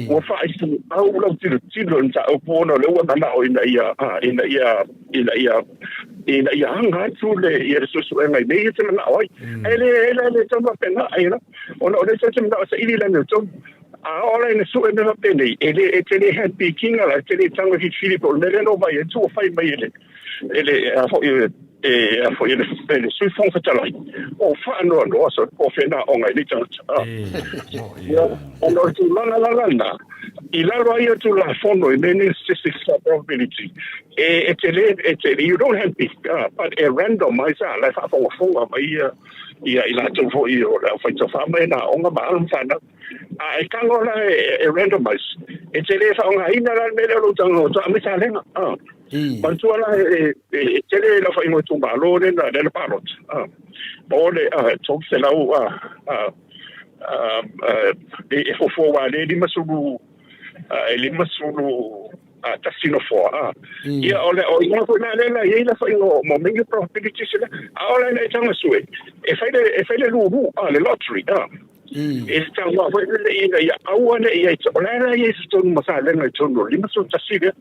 Ua faaisuau lau tilotilo i le mataupu ona o lea ua manao ina ia, ina ia, ina ia, ina ia aga atu le, ia le suesuega i mea ia e te manao ai. Ae le, e le, le tau faapena, ai la, ona o lea e te manao e saili le amiotonu. A oo la ina sue mea faapenei, e le, e te le hand-pick ina la, e te le tago e filifili po o le mea lea na ou vaai ai, ua fai mai e le, e le, a foi, e, a foi, e le, e le Sui Fofoga Fetalai, ua ou faanoanoa sole, po o fea na aoga ai nei tagata. A. Ia, ona o le tulaga la lena, i lalo ai o Tulafono i mea nei statistics fa probability, e, e te le, e te, you don't hand-pick, but e randomize, a, la e faafogafoga mai ia, ia i latou foi o le aufaitofa ma e na aoga ma alo ma fanau. A e tago la e randomize, e te le faaaogaina la le mea lea o lou tago toa aumai salega. Manatua la e tele lau faaigoa itumalo lea na lea na palota. O le 300 e fuafua aua lea e 50 e 51 nofoa. Ia o le o i ina foi la lea na i ai le faaigoa mo mea ia probabilities lea. A o la ina e taga sue, e fai le e fai le lulu, le lottery. E taua foi lele ina ia aua ne i ai, o la e la i ai se tonu ma salega i totonu o le 51 lea.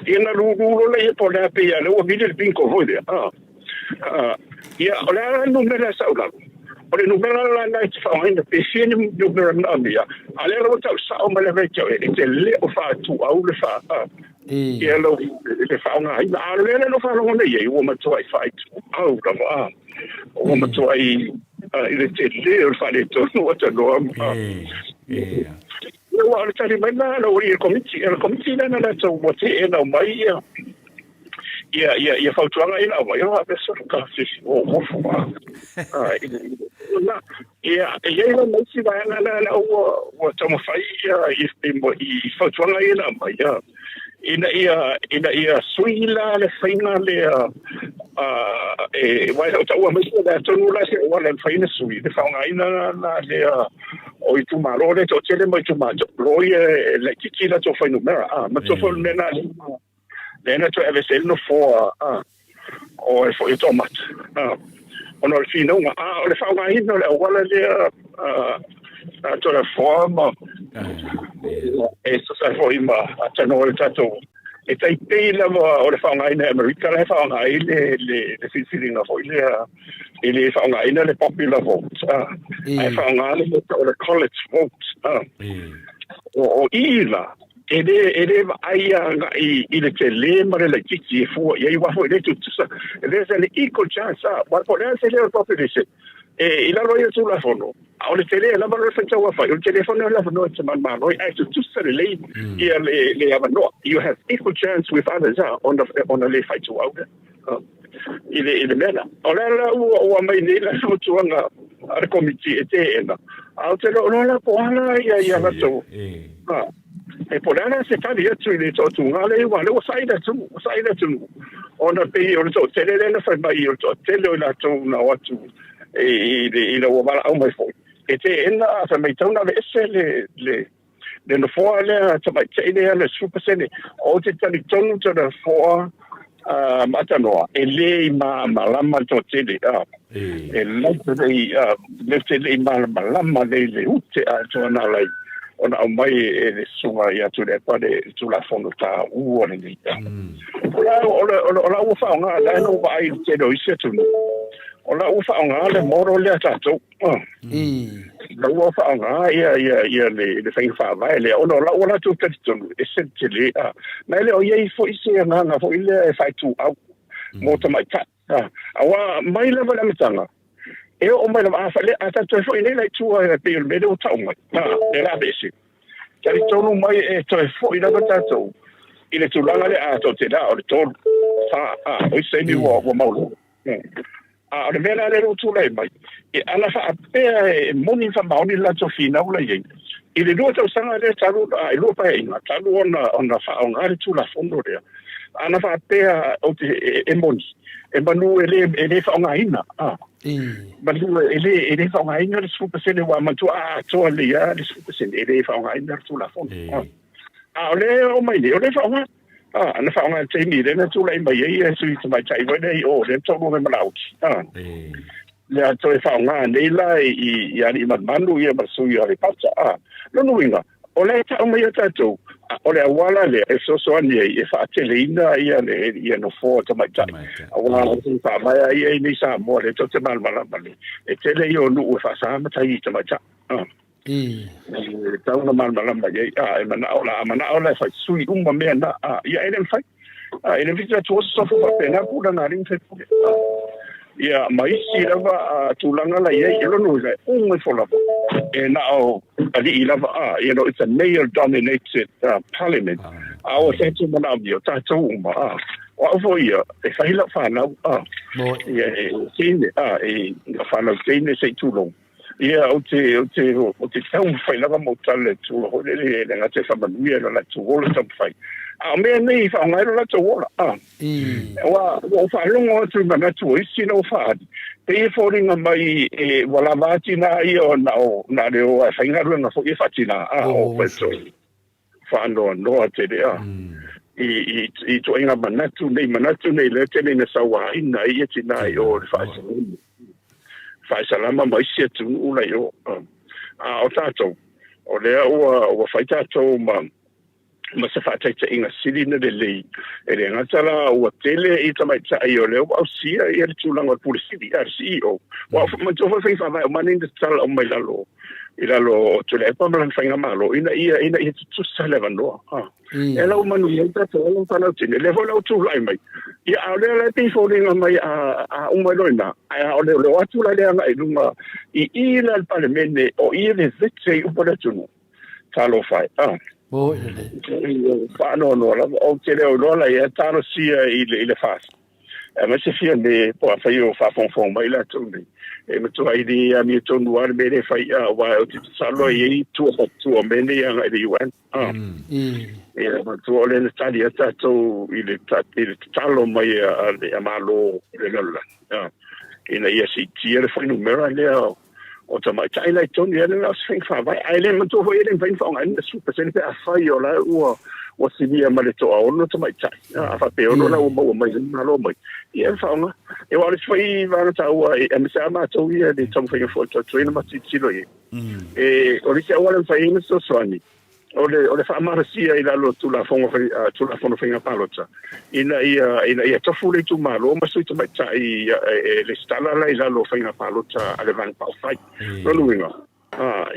Ia na lulu loa lea po o le a pei lava o lea ua vili le bingo foi lea. Ia, o le a la le numera e sau i lalo? O le numera la lena e te faaaogaina pe fia ni numera manaomia, a o lea la ua tau sao mai lava ia te oe, e te le o faatuau le faa, ia lau, le faaaogaina. A o lea la na ou faalogo nei i ai, ua matuai faaituau lava. Ua matuai i le tele o le faaletonu o tanoa. Ia ua o le tali mai la lau i le komiti, o le komiti lea na latou ua teena aumai ia ia ia ia fautuaga ia na aumai, o faapea solo ka fifi o ofu a. Ia e i ai la ma isi vaega la la ua ua taumafai ia i i fautuaga ia na aumai ia. Ina ia, ina ia sui la le faiga lea, e, aua e le o taua mai o le a tonu la se auala e mafai ona sui, le faaaogaina la lea o itumalo lea e toatele ma itumalo ia e laitiiti latou fuainumera, a, manatua foi o le mea lena lea na toe aveese ai le nofoa, a, o e foi e toamata, a, ona o le finauga, a o le faaaogaina o le auala lea, a, a Toleafoa ma e tusa ai foi ma tanoa le tatou e tai pei lava o le faaaogaina e Amerika la e faaaoga ai le le le filifiliga foi lea e le faaaogaina le popular vote a ae faaaoga le mea o le college vote a o i la e le e le vaai agai i le tele ma le laitiiti e fua i ai aua foi e le tutusa there's an equal chance a aua po o le a se leo o le population e i lalo ai o le Tulafono A o le tele lava o le faitau aofai, o le tele foi o le avanoa e te manumalo ai, ae tutusa lelei ia le, le avanoa. You have equal chance with others a, ona, ona le faituau lea i le, i le mea lea. O le a la ua, ua aumai nei la fautuaga a le Komiti e teena, a ou te le o iloa la po o a la ia, ia latou, a, e po o le a la se tali atu i le toatuga lea, aua o lea ua sai le atunuu, ua sai le atunuu, ona pei o le toatele lea na fai mai, o le toatele o i latou na o atu ina ua valaau mai foi, e teena a fai mai tau na aveese le, le, le nofoa lea tamaitai lea le 10%. Ou te talitonu Toleafoa ma Atanoa, e le i malamalama le toatele, e latou te le i malamalama le i le ute atoa na ala ai ona aumai e le susuga ia Tuilaepa le Tulafono taua lenei. O la, o la, o la ua faaaoga, la e na ou vaai i le tele o isi atunuu, o la ua faaaoga le model lea a tatou. La ua faaaoga ia, ia, ia le, le faiga faavae lea, ona o la ua latou talitonu, e ese le tele. Ma e le o i ai foi se agaga foi lea e faaituau mo tamaitai. Aua mai lava i le amataga, e oo mai lava, a, a tatou toe foi nei la i tua e pei o le mea lea ua tau mai, lea la aveese. Talitonu mai e toe foi lava tatou i le tulaga lea a tou te la o le 3, 4, a, o isi taimi ua, ua maualalo. A o le mea la lea ua tulai mai, e ala faapea e moni ma faamaoni le latou finau la i ai, i le 2 tausaga lea talu, a, e 2 paeaiga talu ona, ona faaaoga le Tulafono lea, ana faapea ou te, e moni, e manu e le, e le faaaogaina, a. Manu e le, e le faaaogaina le 10% aua manatua a atoa lelei lava le 10% e le faaaogaina le Tulafono. A o lea e oo mai nei, o lea e faaaoga. A, na faaaoga i le taimi lea na tulai mai ai le sui tamaitai foi lea i o, lea na taunuu mai ma Laauli. A, lea toe faaaoga nei la i, i Aliimalemanu ia ma le sui o Aleipata. A, lona uiga, o lea e tau mai ia tatou, o le auala lea e fesoasoani ai e faateleina ia le ia nofoa tamaitai. Aua o le faavae lava ia i nei Samoa, lea tou te malamalama nei, e tele ia o nuu e faasa matai i tamaitai. I. E tatau ona malamalama i ai, a, e manao la, a manao la e fai sui uma mea na, a, ia e le mafai. A, e le mafai ona tuososofa faapena tulaga a alii ma faipule. A, ia, ma isi lava a, tulaga la i ai, e lona uiga, e uma ifo lava, e na o alii lava, a, you know, it's a male dominated uh, parliament. A o tatou manaomia, o tatou uma, a, o au foi ia, e fai lau fanau, a, ia, e teine, a, e fanau teine se i tulou. Ia, ou te, ou te, ou te taumafai lava ma ou tala i le Atua foi lele, e le gata e faamanuia i lo latou ola taumafai, a o mea nei e faaaoga ai lo latou ola. A, ua, ua ou faalogo atu i manatu o isi na ua faaali, pei e foliga mai e, ua lava a tinā ia ona o, na o le o lava e faigaluega foi e faatinā, a, o toe faanoanoa tele, a, i, i, i ituaiga manatu nei, manatu nei lea tele ina sauaina ai ia tinā i o i le faasalama, faasalama ma isi atunuu la i o. A o tatou, o lea ua, ua fai tatou ma, ma se faataitaiga sili ona lelei, e le gata la ua tele i tamaitai o lea ua ausia ia le tulaga o le Pule Sili, a le CEO. Ua manatua foi faiga faavae uma nei na tatala uma i lalo i lalo o Tuilaepa ma lana faigamalo ina ia ina ia tutusa le avanoa. Ha. E lau manuia ai tatou alo ma fanau teine. Lea foi la ua tulai mai. Ia a o lea la e pei e foliga mai a a uma loa i ina, ae a o le o atu la lea agai i luga i i la i le Palemene o i e vevete ai upu a le atunuu. Talofa e. Ah. Oi lelei. Faanoanoa lava. Ou te le o iloa la ia talosia i le i le FAST. Aemaise fia me po a fai o faafogafoga mai latou nei. E matua i le amiotonu lava le mea lea e fai, aua ou te tatalo e i ai tua faapitoa o mea nei agai i le UN. Ia, matua o lea na tali ai tatou i le i le tatalo mai a le Malo o le lalolagi, ina ia siitia le fuainumera lea o tamaitai la i totonu, ia lea la o se faiga faavae. Ae le manatua foi e le mafai ona faaaogaina le 10% pe afai o la ua ua silia ma le toaono tamaitai. A faapea e ono la ua maua mai le Malo mai, ia e faaaoga. E aua o le isi foi vaega taua, aemaise lava matou ia i le taumafaiga foi o le tautuaina ma tilotilo i ai. E, o le isi auala e mafai ai ona fesoasoani, o le, o le faamalosia i lalo o Tulafono, Tulafono Faiga Palota, ina ia, ina ia tofu le itumalo ma sui tamaitai e, e lesitala la i lalo o faiga palota a le Vaega Faaupufai. Lona uiga,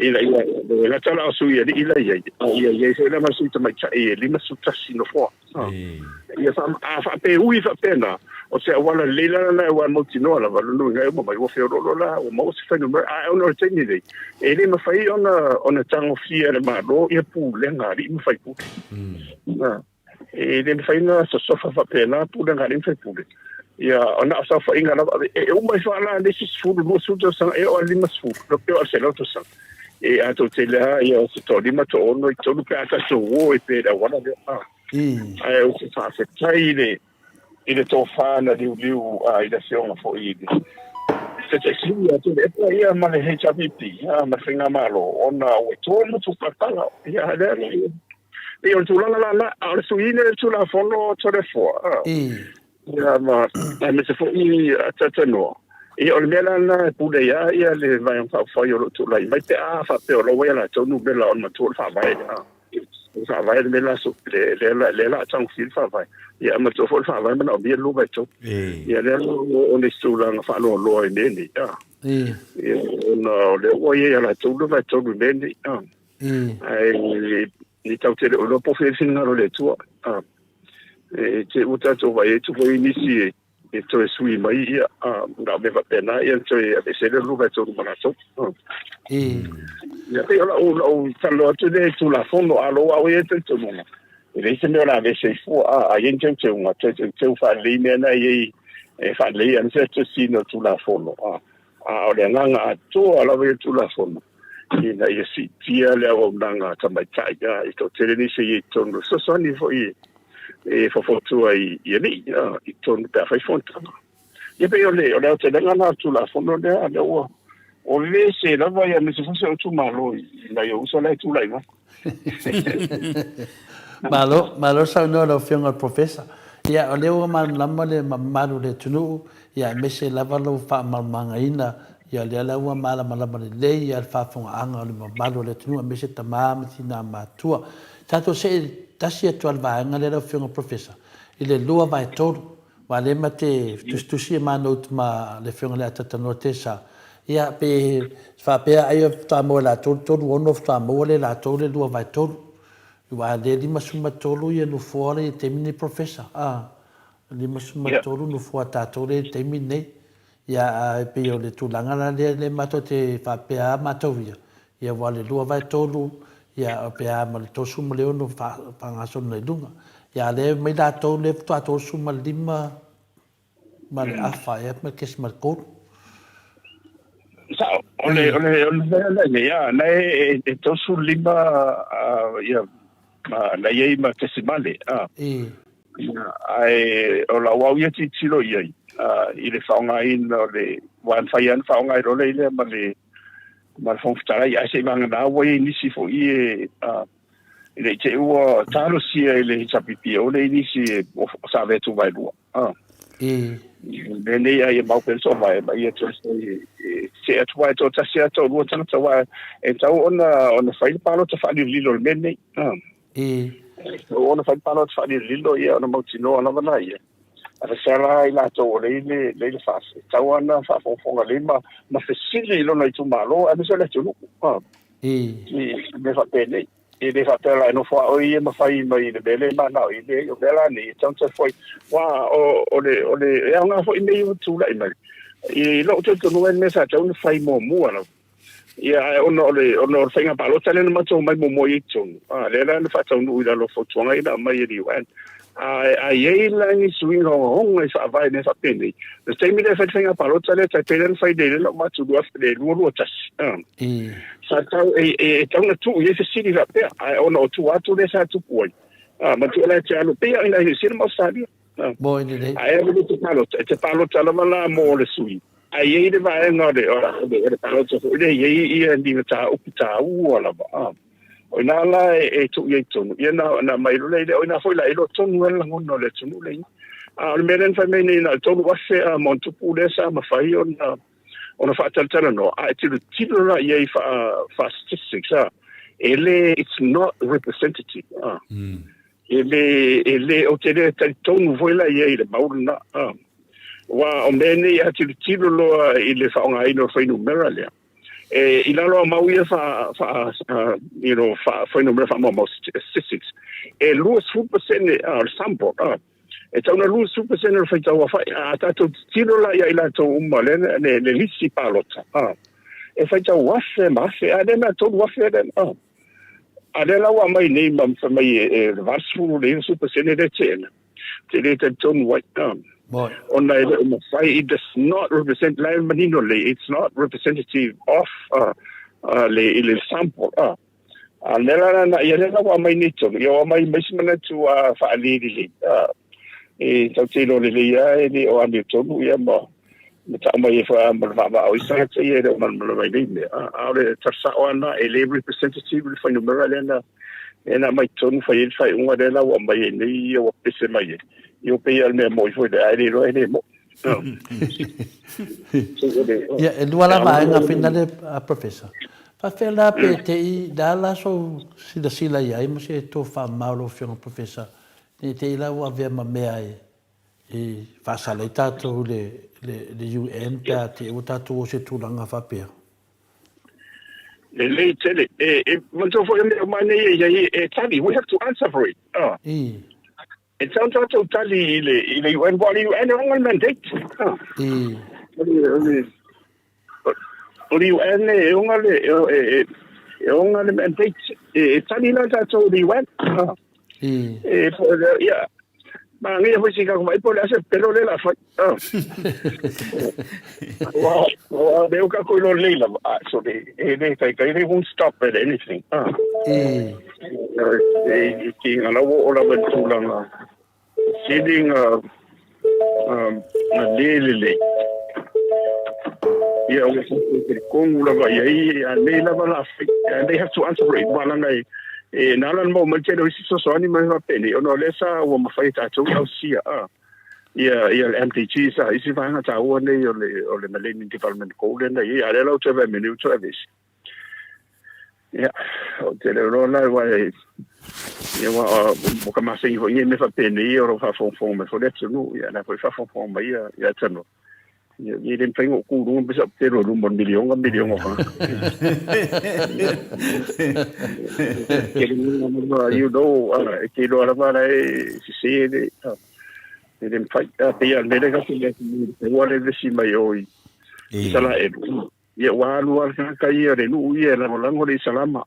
ina ia, e gata la o sui alii la i ai, a ia i ai foi la ma sui tamaitai e 51 nofoa. Ia fa, a faapea ui faapena, o se auala lelei la lena aua e mautinoa lava, lona uiga e uma mai ua feoloolo la, ua maua se fuainumera. Ae ona o le taimi nei, e le mafai ona, ona tagofia e le Malo ia pulega a alii ma faipule. E le mafai ona sosofa faapena pulega a alii ma faipule. Ia, na o saofaiga lava. E uma ifo lava la le isi 10, 20 tausaga, e oo lava i le 50, pe oo i le 100 tausaga. E a toatele lava ia o se toalima, toaono i totonu pe a tatou o ai pea i le auala lea. Ae ou te faafetai i le i le tofa na liuliu i le afioga foi i le Taitaifono ia Tuilaepa ia ma le HRPP ma le Faigamalo ona ua to le motu palapala. Ia lea la ia. Pei o le tulaga la lena, a o le suiina o le Tulafono Toleafoa, ia ma aemaise foi Talanoa, ia o le mea la lena e pule ai lava ia le Vaega Faaupufai o lo o tulai mai pe a faapea o la ua i a latou numera o le matua o le Faavae. Le Faavae le mea la so, le, le, le, le la a tagofia le Faavae. Ia, matua foi le Faavae manaomia le 2/3. Ia, lea la o le isi tulaga faanoanoa i mea nei. Ia, ona o lea ua i ai a latou 2/3 i mea nei. Ae i tatou te le o iloa po o fea le finagalo o le Atua. E te ua tatou vaai atu foi i nisi e e toe sui mai ia, na o mea faapena ia toe aveese ai le 2/3 ma latou. Ia pei o lau lau talanoa atu lea i Tulafono, a o lou au ia talitonuga, e leai se mea o le a aveese ai fua, a i ai ni teuteuga, toe teuteu faalelei mea na e i ai e faalelei aemaise le tusiina o le Tulafono, a o le agaga atoa lava ia o le Tulafono, ina ia siitia le auaunaga a tamaitai, e toatele nisi e i ai i totonu, e fesoasoani foi e faufautua i alii i totonu pe a fai fonotaga. Ia pei o le o le aotelega lena o le Tulafono lea, lea ua ua vevese lava ia aemaise foi si ou itumalo i nai ou uso la e tulai mai. Malo, malo saunoa lau Afioga i le Professor. Ia, o lea ua malamalama le mamalu o le atunuu, ia aemaise lava lou faamalamalamaina, ia lea la ua malamalama lelei ia le faafofogaaga o le mamalu o le atunuu aemaise tama ma tina matua. Tatou see tasi atu lava i le vaega lea lau Afioga Professor, i le 2/3, aua o lea ma te tusitusi e ma note ma le Afioga i le Atatanoa Tesa. Ia, pe faapea ai faatoa maua e latou le 36 faatoa maua lea e latou le 2/3. Aua o lea e 53 ia nofoa lea i le taimi lenei Professor, a, 53 nofoa a tatou lea i le taimi lenei. Ia, ae pei o le tulaga la lea, lea matou te faapea lava matou ia, ia aua o le 2/3, ia pe a ma le 36 faagasolo nei i luga. Ia a o lea e omai latou lea faatoa 35 ma le afa ea ma le kesimal tolu. Sao, o le, o le, o le mea lea nei, a, na e, e 35, ia, ma, na i ai ma kesimale, a. Ia, ae o lau au ia tilotilo i ai, i le faaaogaina o le, aua e mafai lava ona faaaoga e lola lea ma le, ma le Fofoga Fetalai, ae seiavagana ua i ai nisi foi e, e le i te i ua talosia i le HRPP, o le i nisi e, sa avea tuvaelua. I lenei ai e mau pea le toovae ma ia toe see atu aua e toatasi lava toalua tagata aua e tatau ona ona fai le palota faalilolilo i le mea lenei. E tatau ona fai le palota faalilolilo ia ona mautinoa lava laia. Aemaise la i latou o lea i le i le FAST, e tatau ona faafogafoga lelei ma ma fesili i lona itumalo aemaise o le atunuu i mea faapenei. E le faapea la e nofo a oe ia ma fai mai le mea lea e manao i le o mea la nei e tatau ona fai aua o le o le e aoga foi mea ia ua tulai mai i lou talitonuga le mea sa tatau ona fai muamua lava ia ae ona o le ona o le faiga palota lea na matou omai muamua i totonu a lea la na faataunuu i lalo o fautuaga ia na aumai e le UN a a i ai la ni suiga ogaoga i faavae mea faapenei le taimi lea fai le faiga palota lea tai pei lea na fai le lea na atu 2021 Sa tau, e, e, e tau na tuu i ai fesili faapea, ae ona o tua atu lea sa tupu ai. Ah, matua la e te alu, pei lava ina New Zealand ma Australia. Ah. Mo i lelei. Ae alu le te palota, e te palota lava la mo le sui. Ae i ai le vaega o le, o le, o le palota foi lea, i ai ia ni mataupu taua lava. Ah. O ina la e, e tuu i ai tonu, ia na, na mai loa lea, o ina foi la e iloa tonu ai le lagona o le atunuu lea. A o le mea lea na fai mai nei, na o le 3,000 a ma ona tupu lea sa mafai ona ona faatalatalanoa, a e tilotilo la i ai faa statistics, a, e le, it's not representative, a. E le, e le, ou te le talitonu foi la i ai i le mau lena, a. Aua o mea nei a tilotilo loa i le faaaogaina o le fuainumera lea, e, i lalo o mau ia faa, faa, you know, faa, fuainumera faamaumau, statistics, e 20% a, o le sample, a. E tau na 20% o le faitau aofai. A tatou titilo la ia i latou uma le, le, le lisi palota, a, e faitau afe ma afe, a lea mea 3,000 lea, a. A lea la ua aumai nei ma fai mai e, e le 80 le 90% lea teena. Te le talitonu ai, a. Ona e le o mafai, it does not represent, la e manino lelei, it's not representative of uh, uh, le, le sample, a. A mea la na, ia lea la ua aumai nei tonu, ia ua aumai ma isi manatu a faalelelei. A, e tau te iloa lelei lava e le o amiotonu ia ma ma tau mai e fa ma le vaavaa o isi tagata ia e le o malamalama i nei mea. A, a o le tala sao lava lena, e le representative le fuainumera lea na lea na aumai tonu fai ai le faaiuga lea la ua aumai ai nei ia ua pese mai ai. Ia ua pei lava o le mea moi foi lea, ae le iloa e le moi. Ia, e lua la vaega finale, Professor. Faafefea la pe te i, le a la sou silasila i ai ma se tofamamao lau Afioga Professor, ne i te i la ua avea ma mea e e faasala ai tatou i le le UN pe a te i ua tatou o i se tulaga faapea? Lelei tele. E, e manatua foi o mea uma nei e i ai e tali. We have to answer for it. E tatau ona tatou tali i le, i le UN, aua o le UN e ona le mandate. O le, o le, o le UN e ona le, e, e, e ona le mandate. E, e tali la tatou i le UN. E, ia, manaia foi se kako mai po o le a se pelo lea o le a fai. Aua, aua lea ua tatou iloa lelei lava, a, so le, e le taitai, they won't stop at anything. E, e, e, la ua oo lava i le tulaga sili na, na le lelei. Ia, ua tatou talitonu lava i ai, a nei lava la fai, and they have to answer for it, aua leaga e, e na ala ona maua mai le tele o isi fesoasoani ma mea faapenei, ona o lea sa ua mafai e tatou ona ausia, a. Ia, ia le MDG sa isi vaega taua nei o le, o le Millennium Development Goal lea na i ai, a o lea la ua toe vaai mai nei ua toe aveese. Ia, ou te le iloa la aua e, ia aua o ka masani foi nei mea faapenei o lo o faafogafoga mai foi le atunuu, ia o la foi e faafogafoga mai ia, ia Atanua. Ia, e le mafai ona ou tu i luga ma sau pelo i luma o le miliona, miliona o tagata. You know, e te iloa lava la e sese le, e le mafai. A pei lava o le mea lea tatou te taua le vevesi mai o i Isaraelu. Ia ua alu lava le tagata ia, le nuu ia e lagolago le Isalama.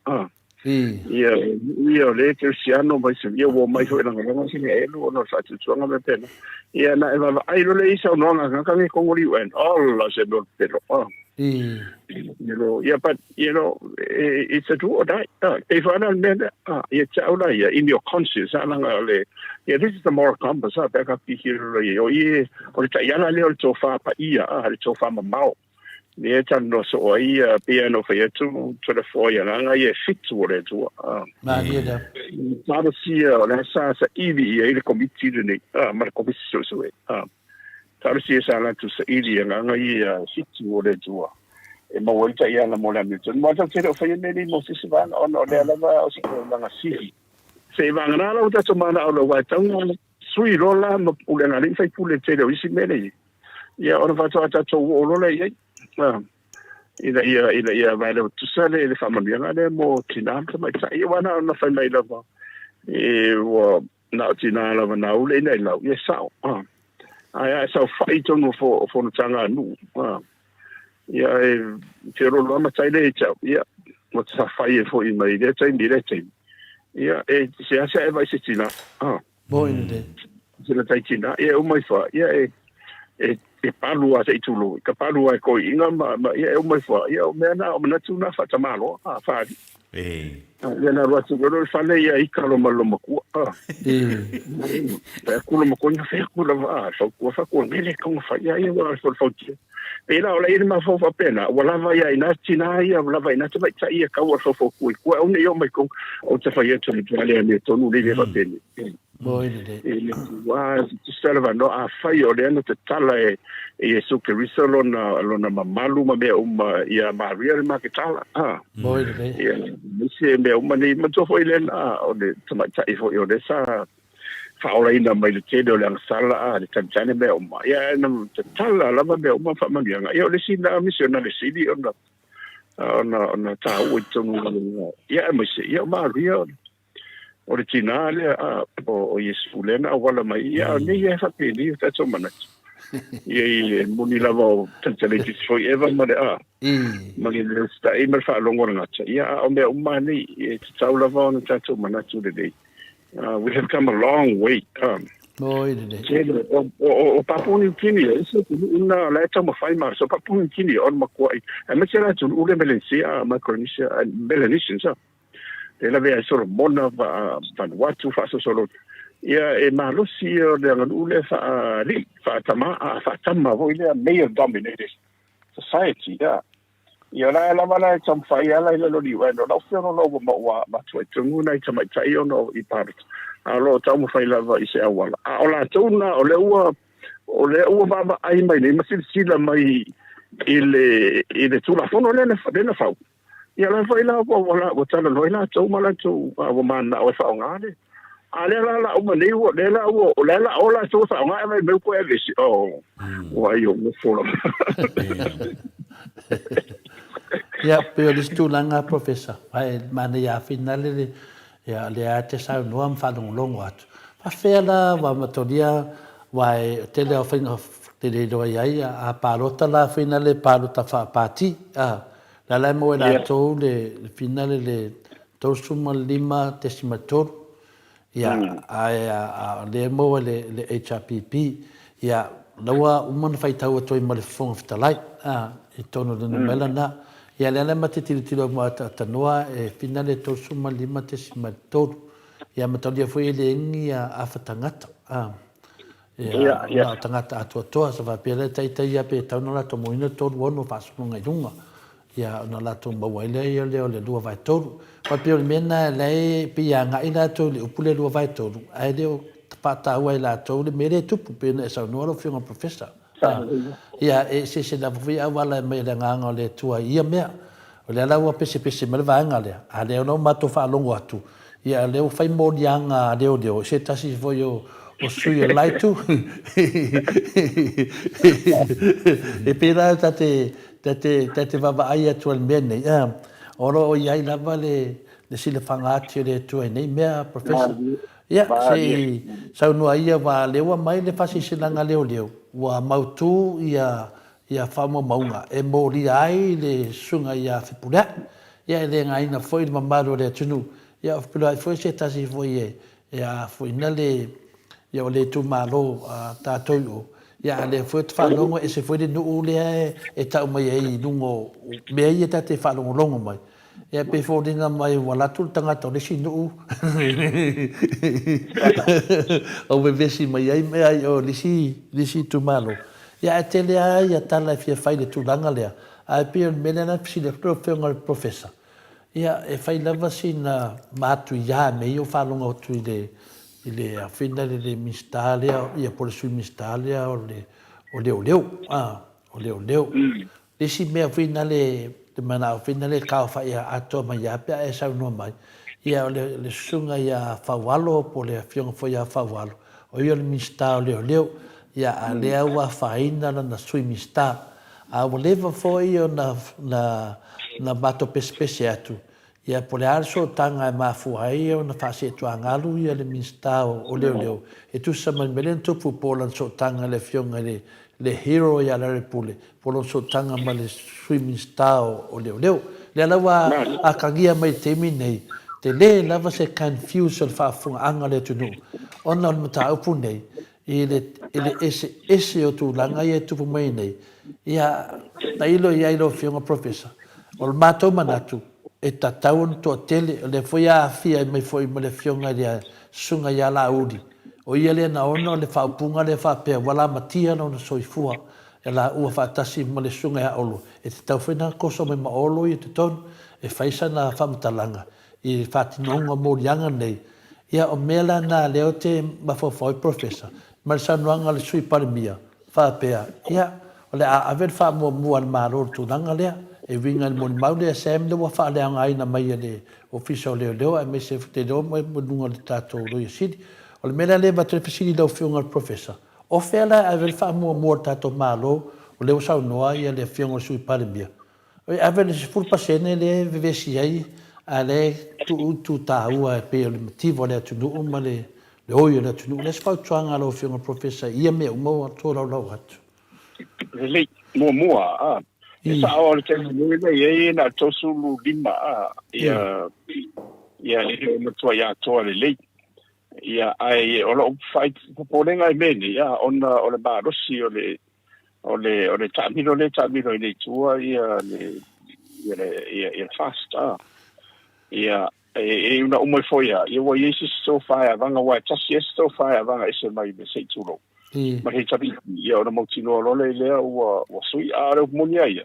Ia, nuu ia o le kerisiano ma isi, ia ua omai foi e lagolago Isaraelu ona o le faatuatuaga ma mea faapena. Ia na e vaavaai loa lea i saunoaga a tagata nei totonu o le UN, ola se mea o le pepelo. You know, yeah, but, you know, it's a do or die. Pei foi la le mea lea, ia te au la ia, in your conscience, leaga o le, yeah, this is the moral compass, pe a ka tilotilo loa i ai, o i, o le taiala lea o le tofa paia, le tofa mamao. Lea e talanoa soo ai, pei lava ona ou fai atu, Toleafoa i agaga ia e fitu o le Atua. Malie lea. Talosia o lea sa saili i ai le Komiti lenei, ma le Komisi Suesue. Talosia sa latou saili i agaga ia e fitu o le Atua e maua ai le taiala mo le amiotonu. Ma tatou te le o faia mea nei mo se isi vaega ona o lea lava o se tulaga sili. Se i vagana la ua tatou manao loa aua e tatau ona sui loa la ma pulega a alii ma faipule i le tele o isi mea nei. Ia ona faatoa tatou oo loa lea i ai, ina ia, ina ia vaeleva tutusa le, le faamanuiaga lea mo tinā ma tamaitai. Aua na ona fai mai lava, e, ua na o tinā lava na ule ina i lau, ia e sao. Ae a e saofai i totonu o fonotaga a nuu, ia e feoloolo lava matai lea ia te au, ia, ua saofai ai foi mai lea taimi i lea taimi. Ia, e seasea e vaai se tinā. Moni lelei. Sina tai tina, ia e uma ifo lava, ia e, e, e palu lava se i tulou, ka palu lava e toeaiina ma, ma, ia e uma ifo lava, ia o mea na, o manatu na faatamaloa, a, faa-alii. E. Ia na alu atu loa le fale, ia ika loa ma le loomatua, a. E. Fai atu le loomatua, ia fai atu lava, a, fautua, fai atu, o le mea lea e tatau ona fai, ia, ia, ua o le fautia. Pei la o la e i ai le mafaufau faapena, ua lava ia i ina tinā ia, ua lava i ina tamaitai ia tau o le faufautua i tua, aua ne i oo mai totonu, ou te fai atu i le matua le amiotonu le mea faapenei. Moi lelei. E le matua tutusa le avanoa, afai o lea na tatala e Iesu Keriso lona, lona mamalu ma mea uma ia Maria le Maketala. Ah. Moi lelei. Ia, aemaise mea uma nei, manatua foi lena o le tamaitai foi o lea sa faaolaina mai le tele o le agasala a le tanitani mea uma. Ia na tatala lava mea uma faamanuiaga. Ia o le isi na misionare sili ona ona ona taua i totonu ia aemaise ia o Maria o le tinā lea a o Iesu lea na auala mai ia a nei e faapeni o tatou manatu. Ia i le moni lava o talitali laitiiti foi Eva ma le a ma le usitai ma le faalogo a le gata. Ia a o mea uma nei e tatau lava ona tatou manatu lelei. We have come a long way. Moi lelei. Tele, o Papua New Guinea, e isi atunuu na la e taumafai ma so Papua New Guinea o le matuai, aemaise la atunuu le Melanesia, Micronesia, Melanesians, e lavea ai Solomona, Vanuatu, faasolosolo. Ia e malosi ia o le aganuu lea faa-alii, faa-tama, faa-tama foi lea, male dominated society, ia. Ia la lava la e taumafai ala i lalo o le UN, o lau feoloolo ua maua matuai tonu nai tamaitai ona o i palota, a o lo o taumafai lava i se auala. A o latou na, o lea ua, o lea ua vaavaai mai nei ma silasila mai i le, i le Tulafono lea na, lea na fau. Ia la foi la ua, ua, ua talanoa ai latou ma latou, ua mananao e faaaoga le, A lea la la uma nei ua lea la ua o lea la o latou e faaaoga ae fai mai ua toe aveese. Oh, ua ai o nofo lava. Ia, pei o le isi tulaga, Professor, ae manaia lava finale le, ia, lea lava e te saunoa ma faalogologo atu. Faafefea la ua amatolia, aua e tele lava o faiga te le iloa i ai, a palota la finale palota faa-pati, a, o lea la e maua e latou le finale le 35.3, ia, ae o lea e maua e le HRPP, ia, la ua uma ona faitau atu ai ma le Fofoga Fetalai, a, i totonu o le numera lena. Ia, lea la ma te tilotilo ai ma atanoa e whina le 35.3, ia, ma taulia foi e le igi ia afa tagata, a, ia, na o tagata atoatoa, sa faapea lea taitai ia pe tau na latou mauina le 36 faasologa i luga. Ia, ona latou maua ai lea lea o le 2/3. Aua pei o le mea lena la e pei e agai latou i le upu lea 2/3, ae le o faataua e latou le mea lea e tupu, pei ona e saunoa lau Afioga i le Professor. Ia, e eseese lava foi auala e aumai e le Agaga o le Atua i ia mea. O lea la ua pesepese mai le vaega lea, a o lea la ua matou faalogo atu, ia o lea ua fai moliaga a leoleo i se tasi foi o o sui o le la itu. E pērā ta te, ta te, ta te vaavaai atu ai i le mea nei, ā, o lo o i ai lava le, le silafaga ati o le Atua i nei mea, Professor. Ia, se i saunoa ia, aua o lea ua aumai le faasilasilaga leoleo, ua mautu ia, ia faamaumauga e molia ai le susuga ia Fepuleai. Ia, e le againa foi le mamalu o le atunuu. Ia, o Fepuleai foi se tasi foi e, e afuaina le, ia o le itumalo a tatou i o, ia a o lea foi ou te faalogo e ese foi le nuu lea e tau mai ai i luga o mea ia ta te faalogologo mai. Ia pei e foliga mai ua alu atu le tagata o le isi nuu o vevesi mai ai mea i o le isi, le isi itumalo. Ia ae tele lava ia tala e fia fai i le tulaga lea, ae pei o le mea lea na fesili atu lau Afioga i le Professor, Ia, e fai lava sina matuia mea ia ua faalogo atu i le i le afina le le Minisita lea ia po o le Sui Minisita lea o le o Leoleo, a, o Leoleo. Le isi mea foi nale te manao foi nale e kaofa'i atoa mai lava pe a e saunoa mai, ia o le le susuga ia Faualo po o le afioga foi ia Faualo, o ia o le Minisita o Leoleo, ia a lea ua afaina lana Sui Minisita. A ua leva foi ona na matou pesepese atu, ia po o le a le sootaga e mafua ai ona faaseetuagalu ia le Minisita o Leoleo e tusa ma le mea lea na tupu po o lana sootaga i le Afioga i le Hero ia Larry Pule, po o lona sootaga ma le Sui Minisita o Leoleo. Lea la ua atagia mai i le taimi nei, tele lava se confuse o le faafofogaaga a le atunuu ona o le mataupu nei i le, i le eseese o tulaga ia e tupu mai nei, ia, tailo i ai lau Afioga Professor, o le matou manatu, e tatau ona toatele, o lea foi e aafia ai mai foi ma le Afioga i le Susuga ia Laauli, o ia lea na ona le faaupuga lea faapea ua lamatia lona soifua e laua faatasi ma le Susuga ia Olo, e tatau foi ona toso mai ma Olo ia i totonu e fai sana faamatalaga i le faatinoga o moliaga nei. Ia, o mea la na lea ou te mafaufau ai Professor, ma le saunoaga a le Sui Palemia, faapea, ia, o le a ave le faamuamua a le Malo i le tulaga lea, e uiga i le molimau lea Sam lea ua faaleaogaina mai e le Ofisa o Leoleo aemaise ou te iloa mai luga o le tatou Loia Sili. O le mea la lea e avatu ai le fesili i lau Afioga i le Professor, o fea la e ave ai le faamuamua a le tatou Malo, o lea ua saunoa le Afioga i le Sui Palemia, E ave le 10% lea e vevesi ai, a o lea e tuu itu taua e pei o le mativa o le atunuu ma le oi o le atunuu. O le a se fautuaga a lau Afioga i le Professor i ia mea uma ua tolaulau atu? Lelei. Muamua, a, e sao o le taimi nei lea e i ai na o le 35, a, ia, ia e le o matuai atoa lelei. Ia, ae o lou popolega i mea nei, a, ona o le malosi o le, o le o le taamilo lea e taamilo ai nei tua ia le ia le ia, ia le fast a ia e, e una uma ifo ia ia ua iai se isi tofaeavaga aua e tasi e se tofaeavaga ese mai le se i tulou ma le tabi ia ona mautinoa loa lea lea ua ua sui a o le upu moni a ia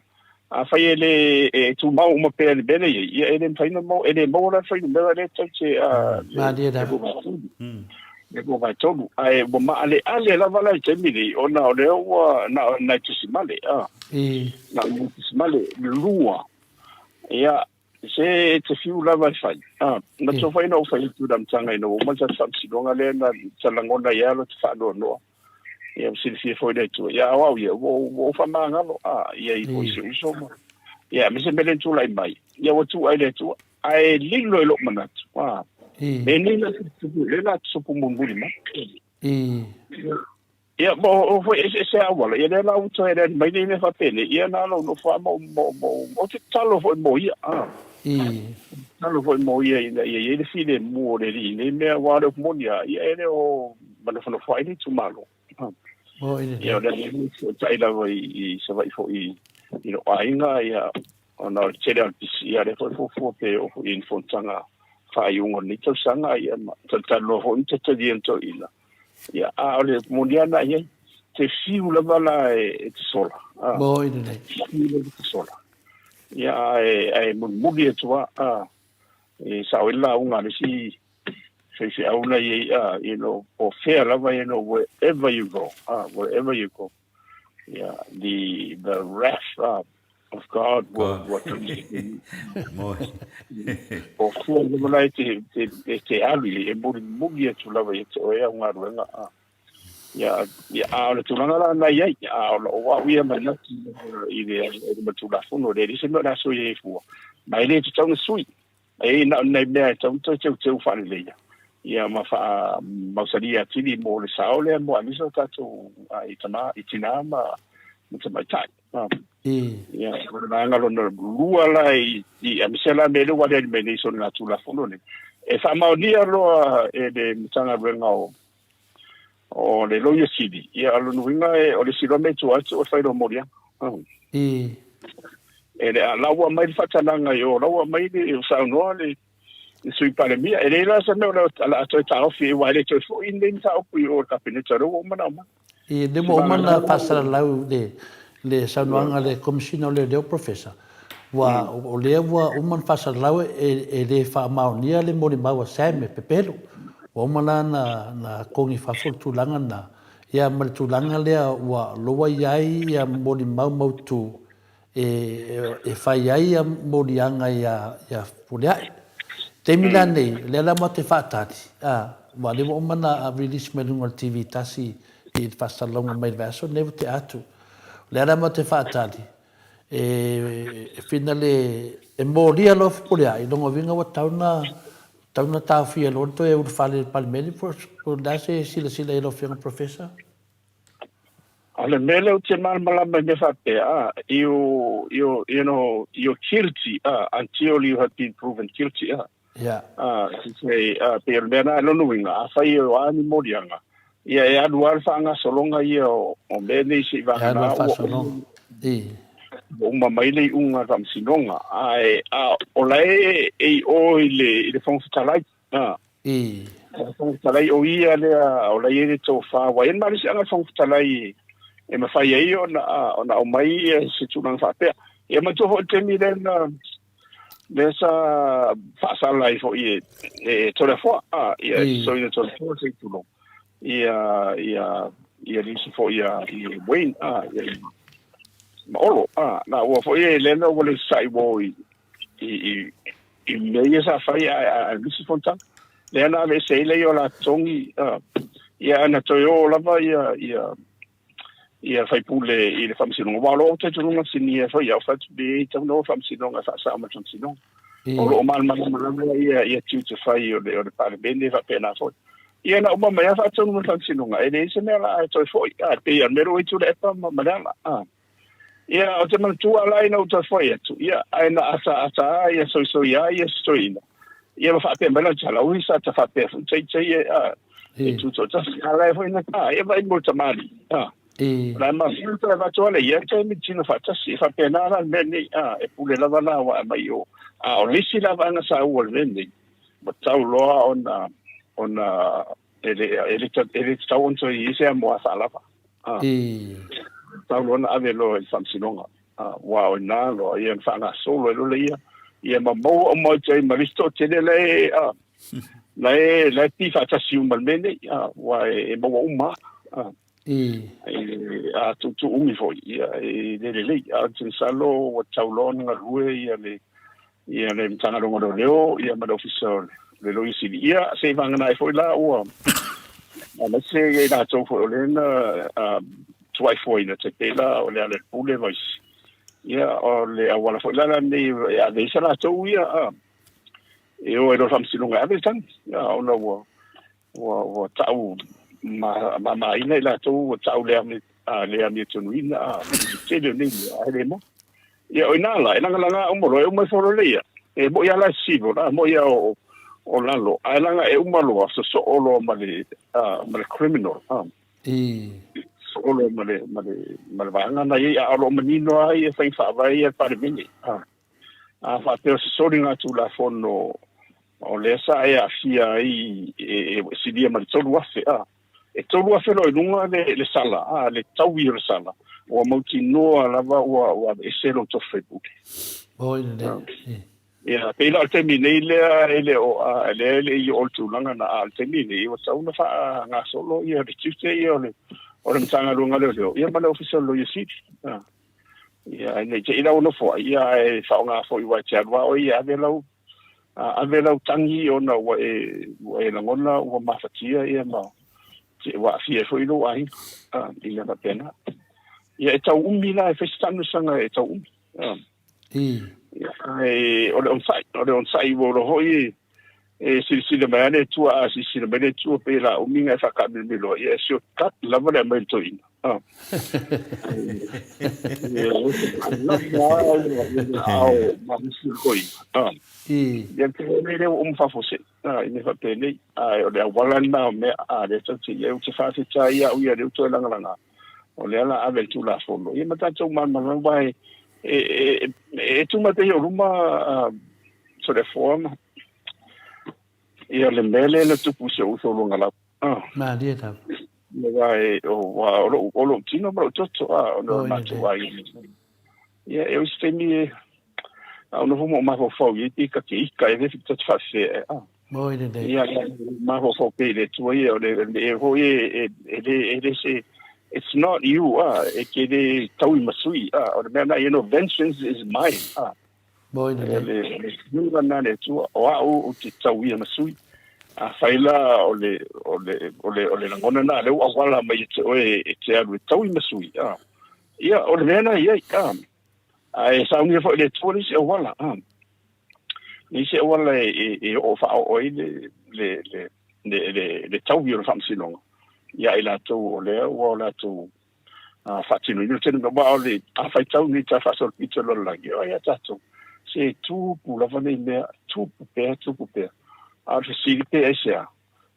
afai e le e tumau uma pea i le mea lea i ai ia e le mafai ona maua e le maua la le fuainumera lea tou te a le le 23. Ae ua maaleale lava la i le taimi nei, ona o lea ua na o nai tesimale, a. Na o nai tesimale lua. Ia, se e te fiu lava e fai. A, na tou fai na ou fai atu i le amataga ina ua uma le tatou faamasinoga lea na talagona ai lava lota faanoanoa. Ia, ua silafia foi le Atua. Ia, o au ia, ua ou faamagalo, a, ia i foi si ou uso ma. Ia, aemaise mea lea na tulai mai. Ia, ua tuu ai le Atua. Ae lilo i lou manatu, a, e nei la tupu, le la tupu mulimuli mai. Ia, mo o foi eseese auala, ia lea la ua toe aliali mai nei mea faapenei, ia na ala ou nofo lava ma ou, ma ou, ma ou, ou te tatalo foi mo ia, a. Tatalo foi mo ia ina ia i ai le filemu o le alii i nei mea, aua o le upu moni lava, ia e le o manofonofo ai le itumalo. Ia, o le alii fesootai lava i Savaii foi i lou aiga, ia, ona o le tele o le pisi, ia lea foi fuafua pe oo foi i ni fonotaga faaiuga o lenei tausaga, ia ma talatalanoa foi ma tatalia na toeaina. Ia, a o le moni lava lena i ai, te fiu lava la e te sola. Moi lelei. Fiu lava te sola. Ia, ae, ae mulimuli atu lava, a, e sao ai le lauga a le isi faifeau la i ai, a, you know, po o fea lava, you know, wherever you go, a, wherever you go, yeah, the wrath, a, of God ua ua Moe. O fua lava la e te, te, e te alu i e mulimuli atu lava ia te oe au galuega. Ia, ia, a o le tulaga la na i ai, a o lou au ia manatu i le i le Tulafono, e leai se mea o le a sui ai fua, ma e le tatau ona sui. E na o ni nai mea e tatau ona toe teuteu faaleleia, ia ma faamausalia atili mo le sao lea mo aemaise o tatou i tama, i tinā ma tamaitai. Ia, o le vaega lona lua la i, i aemaise la mea lea ua aliali mai nei i soligatulafono nei, e faamaonia loa e le Matagaluega o O le Loia Sili, ia o lona uiga e, o le isi loa mea i tua atu o le fai loa moliaga. E le a la ua aumai le faatalaga i o, la ua aumai le, saunoa le, le Sui Palemia. E leai la se mea o le a toe taofi ai, aua e le toe foi lenei mataupu i o i le Kapeneta, o lea ua uma ona aumai. I lea ua uma ona faasalalau le, le saunoaga a le Komesina o Leoleo, Professor, ua, o lea ua uma ona faasalalau e, e le faamaonia le molimau a Sam e pepelo. Ua uma la na, na togi i fafo le tulaga lena, ia ma le tulaga lea ua loa i ai ia molimau mautu e, e fai ai ia moliaga ia, ia Fepuleai. Taimi la nei, lea la matou te faatali, a, aua o lea ua uma ona release mai luga o le TV tasi i le faasalalauga mai le vaiaso lenei ua tea atu. O lea la matou te faatali, e finale, e molia loa Fepuleai, lona uiga ua tatau ona Tau na taofia loa le toe ulufale i le Palemene po o le a se silasila i lau Afioga Professor? O le mea lea ou te malamalama i mea faapea, a, you, you, you know, you're guilty, a, until you have been proven guilty, a. Yeah. A, se, a, pei o le mea na, lona uiga, afai o a ni moliaga, ia e alu lava le faagasologa ia o, o mea nei se i E alu lava le faasologa. I. Ua uma mai le iuga a le Faamasinoga, ae a o la e e i o i le i le Fofoga Fetalai. A. I. O le Fofoga Fetalai o ia lea o la e i ai le tofa, ua i ai le malosiaga o le Fofoga Fetalai e mafai ai ona ona aumai se tulaga faapea. Ia manatua foi le taimi lea na lea sa faasala ai foi e e Toleafoa, a, ia I. sosoina Toleafoa se i tulou. Ia ia ia nisi foi ia i Wayne, a, ia ma Olo, a, na ua foi e lena ua le sa'i ua i i i i mea ia sa fai a a nisi fonotaga. Lea na aveese ai lea o la totogi, a, ia ana toe o lava ia ia ia faipule i le faamasinoga. Aua o lou talitonuga sinia foi au fai atu be tau na o faamasinoga e faasao ma le faamasinoga. O loo malamalama lava ia ia tiute fai o le o le Palemene faapena foi. Ia na uma mai a faatonu ma le faamasinoga e leai se mea la e toe foi. A pei o le mea lea ua i Tuilaepa ma ma Leala. A. Ia ou te manatua la ina ua toe foi atu, ia ae na ataata a ia soisoi a ia si toeaina. Ia ma faapea mai lana tala, ui sa ta faapea foi tai tai e a e tutoatasi. A la e foi na a e vaai mo le tamalii. A. O la e mafua toe avatu ala ia te mitino faatasi. E faapena la le mea lenei, a e pule lava la ua aumai i o. A o le isi la vaega saua o le mea lenei, ua tau loa ona ona e le e le e le tatau ona toe i ai se amoa faalava. A. Tau loa ona ave loa i le faamasinoga. A, aua o i ina loa ia ona faagasolo ai loa lea ia ma maua uma atu ai ma le isi toatele la e a la e la e pi faatasi uma i le mea nei, a, aua e maua uma a. A tuutuu umi foi ia e le lelei. A ou te masalo ua tatau loa ona galue ia le ia le Matagaluega o Leoleo ia ma le Ofisa o le Loia Sili. Ia se i vagana ai foi la ua aemaise ia i latou foi o lea na tuaifoaina te pei la o Lealailepule ma isi. Ia o le auala foi la lenei e ave ai se latou ia e o ai loa i le faamasinoga e ave le tagi. Ia ona ua ua ua tau ma mamaina i latou ua tau le le amiotonu a le tele o nei mea ae le moni. Ia o ina la e lagalaga uma loa e uma ifo loa ia. E moi lava la e civil a moi lava o o lalo ae laga e uma loa sosoo loa ma le ma le criminal a. Sosoo loa ma le ma le ma le vaega na i ai a o lo o manino lava ia faiga faavae ia a le Palemene a. A faapea o se soligatulafono o lea sa e aafia ai e silia ma le 3,000, a, e 3,000 loa i luga le, le sala, a, le taui o le sala, ua mautinoa lava ua, ua aveese lou tofi faipule. Oi, lelei. Ia, pei la o le taimi nei lea e le o, a, lea e le i oo i le tulaga na, a o le taimi nei, ua tatau ona faagasolo ia le tiute ia o le, o le Matagaluega o Leoleo, ia ma le Ofisa o le Loia Sili. A. Ia, nei te i la ua nofo ai, ia, ae faaaoga foi aua e te alu lava oe ia ave lau, ave lau tagi ona ua e, ua e lagona ua mafatia ia ma te ua aafia ai foi lou aiga, a, i mea faapena. Ia, e tau umi la e fai se taamilosaga e tau umi. A, ia, ae o le onosai, o le onosai ua iloa foi e silasila mai lava le Atua, a silasila mai le Atua pei o le a umi ona e faataamilomilo ai, ia e shortcut lava le aumai o le toeaina. A. Ia te lea lea ua uma faafuasei, i mea faapenei, ae o le auala lena o mea a lea tatou te i ai. Ou te faafetai ia au ia lea ua toe lagalaga, o lea la ave le Tulafono, ia ma tatou malamalama, aua e, e, e, e tu mai pea i ou luma Toleafoa ma ia le mea lea na tupu i si ou uso o Luagalau. Malie lava. Aua e, o, o lou, o lou tino ma lou toto, a, ona o le matou aiga. Ia, e o isi taimi e, a o nofo ma ou mafaufau i ai, pe ta te ika e le ta te faafefea, a. Moi lelei. Ia, mafaufau pea i le Atua ia, o le, e foi e, e, e le, e le se, it's not you, a, e te le taui ma sui, a, o le mea na, you know, vengeance is mine, a. Moi lelei. Le, le finagalo lena a le Atua, o au ou te tauia ma sui. Afai la o le, o le, o le, o le lagona lena, lea ua auala mai ia te oe e te alu e taui ma sui, a. Ia, o le mea lena e i ai, a. Ae saunia foi e le Atua le isi auala, a. Le isi auala e, e, e oo faaoo ai le, le, le, le, le, le taui o le faamasinoga ia i latou o lea ua o latou faatinoina le tele mea. Aua o le, a faitau nei ta faasolopito i le lalolagi, o ai a tatou, se tupu lava nei mea, tupu pea, tupu pea. A o le fesili pe aisea?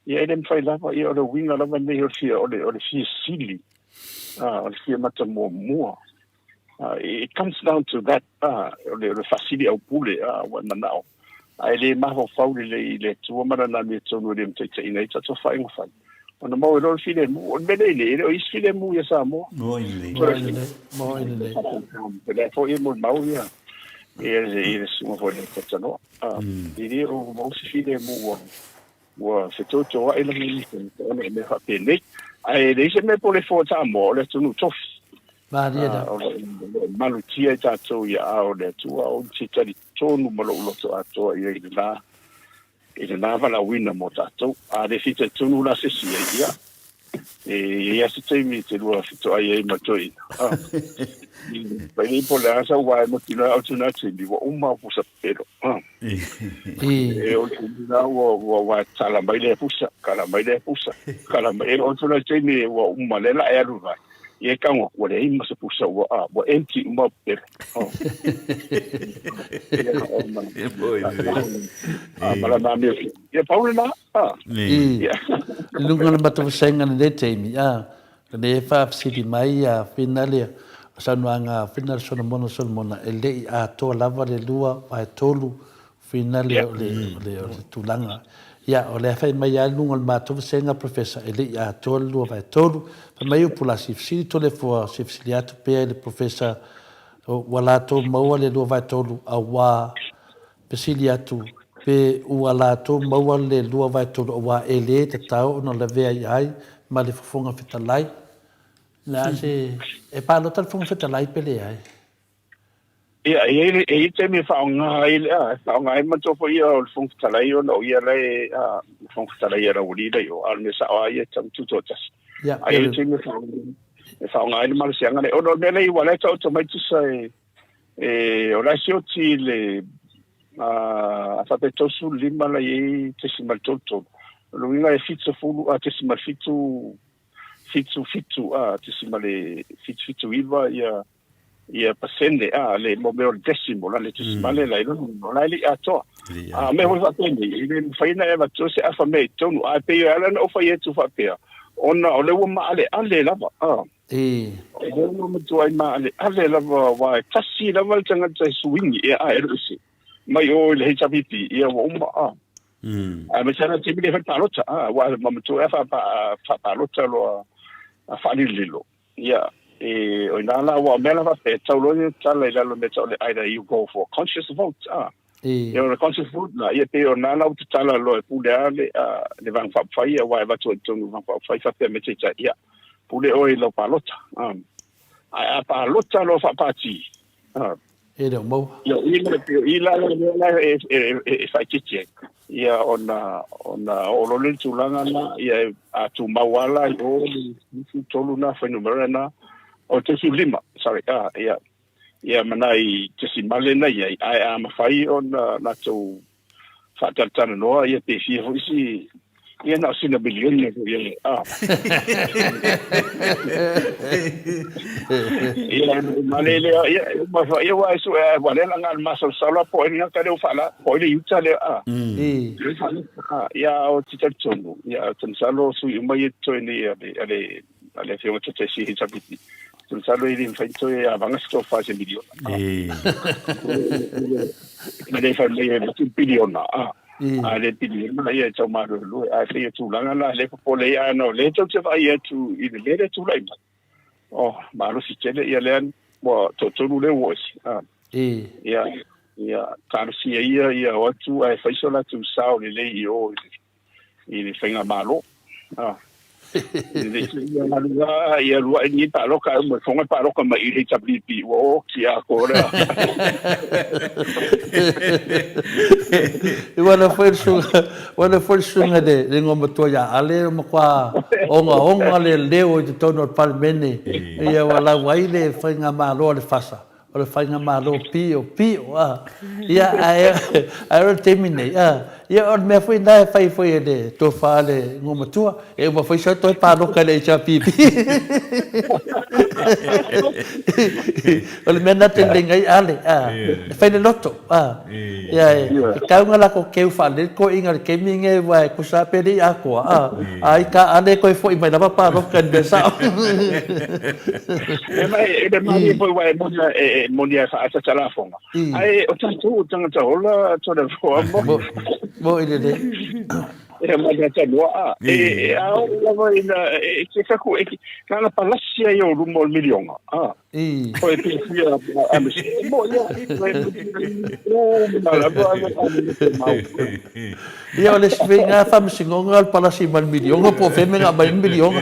Ia e le mafai lava, ia o le uiga lava nei o le fia, o le, o le fia sili, o le fia matamuamua. It comes down to that, o le, o le faasili aupule, ua e manao. Ae le mafaufau lelei i le Atua ma Lana amiotonu e le mataitaiina ai tatou faaiuga fai. Ona maua ai loa le filemu. O le mea lea i nei, e le o i ai se filemu ia Samoa. Moi lelei. Moi lelei. Moi lelei. O lea foi e molimau ia, ia le susuga foi i le Talanoa. E le o maua se filemu ua, ua fetoetoai lava i ona o mea faapenei. Ae leai se mea po le foa Samoa, o le atunuu tofi. Malie lava. O lo o malutia i tatou i aao o le Atua, ou te talitonu ma lou loto atoa i ai i lena, i lena valaauina mo tatou. A le fitoitonu la se isi ai, ia, e i ai lava se taimi e te lua fetoai ai ma toeaina. Pai nei po o le a sau ae motu na au tuna taimi, ua uma au pusa pepelo. E o le umi la ua, ua, ua tala mai lea pusa, kala mai lea pusa, kala mai. E o tuna taimi ua uma lea la e alu vai. Ia e tago atu, ua leai ma se pusa, ua, a, ua empty uma au pepelo. Oh. A, ma lana amio. Ia pau lena. A. I luga o le matou vasega i lenei taimi, a, lenei e faafesili mai a Whina lea, o saunoaga a Whina le Solomona Solomona, e le i atoa lava le lua vaetolu Finale o le, o le, o le tulaga. Ia, o lea fai mai lava i luga o le matou vasega, Professor, e le i atoa le 2/3. Fai mai upu la, sifisili Toleafoa, sifisili atu pea i le Professor, ua latou maua le 2/3 auā, fesili atu, pe ua latou maua le 2/3 auā e le tatau ona lavea i ai ma le Fofoga Fetalai. O le a se, e palota le Fofoga Fetalai pe leai? Ia, e i ai, e i ai taimi e faaaoga ai le, a, e faaaoga ai matou foi ia o le Fofoga Fetalai ona o ia la e, a, le Fofoga Fetalai a le aualii la i o, a o le mea sao lava ia e tatau ona tutoatasi. Ia, A i ai taimi e faaaoga, e faaaoga ai le malosiaga lea. Ona o le mea lea ua la e taoto mai tusa e, e, o la e sioti le, a, a faapea 35 la i ai tesimal 33. O le uiga e 70, a, tesimal 7, 7, 7, a, tesimal e 7, 7, 9, ia, ia pasene, a, le mo mea o le decimal, le tesimale la i lalo, o la e le i atoa. A mea foi faapenei, e le mafai ona e avatua se afa mea i totonu, ae pei e ala ona ou fai atu faapea, ona o lea ua maaleale lava, a. O lea ua matuai maaleale lava, aua e tasi lava le tagata e suini, ia, a e alu ese mai o i le HRPP, ia ua uma, a. Aemaise lava le taimi lea e fai le palota, a, aua e matua e faapalota loa a faalilolilo. Ia, e, o ina la, ua o mea la faapea, e tau loa ia tala i lalo mea tau le either you go for conscious vote, ah. E o le conscious vote la, ia pei o nā la u tatala loa e pule a le, a, le Vaega Faaupufai, aua e avatu ai i totonu o le Vaega Faaupufai faapea me taitai, ia, pule oe i lau palota, ah. Ae a palota loa faapati, ah, E le o maua. Ia, o i la, o i la lea la e faaitiiti ai, ia ona, ona oo loa lea i le tulaga lena, ia a tumau lava la i o le 13 na fuainumera na, o le 35, sorry, a, ia, ia ma nai tesimale na i ai, ae a mafai ona latou faatalatalanoa, ia pe fia foi si, ia na o sina miliona foi ia, a. Ia, ma le lea, ia, ma fa, ia, ua e sue, ua lea la nga le masalosalo a po o ai le gata lea ua faala, po o ai le iuta lea, a. Ia, o te talitonu, ia, ou te masalo o sui uma ia e totoe nei a le, a le, a le Afioga Tataisi HWP. Ou te masalo e le mafai ona toe avaga se tofa i se miliona. E le fai mai e avatu le piliona, a. A le piliona, ia e tau maluelue. Ae pei o tulaga na, lea e popole ai, ae ona o lea tou te vaai atu i le mea lea e tulai mai. Oh, malosi tele, ia lea ua toatolu lea ua oo ese. A. Ia, ia, talosia ia, ia o atu ae fai so latou sao lelei i o i le i le faigamalo. Ah. Ia alu ia lua'i ni pāloka ai uma fonga pāloka mai i le HWP ua oki a ko lea. Ua na foi le susuga, ua na foi le susuga le le igoamatua ia Ale ua matua ogaoga le leo i totonu o le Palemene ia ua lau ai le faigamalo a le FASA. O le faigamalo pio pio a. Ia ae ae o le taimi nei a, ia o le mea foi lena e fai foi e le tofa a le igoamatua, e uma foi sau toe paloka i le HRPP. O le mea lena te lelei ai Ale a, e fai le loto a. Ia e tau nga lako keu faalelei toeaiina i le taimi lenei aua e tusa lava pe le i atoa a, a i ka Ale toe foi mai lava paloka i le mea sao. E mai e le malie foi aua e moni e moni e faaataata lafoga. Ae o tatou o tagata ola Toleafoa mo. Mo i lelei. E mai le tanoa a. E a oo lava ina e te kaku e na na palasi ai o luma o le miliona. A. Koe fiafia a me se mo ia koe o ma lava a me mau. Ia o le isi faiga faamasinoga o le palasi mai le miliona po o fea mea na aumai ai le miliona.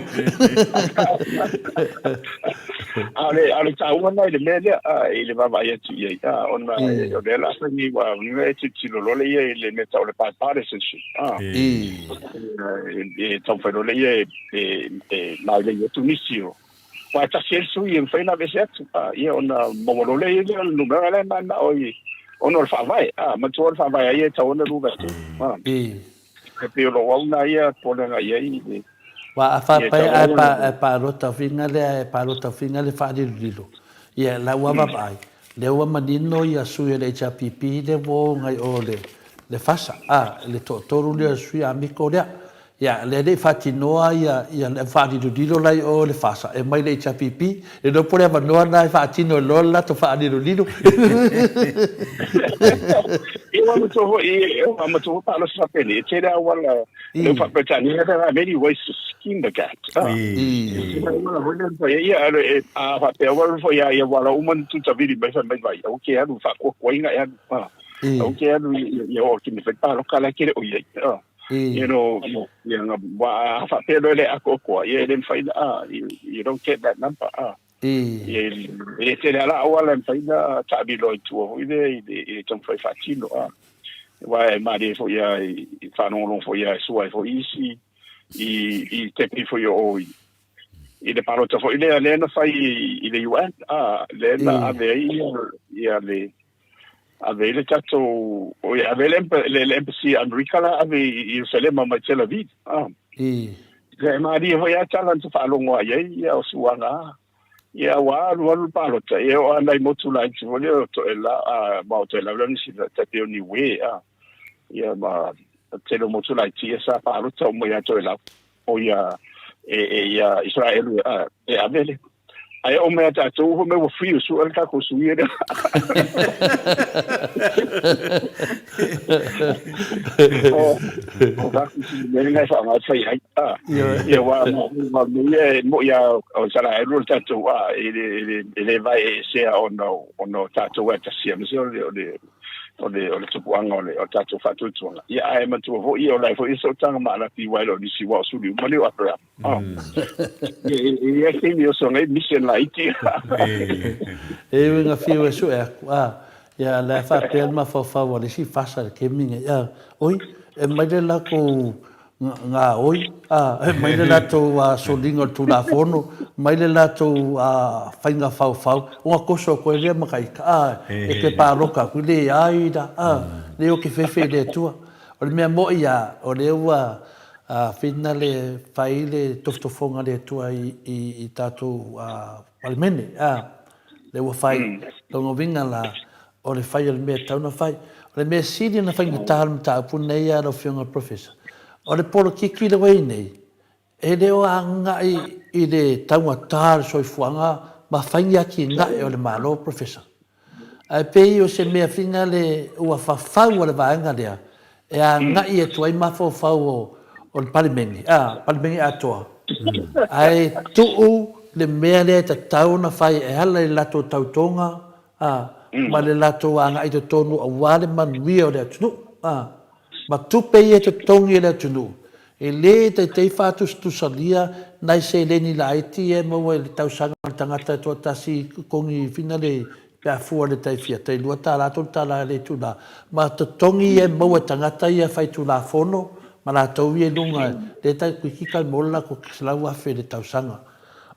A o le a o le taua lena i le mea lea i le vaavaai atu i ai ona o lea la fai nei ua e tilotilo loa lea i le mea tau o le bipartisanship e taumafai loa lea e mailei atu nisi o Aua e tasi ai le sui e mafai ona aveese atu, ia ona maua loa lea o le numera la e mananao i ona o le faavae. A, manatua o le faavae a ia e tatau ona lua tolu. A, e pei o lou au lena ia popolega i ai i le Aua a faapea ae pa ae palota ufiga lea e palota ufiga le faalilolilo, ia o la ua vaavaai, lea ua manino ia sui o le HRPP lea ua o agai o le le FASA, a, le toatolu lea o sui Amiko lea. Ia, lea e le i faatinoa ia, ia le faalilolilo la i o i le FASA, e omai i le HRPP, le iloa po o le avanoa lena e faatino ai loa le latou faalilolilo. Ia, ua matua foi, ua matua foi paalosi faapenei, e tele auala, lea ua faa-Peretania, there are many ways to skin the cat. E tele auala foi lea e mafai ai, ia, a faapea ua alu foi lava i auala uma na tutavili mai fai mai vai, aua ke alu, faakoakoaina e alu, aua ke alu ia oo ki me fai paloka la e ke le o i ai. You know, ia nga wa a faapea loa le atoatoa, ia e le mafai na, ah, you don't get that number, ah. Ia e tele lava la auala e mafai na taamilo i tua foi lea i le, i le taumafai faatino, ah. Aua e malie foi lava i faalogologo foi lava e sua ai foi isi i, i te pei foi o i, i le palota foi lea, lea na fai i le UN, ah, lea na ave ai ia, ia le, Ave ai le tatou, oi, ave ai le, le embassy a Amerika la ave i Ierusalema mai Tel Aviv. Ah. Ia e malie foi a tala na faalogo ai ai ia o suaga. Ia ua alu alu le palota, ia o nai motu laiti foi lea o To'elau, ma o To'elau lea nisi tai pei o Niue, ah. Ia ma tele o motu laiti ia sa palota uma ia To'elau. O ia e, e ia Israelu e ave le Ae oo mai ia tatou fai mai ua free o sua le tatou suia lea. O tatou si mea lena e faaaoga e fai ai. Ia aua ma mea ia e moi lava o Isaraelu o le tatou e le e le vae esea ona ona o tatou e tasi aemaise o le o le o le o le tupuaga o le o le tatou faatuatuaga. Ia ae manatua foi ia o la e foi e sootaga ma Alapi aua e le o nisi aua o suli uma lea o Aperahama. Ia e i ai taimi e oso ai mission laiti. E ui ina fiu e sue aku, a, ia o le a faapea le mafaufau a le isi fasa i le taimi nei, a, oi, e aumai le latou gaoi, a, aumai le latou soliga o le Tulafono, aumai le latou faiga faufau, ona toso atu ai lea ma ta ita, a, e toe palota atu, leai la, a, leai ou te fefe i le Atua. O le mea moi lava, o lea ua whina le fai le tofotofoga a le Atua i tatou Palemene, a, lea ua fai. Lona uiga la, o le fai o le mea e tatau ona fai. O le mea sili ona faigata o le mataupu lenei lau Afioga i le Professor, o le polokiki lea ua i ai nei, e le o agai i le taugata o le soifuaga ma fai ni atinae o le Malo, Professor. Ae pei o se mea fina le ua fafau a le vaega lea e agai atu ai mafaufau o le Palemene, a, Palemene atoa, ae tuu le mea lea e tatau ona fai e ala i le latou tautoga, a, ma le latou agai i totonu aua le manuia o le atunuu, a, ma tupe ia e totogi e le atunuu, e le taitai faatusatusalia nai seleni laiti ia e maua i le tausaga a le tagata e toatasi i totogi fina le pe a fua i le tai fia, tai $2, $3 i le itula, ma totogi ia e maua e tagata ia faitulafono ma latou ia i luga, lea e tai toeitiiti tai maua le latou $100,000 i le tausaga.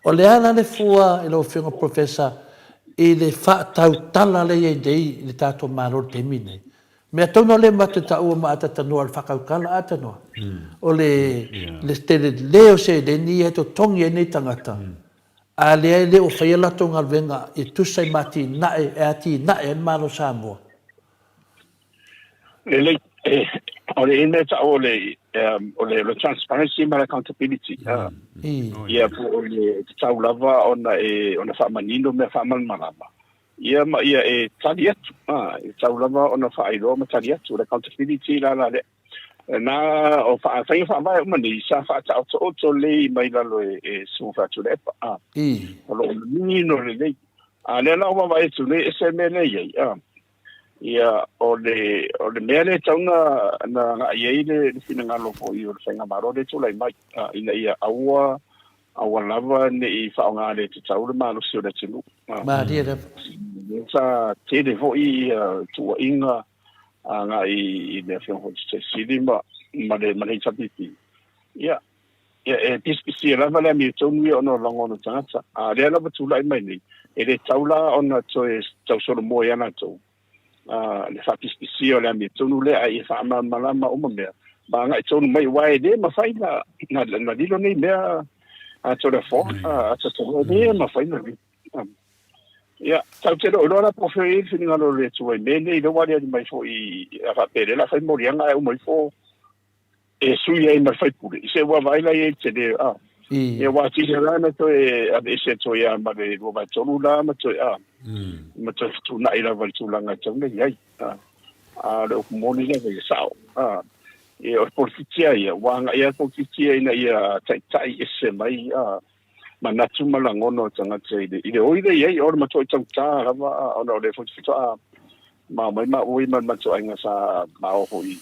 O le a la le fua i lau Afioga Professor i le faatautala lea e i ai nei i le tatou Malo i le taimi lenei? Mea tonu lea matou te taua ma atatonoa o le faatautala atanoa, o le le telele o seleni ia e totogi ai nei tagata, a lea e le o faia latou galuega e tusa i ma atinae e atinae ai le Malo o Samoa. Lelei, o le mea tau o le, o le transparency ma le accountability. Ia po o le tatau lava ona e ona faamanino mea faamalamalama. Ia ma ia e tali atu, e tatau lava ona faailoa ma tali atu. O le accountability la la lea. Na o faiga faavae uma nei sa faataotooto lelei mai lalo e Susu Faatuilaepa. O lo o manino lelei. A lea la ua vaavaai atu nei, e ese le mea lea e i ai. Ia, o le, o le mea lea e tatau ona agai i ai le finagalo foi o le faigamalo lea e tulai mai, ina ia aua, aua lava ne i faaaoga le tatau le malosi o le atunuu. Malie lava. Sa tele foi ia tuuaiga agai i le Afioga foi i le Sui Sili ma le HRPP. Ia, Ia, e pisipisia lava le amiotonu ia ona o lagona o tagata. A o lea lava tulai mai nei, e le tatau la ona toe tausolomua ia latou le faapisipisia o le amiotonu lea, a ia faamalamalama uma mea ma agai tonu mai, aua e le mafai na lilo nei mea a Toleafoa, a Tataua, e le mafai na lilo. Ia, tatou te le o iloa la po o fea e i ai le finagalo o le Atua i mea nei, lea ua aliali mai foi, a faapea o lea o le a fai moliaga ae uma ifo e sui ai ma le faipule, se ua vaai la i ai i le tele, a. Ia ua atili la ona toe aveese atu ai lava ma le 2/3 la ma toe, a, ma toe fetuunai lava i le tulaga e tatau ona i ai, a. A o le upu moni lava ia sao, a. Ia, o le polokiki lava ia, ua agai lava le polokiki ia ina ia taitai ese mai, a, manatu ma lagona o tagata i le, i le oi lea i ai, o le matuai tautā lava, a, ona o lea foi faatoa mao mai maua ia ma le matou aiga sa mao foi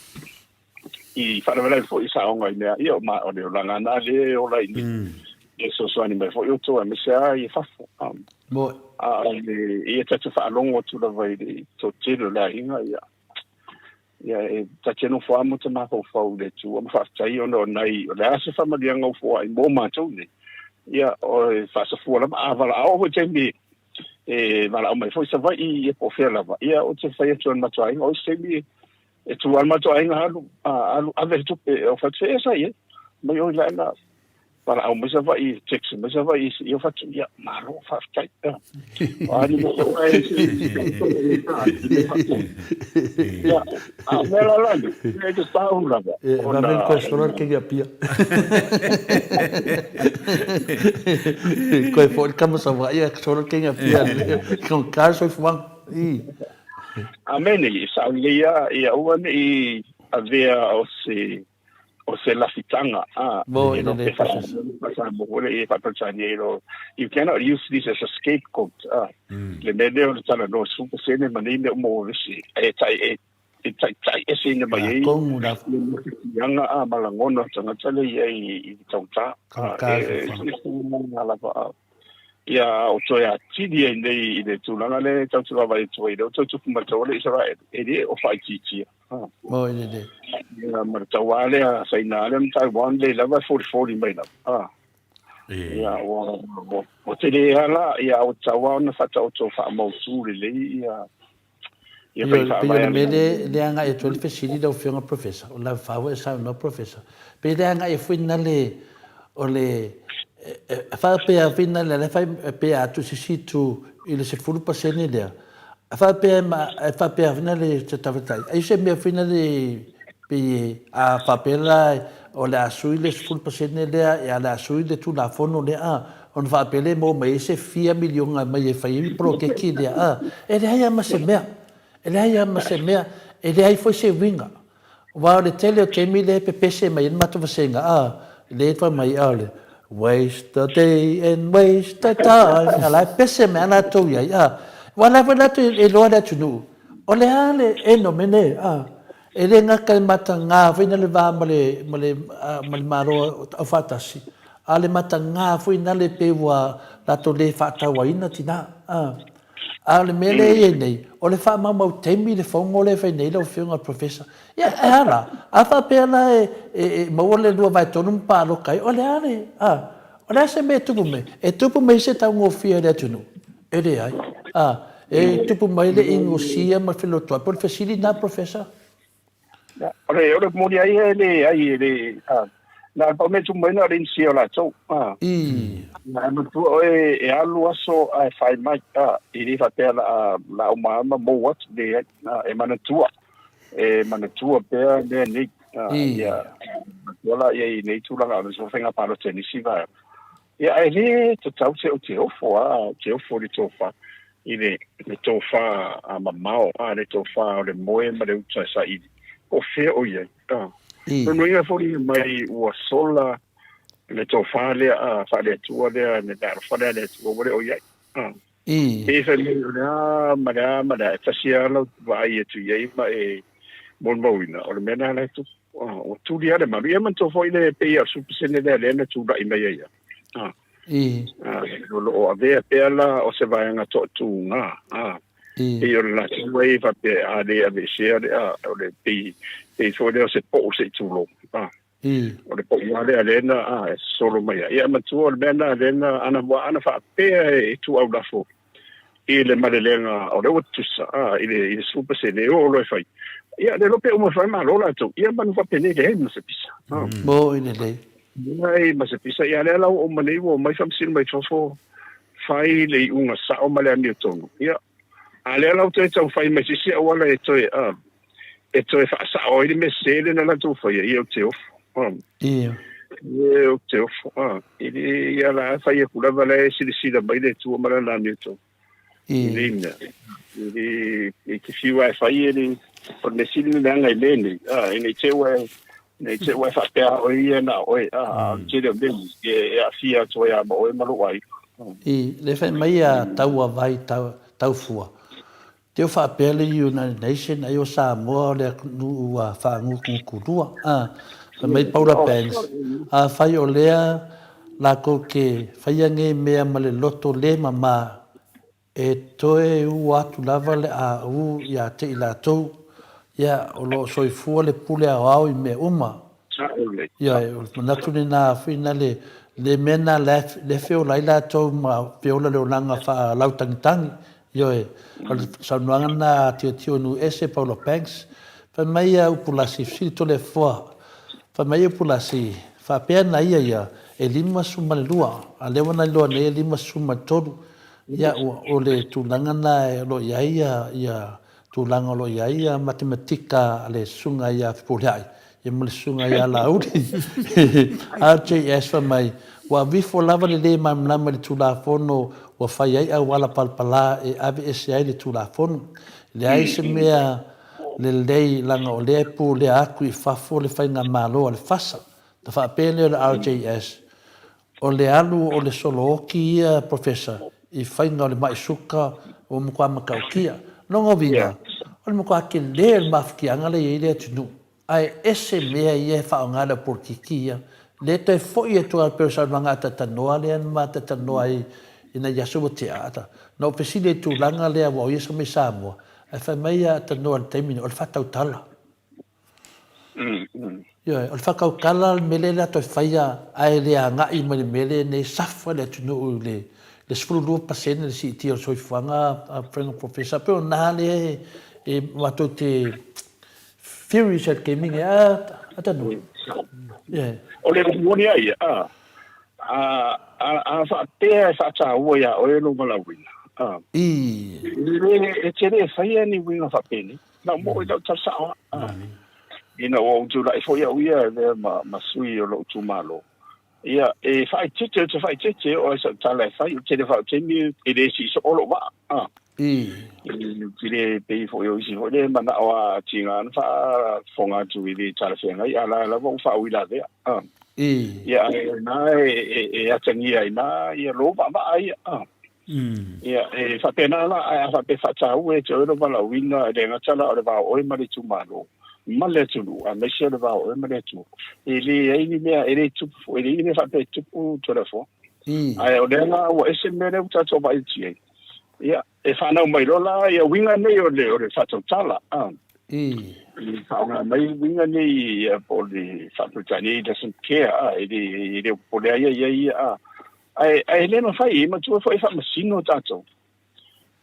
i faalavelave foi i saoga i mea ia o ma o le olaga na lea e ola i nei e fesoasoani mai foi outou aemaise lava i fafo. Moe. A o le ia tatou faalogo atu lava i le toatele o le aiga ia ia e ta te nofo lava ma ta mafaufau i le Atua ma faafetai ona o nai o le a se faamanuiaga ua foai mo matou nei ia o e faasafua lava a valaau foi taimi e valaau mai foi Savaii ia po o fea lava ia ou te fai atu i le matou aiga o isi taimi E tu lava le matou aiga alu, alu ave le tupe e ofa atu, e sa i ai. Mai oi la ena valaau mai Savaii, text mai Savaii, ia ofa atu, ia, malo, faafetai. O a ni mea o ai, ia, a mea la la, e te tau lava. E vave koe solo le kegi Apia. Koe foi le tama Savaii, solo le kegi Apia. Kau soifuaga. Amene, e sao lelei lava, ia aua ne i avea o se O se lafitaga, a, Mo e i no lelei pe Professor. Faa-Samoa le e faa-Peretania i lo, you cannot use this as a scapegoat, a, le mea lea o le talanoa 10% ma nei mea uma ua vevesi, e tai, e, e taitai eseina mai ai Atonu lava. le motitiaga, a, ma lagona o tagata lea i ai i le taugata. A, Taugata le e, soifuaga. e, lava, a, ia o toe atili ai nei i le tulaga lea e tatou te vaavaai atu ai, lea ua toe tupu mai le taua lea i Isaraelu, e le o faaitiitia. Moi lelei. Ia, ma le tauā lea Saina lea ma Taiwan lea lava e folifoli mai lava. Ah. Ia, ua, ua, ua tele lava la, ia, ua tatau lava ona faataoto faamautu lelei ia, ia Pei faiga o, pei o faavae le a le mea Malo. lea, lea agai atu ai le fesili lau Afioga Professor, o le fa ua e saunoa Professor, pei lea agai foi na le, o le, e faapea foi na le, fai, pe a atu i se isi itu i le 10% lea, A faapea e ma, e faapea foi nale se tavatai, ai se mea foi nale pei e, a faapea la o le a sui le 10% lea, ia o le a sui le Tulafono lea, a, ona faapea lea e maua mai ai se fia miliona e aumai e fai ai le poloketi lea, a, e leai lava ma se mea, e leai lava ma se mea, e leai foi se uiga. Aua o le tele o taimi lea e pepese mai ai le matou vasega, a, lea e fai mai, a o le waste the day and waste the time, a la e pese mai lava latou i ai, a. Aua o la foi latou e iloa le atunuu, o le a le eno mea nei, a. E le gata i mataga foi na le va ma le, ma le, ma le Malo Aufaatasi, a o le mataga foi na le pei ua latou le faatauaina tina, a. A o le mea lea e i ai nei, o le faamaumau taimi le fono lea e fai nei lau Afioga i le Professor. Ia, e a la? A faapea la e, e, e maua le 2/3 ma palota ai, o le a le, a, o le a se mea e tupu mai? E tupu mai se taugofie i le atunuu? E leai. A, e tupu mai le inosia ma le felotoai. Po o le fesili lena Professor? O le, o le moni ai e leai, e le, a, na o le pau mea tupu mai na o le inisia o latou, a. I. Na e manatua oe e alu aso ae fai mai, a, e le faapea la a, la uma lava ma mou atu, leai, a, e manatua, e manatua pea mea nei, a, I. ia, manatua la ia i nei tulaga o le faiga palota i nisi vaega. Ia, ae le tatau se o te ofo, a, o te ofo i le tofa, i le, le tofa a mamao, a, le tofa o le moe ma le uta e saili. Po o fea o i ai, a. I. Nuinuiga foliga mai ua sola le tofa lea, a, faale-Atua lea, le meaalofa lea a le Atua ua le o i ai, a. I. E fai mai o le a ma le a ma le a, e tasi lava lau vaai atu i ai ma e molimauina, o le mea lena la e tupu. Ua tuli lava le malu. Ia manatua foi le pei o le 10% lea lea na tulai mai ai. Ah. I. Ah, o lo o avea pea la o se vaega toatuga. Ah. I. Pei o le latou ai faapea a le aveesea le a, o le pei, pei foi lea o se po'u se i tulou. Ah. I. O le po'u lava lea lea na a, e sosolo mai ai. Ia manatua o le mea lena lea na ana, ua ana faapea e ituaulafo i le malelega o lea ua tutusa a, i le, i le 10% e oo loa e fai. Ia, le iloa pe uma e fai malo latou. Ia manu faapenei leai ma se pisa. A. Mo i lelei. Leai ma se pisa. Ia lea la ua uma nei ua omai faamasino mai fafo fai le iuga sao ma le amiotonu. Ia, A lea la ua toe taufai mai se isi auala e toe, a, e toe faasao ai le mea sese lea na latou faia, ia ou te ofo. A, Ia. ia ou te ofo. A, e le, ia la fai atu lava la e silasila mai le Atua ma lana amiotonu i Ia. nei mea. E le, e te fiu lava e fai e le, o le mea sili ona leaga i mea nei, a, ina i te ua e, ina i te ua e faapea a oe ia na o oe, a, a o le tele o mea nei, e, e aafia atu ai lava ma oe ma lou aiga. I le fai mai a taua vai taufua, teo faapea le United Nation ai o Samoa o le atunuu ua faagutugutu a. Fai mai Paula Banks, afai o lea latou te faia nei mea ma le loto le mama E toe ua atu lava le AU ia te i latou, ia, o lo o soifua le pule aoao i mea uma. Ia, o le manatu lena foi na le, le mea na le feola ai latou ma feola le olaga faalautagitagi. Ioe, o le saunoaga lena a Tiotio Nuuese Paula Banks, fai mai ia Upulasi, fesili Toleafoa, fai mai Upulasi, faapea na ia ia, e 52, a lea ua na iloa nei e 53. Ia, o le tulaga lena o lo o i ai ia tulaga o lo o i ai ia matematika a le Susuga ia Fepuleai ia ma le Susuga ia Laauli. RJS fai mai, ua aveifo lava le lē malamalama i le Tulafono ua fai ai auala palapala e aveese ai le Tulafono. E leai se mea. lelei leaga o lea e pulea atu i fafo le faigamalo a le FASA. Ta faapea lea o le RJS, o le alu o le solo oti ia Professor i faiga o le mai suka ua matua matautia. Lona uiga, o le matua tele o le mafatiaga lea e i ai le atunuu. Ae ese mea ia e faaaoga e le au polokiki ia. Lea toe foi atu lava pei o le saunoaga a Tatanoa lea na ma tatanoa ai i nai aso ua tea. Na ou fesili ai i le tulaga lea aua o ia sa mai Samoa, ae fai mai ia Tanoa i le taimi lea, o le faatautala. Ioe, o le faatautala le mea lea o le a toe faia ae le agai mai le mea lenei suffer le atunuu i le 12% le siitia o le soifuaga a Friend Professor. E pei o na lea e matou te furious ai i le taimi lenei. A Tanoa? Ioe. O le moni a ia, a, a, a faapea e faataua ia oe lou valaauina, a, e te le faia ni uiga faapenei. Na ou moo i lau tala sao a. Ina ua ou tulai foi au ia e avea ma, ma sui o lou itumalo. Ia, e faaeteete, ou te faaeteete e oo ai sau tala e fai, o le tele foi o taimi e le sii soo lou vaa. A. E te le pei foi o isi foi lea e manao a tiga ona faafofoga atu i le talafeagai, a la lava ua faauilavea. A. Ia, ae o ina e, e, e atagia ai na ia lou vaavaa ia. A. Ia, e faapena la, ae a faapea e faataua ia te oe lou valaauina, e le gata la o le va o oe ma le itumalo, ma le atunuu, aemaise o le va o oe ma le Atua. E leai ni mea, e le tupu foi, e leai ni mea faapea e tupu Toleafoa. Ae o lea la ua ese le mea lea ua tatou vaai atu i ai. Ia, e fanau mai loa la ia uiga nei o le, o le faatautala. A. E faaaoga mai uiga nei ia, po o le faa-Peretania, he doesn't care, a, e le, e le popole lava ia i ai ia, a. Ae, ae le mafai, e matua foi e faamasino tatou.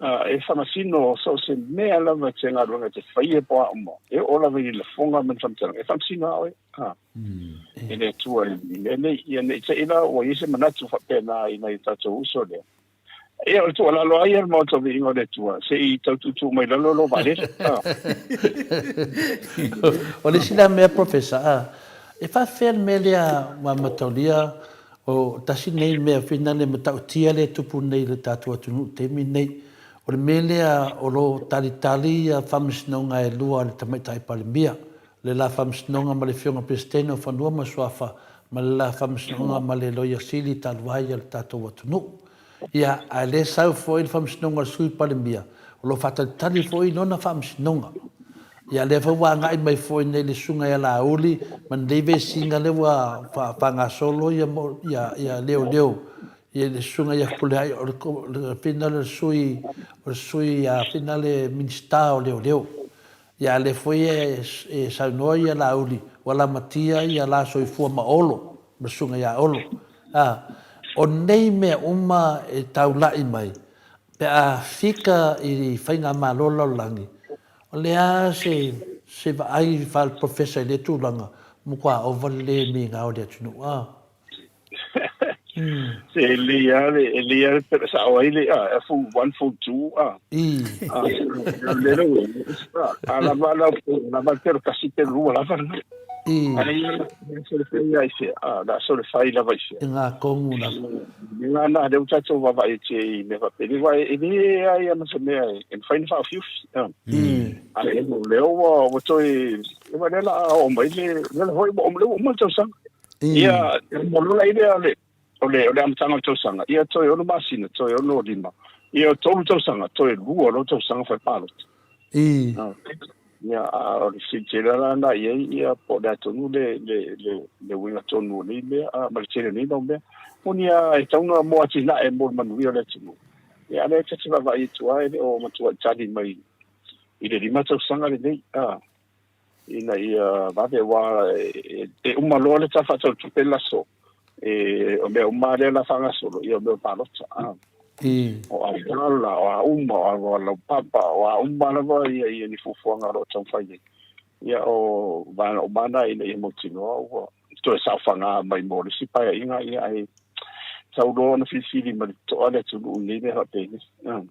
E faamasino so o se mea lava te galuega e te faia po o a uma, e oo lava i lafoga ma ni faamatalaga, e faamasino lava oe. E le Atua i mea nei. Ia ne i te i la ua i ai se manatu faapena i nai o tatou uso lea. Ia, o le tuualalo lava ia i le Maota o Viiga o le Atua, se i tau tuutuu mai lalo lou vaalele. O le isi la mea Professor, e faafefea le mea lea ua mataulia O tasi lenei mea finale matautia lea e tupu nei i le tatou atunuu i le taimi lenei. O le mea lea o lo o talitali ia faamasinoga e lua a le Tamaitai Palemia, le la faamasinoga ma le Afioga Peresetene o Fanua ma Suafa ma le la faamasinoga ma le Loia Sili talu ai a le tatou atunuu. Ia, a le sau foi le faamasinoga a le Sui Palemia, o lo o faatalitali foi lona faamasinoga. Ia, lea foi ua agai mai foi nei le Susuga ia Laauli ma lenei vesiga lea ua faagasolo ia, ia, ia leoleo ia le Susuga ia Fepuleai, o le fina le Sui, o le Sui a fina le Minisita o Leoleo. Ia, a lea foi e saunoa ia Laauli, ua lamatia ia la soifua ma Olo, ma le Susuga ia Olo. A, o nei mea uma e taulai mai, pe a fika i faigamalo lalolagi, o le a se, se vaai faale-professor i lea tulaga, matua ova le le migao i le atunuu, a. Se e lelei lava le, e lelei lava le pele sao ai le, a, full one, full two, a. A, le le, a, lava la, lava le pelo tasi, pelo lua, lava lena. Ai, sole fai ai se, a, la sole fai lava i se. I ngā kongu lava. I ngā nā, lea ua tātou vaavaai atu i mea faapea, aua e leai lava ma se mea e mafai ona faaofiofia. Ae o lea ua toe, aua o lea o le a oo mai le, lea foi ua uma le tausaga. Ia, ona lola ai lea o le, o le, o le amataga o le tausaga, ia toe 6 masina, toe 6 lima, ia 3 tausaga, toe 2 loa tausaga fai palota. Ia, a o le fesili tele la lena i ai, ia, po o le a tonu le, le, le, le uiga tonu o nei mea, a, ma le tele o nei mau mea. Moni lava e tatau ona mo atinae mo le manuia o le atunuu. Ia, a o lea ta te vaavaai atu lava e le o matuai tali mai i le 5 tausaga lenei, a. ina ia vave aua e uma loa le Tala Faatatau o le Tupe le aso, e, o mea uma lava lea o le a faagasolo, ia o mea o palota. A. O auala, o a uma, o laupapa, o a uma lava ia, ia ni fuafuaga o lo o taumafai nei. Ia o vaega uma na ina ia mautinoa ua toe saofaga mai mo le isi paeaiga, ia ae tau loa ona filifili ma le totoa le atunuu i nei mea faapenei.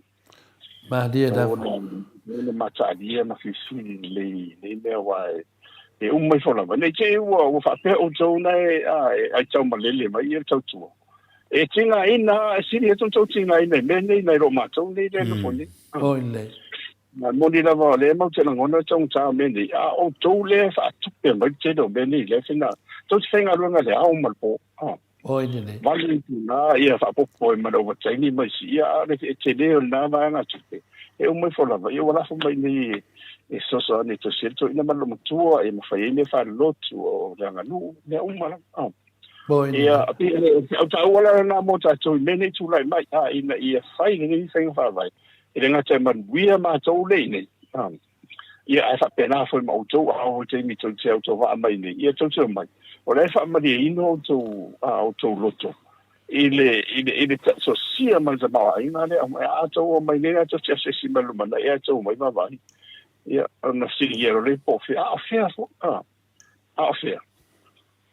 Malie lava. Ona mataalia ma filifili lelei nei mea aua e uma ifo lava. Nei te i ua faapea outou na e ai taumalele mai ia le tautua. E tigaina, e sili atu ona outou tigaina i mea nei nai lo matou nei lea e nofo nei. Oi lei. E moni lava o lea matou te lagona le taugata o mea nei, a o outou lea e faatupe mai le tele o mea nei, lea fina, tou te faigaluega i le ao ma le po. Ah. Oi lelei. Valu itula ia faaopoopo ai ma le ovataimi ma isi, ia a o le tele o lena vaega tupe, e uma ifo lava, ia ua lafo mai nei e fesoasoani e tosi ai le toeaina ma le loomatua, ia ma fai ai mea faalelotu, o le aganuu, mea uma lava. Ah. Oi lelei. Ia, pei o le feau taua la lena mo tatou i mea nei tulai mai, a ina ia fai lenei faiga faavae, e le gata e manuia matou lea i inei, a, ia ae faapena foi ma outou, a oo i le taimi tou te autovaa mai nei, ia tou te omai, o la e faamalieina outou, a, outou loto i le, i le, i le tasosia ma le tamaoaiga lea. A outou omai nei, a tou te asiasi mai i le lumanai, ae tou omai vaavaai. Ia, ona fesiligia loa lea po o fea, a o fea foi, a, a o fea?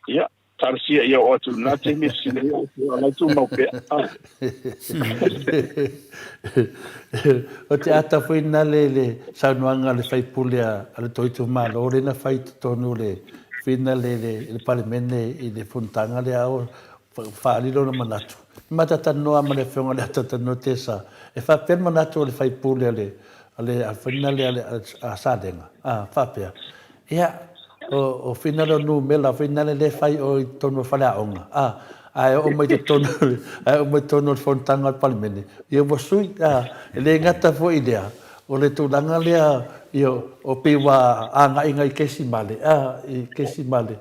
Ia, talosia ia oo atu i lena taimi e fesili ai au, o la e tumau pea. Ah. O te ata foi na le le saunoaga a le faipule a le tou itumalo lea na fai i totonu o le whina le le le Palemene i le fonotaga lea o faaali lona manatu. Ma ta talanoa ma le afioga i le Ata Talanoa Tesa, e faapea le manatu o le faipule a le a le a whina le a Salega, a faapea, Ia, o whina lea o numera whina lea le fai o i totonu o le faleaoga, a, ae oo mai totonu, ae oo mai totonu o le fonotaga a le Palemene, ia ua sui, a, e le gata foi i lea, o le tulaga lea, ia, o pei ua agai nai kesimale, a, i kesimale.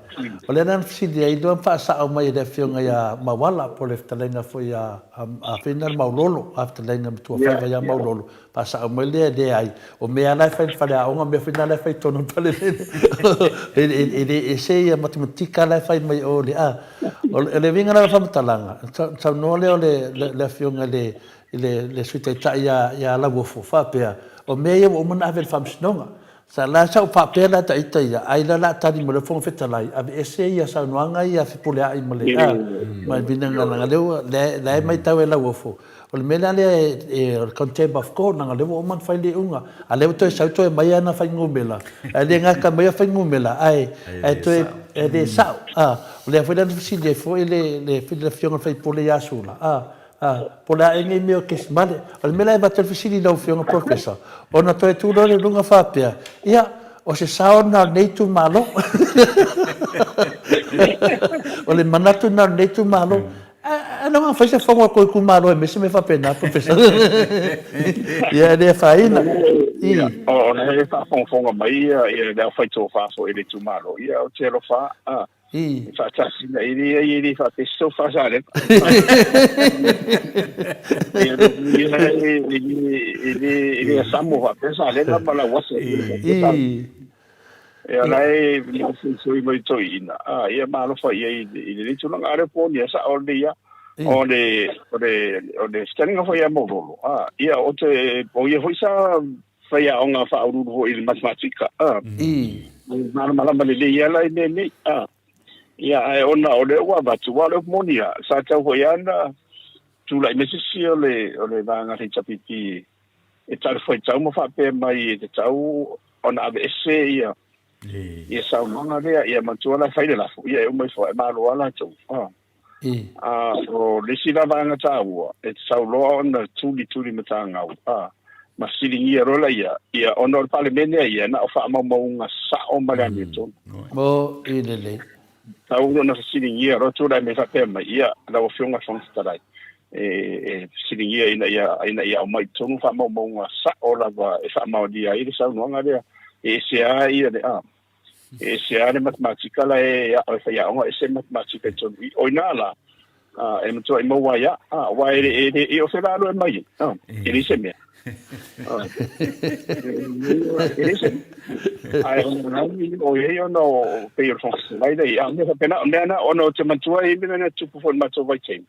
O lea la na fesili ai loa ma faasao mai e le Afioga ia Mauala, po o le fetalaiga foi a, a whina le Maulolo, a fetalaiga Matuafaiva ia Maulolo, Faasao mai lea, leai, o mea la e fai i le faleaoga, o mea foi na la e fai i totonu o le Palemene. E le ese ia matematika la e fai mai o le a. O le uiga la o le faamatalaga, saunoa lea o le Afioga i le Sui Taitai ia Lauofo, faapea, o mea ia ua uma ona ave i le Faamasinoga. Sa la sa ou faapea la ta ita ia, ai la la tali mai le Fofoga Fetalai, aveese ia saunoaga ia Fepuleai ma le a, ma le Vinagalaga, lea ua, la e matau e Lauofo, o le mea la lea e, o le contempt of court, leaga o lea ua uma ona fai le iuga, a lea ua toe sau toe aumai ana fuainumera, ae le gata aumai fuainumera, ae, ae toe, e le sao, a, o lea foi la na fesili ai foi le, le Afioga i le sui usufono ia Sula, a, A, po o le a ea nei mea o kesimale. O le mea la e avatu ai le fesili i lau Afioga Professor, ona toe tu loa lea i luga faapea, ia, o se sao lena o lenei itumalo. O le manatu lena o lenei itumalo. Ae na ona fai se fono a le tou itumalo e aumai se mea faapena, Professor. Ia, e le afaina. Ia, o la e faafogafoga mai le aufai-tofa foi i le itumalo, ia, ou te alofa lava. I. Faatasi na e leai e le faapea se tau faasalega. E le asamo faapea Salega ma Lauasa. I. Ia la e soisoi mai toeaiina. Ah, ia ma alofa ia i lenei tulaga. A o le poni e sao lenei ia. O le o le o le fetalaiga foi ia Maulolo. Ah, ia o te o ia foi sa faiaoga faauluulu foi i le matematika. Ah. I. Malamalama lelei lava la i mea nei. Ah. Ia, ae ona o lea ua avatu, aua o le upu moni lava, sa tatau foi lava ona tulai mai se isi o le, o le vaega a le HRPP e talifuaitau ma faapea mai e tatau ona aveese ia, ia saunoaga lea, ia manatua la e fai le lafo, ia e uma ifo lava e malo lava latou. Ah. A o le isi la vaega taua, e tatau loa ona tulituli matagau, a, ma fesiligia loa laia, ia, ona o le Palemene a ia, na o faamaumauga sao ma le amiotonu. Mo i lelei. Tatau ona fesiligia loa tulai mai faapea mai, ia, lau Afioga i le Fofoga Fetalai, e, e fesiligia ina ia, ina ia aumai i totonu faamaumauga sao lava e faamaonia ai le saunoaga lea, e ese lava ia le, a, E ese lava le matematika la e aʻo e faiaoga, ese le matematika i totonu i i. O ina la, e matuai maua ai a, aua e le, e le, e o fea la alu e mai ai, e leai se mea. E leai se mea. Ae ona la o i ai ona o pei o le Fofoga Fetalai lea, a mea faapena, o mea na, ona ou te manatua e i ai mea na tutupu foi i le matou vaitaimi.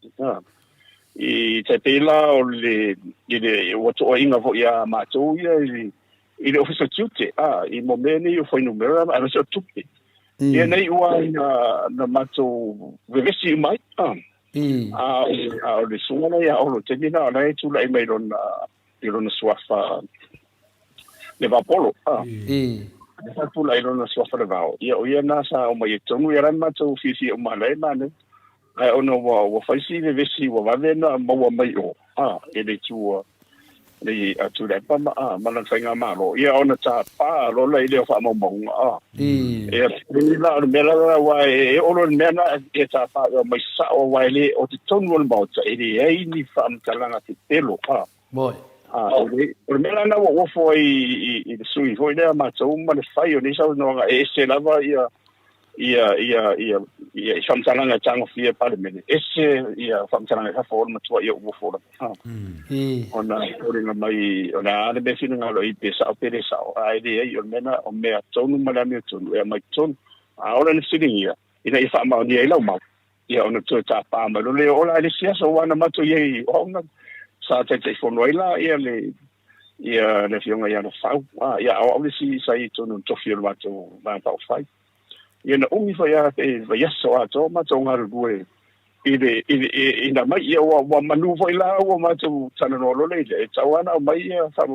I tai pei la o le, i le, ua toaiga foi ia matou ia i le, i le Ofisa o Tiute, a, i mo mea nei o fuainumera aemaise o tupe. Ia nei ua na, na matou vevesi uma ai, a. A, a o le susuga lea ia Olo, taimi lena o la e tulai mai lona, i lona suafa Levaopolo, a. Sa tulai i lona suafa Levao, ia o ia na sa omai ai totonu, ia la e matou fiafia uma la e manaia. Ae ona ua, ua fai si vevesi ua vave ona maua mai o, a, e le itu Nei a Tuilaepa ma, a, ma lana faigamalo, ia ona tapa loa lea i lea o faamaumauga, a. Ia, pei la o le mea la lena, aua e oo loa i le mea lena e tapa e aumai sao, aua e le, o totonu o le Maota e leai ni faamatalaga pepelo, a. A, o le, o le mea la lena ua ou ofo ai i, i le sui foi lea a matou ma le fai o nei saunoaga, e ese lava ia, ia ia ia ia i faamatalaga e tagofia e Palemene, ese ia faamatalaga i fafo o le matua ia ou ofo lava. Ona e foliga mai o le a le mea finagalo i pe sao pe le sao, a e leai o le mea na o mea tonu ma le amiotonu e aumai totonu. A ola na fesiligia ina ia faamaonia ai lau mau, ia ona toe tapa mai loa lea o la i le isi aso aua na matou i ai o au na sa Taitaifono ai la ia le ia le afioga ia Lefau, a ia o au le isi sa i totonu o le tofi o le matou Vaega Faaupufai. Ia na umi foi lava pe vaiaso atoa matou galulue i le i le ina mai ia ua ua manu foi la ua matou talanoa loa lea e tatau lava ona aumai ia faa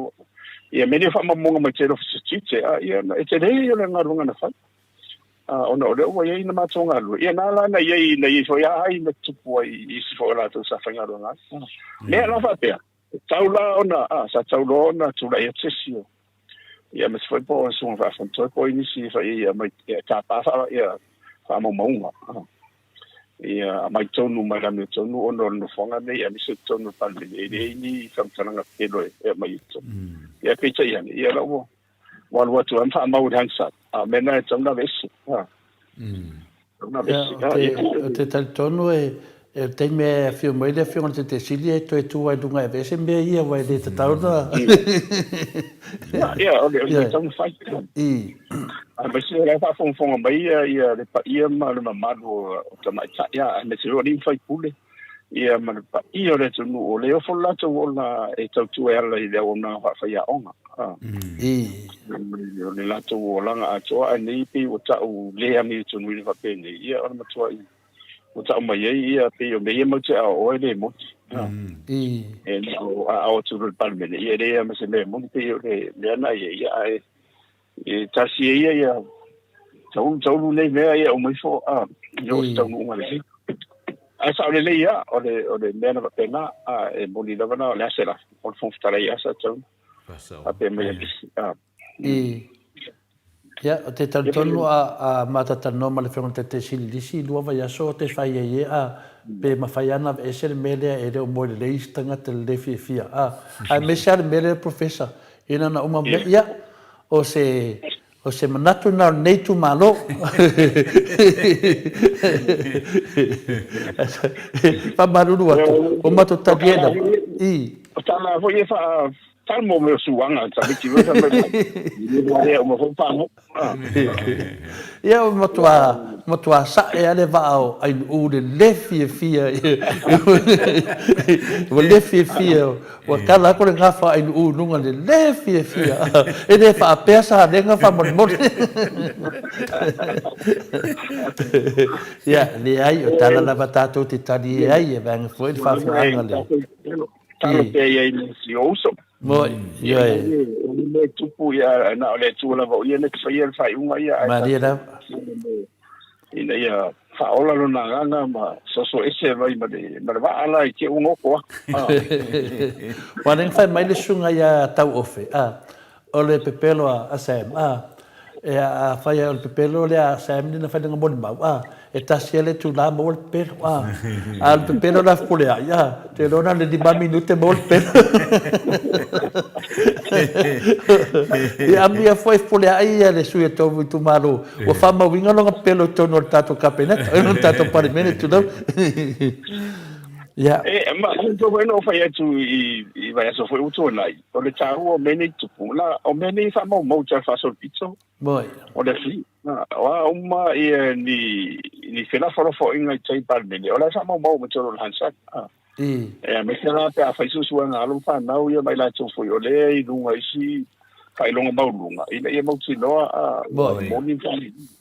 ia mea nei o faamaumauga mai tele ofisa tiute a ia e tele ia o le galuega na fai. A ona o lea ua i ai na matou galulue ia na la na i ai na i ai foi a ai na tupu ai i isi foi o latou sa faigaluega ai. Mea la faapea E tau la ona, a, sa tau loa ona tulai atu se isi o, ia aemaise foi po o le Susuga Faafontoe po o ai nisi e fai ia mai, ia tapa faa, ia faamaumauga, a, ia aumai tonu mai le amiotonu ona o le nofoaga lenei aemaise o totonu o le Palemene, e leai ni faamatalaga pepelo e aumai i totonu. Ia peitai ane, ia la ua, ua alu atu lava ma faamau i le Hansard, a o mea na e tatau ona aveese. A. Tatau ona aveese. Ia, ou te talitonu e o le taimi e afio mai le Afioga i le Taitaisili e toe tu ai i luga e aveese mea ia aua e le tatau ona... Ia, ia, o le mea e tatau ona fai. Aemaise o la e faafogafoga mai ia le paia ma le mamalu o tamaitai, aemaise foi o alii ma faipule. Ia ma le paia o le atunuu, o lea e ofo le latou ola e tautua e ala i le auaunaga faafaiaoga. O le latou olaga atoa, ae nei pei ua tau le amiotonuina faapenei, ia o le matuai ua tau mai ai, ia pei o mea ia matou te aoaoa e le moni. E na o aao atu loa i le Palemene, ia e leai lava ma se mea e moni, pei o le mea lena e i ai, ia ae E tasi e ia ia taulu taulu nei mea ia aumai fo a i o se taunuuga lelei. Ae sao lelei ia o le o le mea na faapena a e moni lava na o le ase la o le Fofoga Fetalai ia sa tatau faapea mai a nisi a. I Ia, o te talitonu a a mata talanoa ma le Afioga i le Taitai Sili lisi i lua vaiaso o te fai ai e a pe mafai lava ona aveese le mea lea e le o moe lelei isi tagata i le le fiafia a aemaise lava le mea lea Professor ina na uma mai ia O se, o se manatu lena o lenei itumalo. Faamalulu atu, ua matou talie lava. I. O tala foi e faa tala mo mea o suaga tamaiti foi fai mai mai. Uma foi pāho. Ia ua matua, matua sa'e lava le vaa o Ainu'u i le le fiafia. Ua le fiafia Ua tala atu le gafa Ainu'u i luga i le le fiafia. E le faapea Salega faamolemole. Ia, leai, o tala lava tatou te talie ai e vaega foi le faafofogaaga le. Tala pea i ai ma si ou uso. Moi, ioe. O le mea e tupu, ia, na o le Atua lava o ia na te faia le faaiuga ia. Malie lava. Ina ia faaola lona agaga ma soso ese mai ma le, ma le vaa la i te ua goto atu. Ua lea na fai mai le susuga ia Tauofe, a, o le pepelo a Sam, a, e a, afai o le pepelo lea a Sam lea na fai lana molimau, a, e tasi lava le itula maua le pepelo, a, a o le pepelo la Fepuleai, a, ou te iloa na o le lima minute maua le pepelo. Ia amuia foi Fepuleai ia le sui o le tou itumalo, Ua faamauina lona pepelo i totonu o le tatou Kapeneta, o le tatou Palemene, tulou. Ia. E, ma, tou foi na ou fai atu i, i vaiaso foi ua tuanai, o le taua o mea nei tupu, la, o mea nei faamaumau i tala faasolopito. Moi. O le fi, na, o a uma ia ni, ni felafolafoaiga i tai Palemene, o la e faamaumau ma totonu o le Hansard. Ah. E aemaise la pe a fai suesuega a alo ma fanau ia ma i latou foi o lea e i luga i isi faailoga maualuluga ina ia mautinoa a moni ma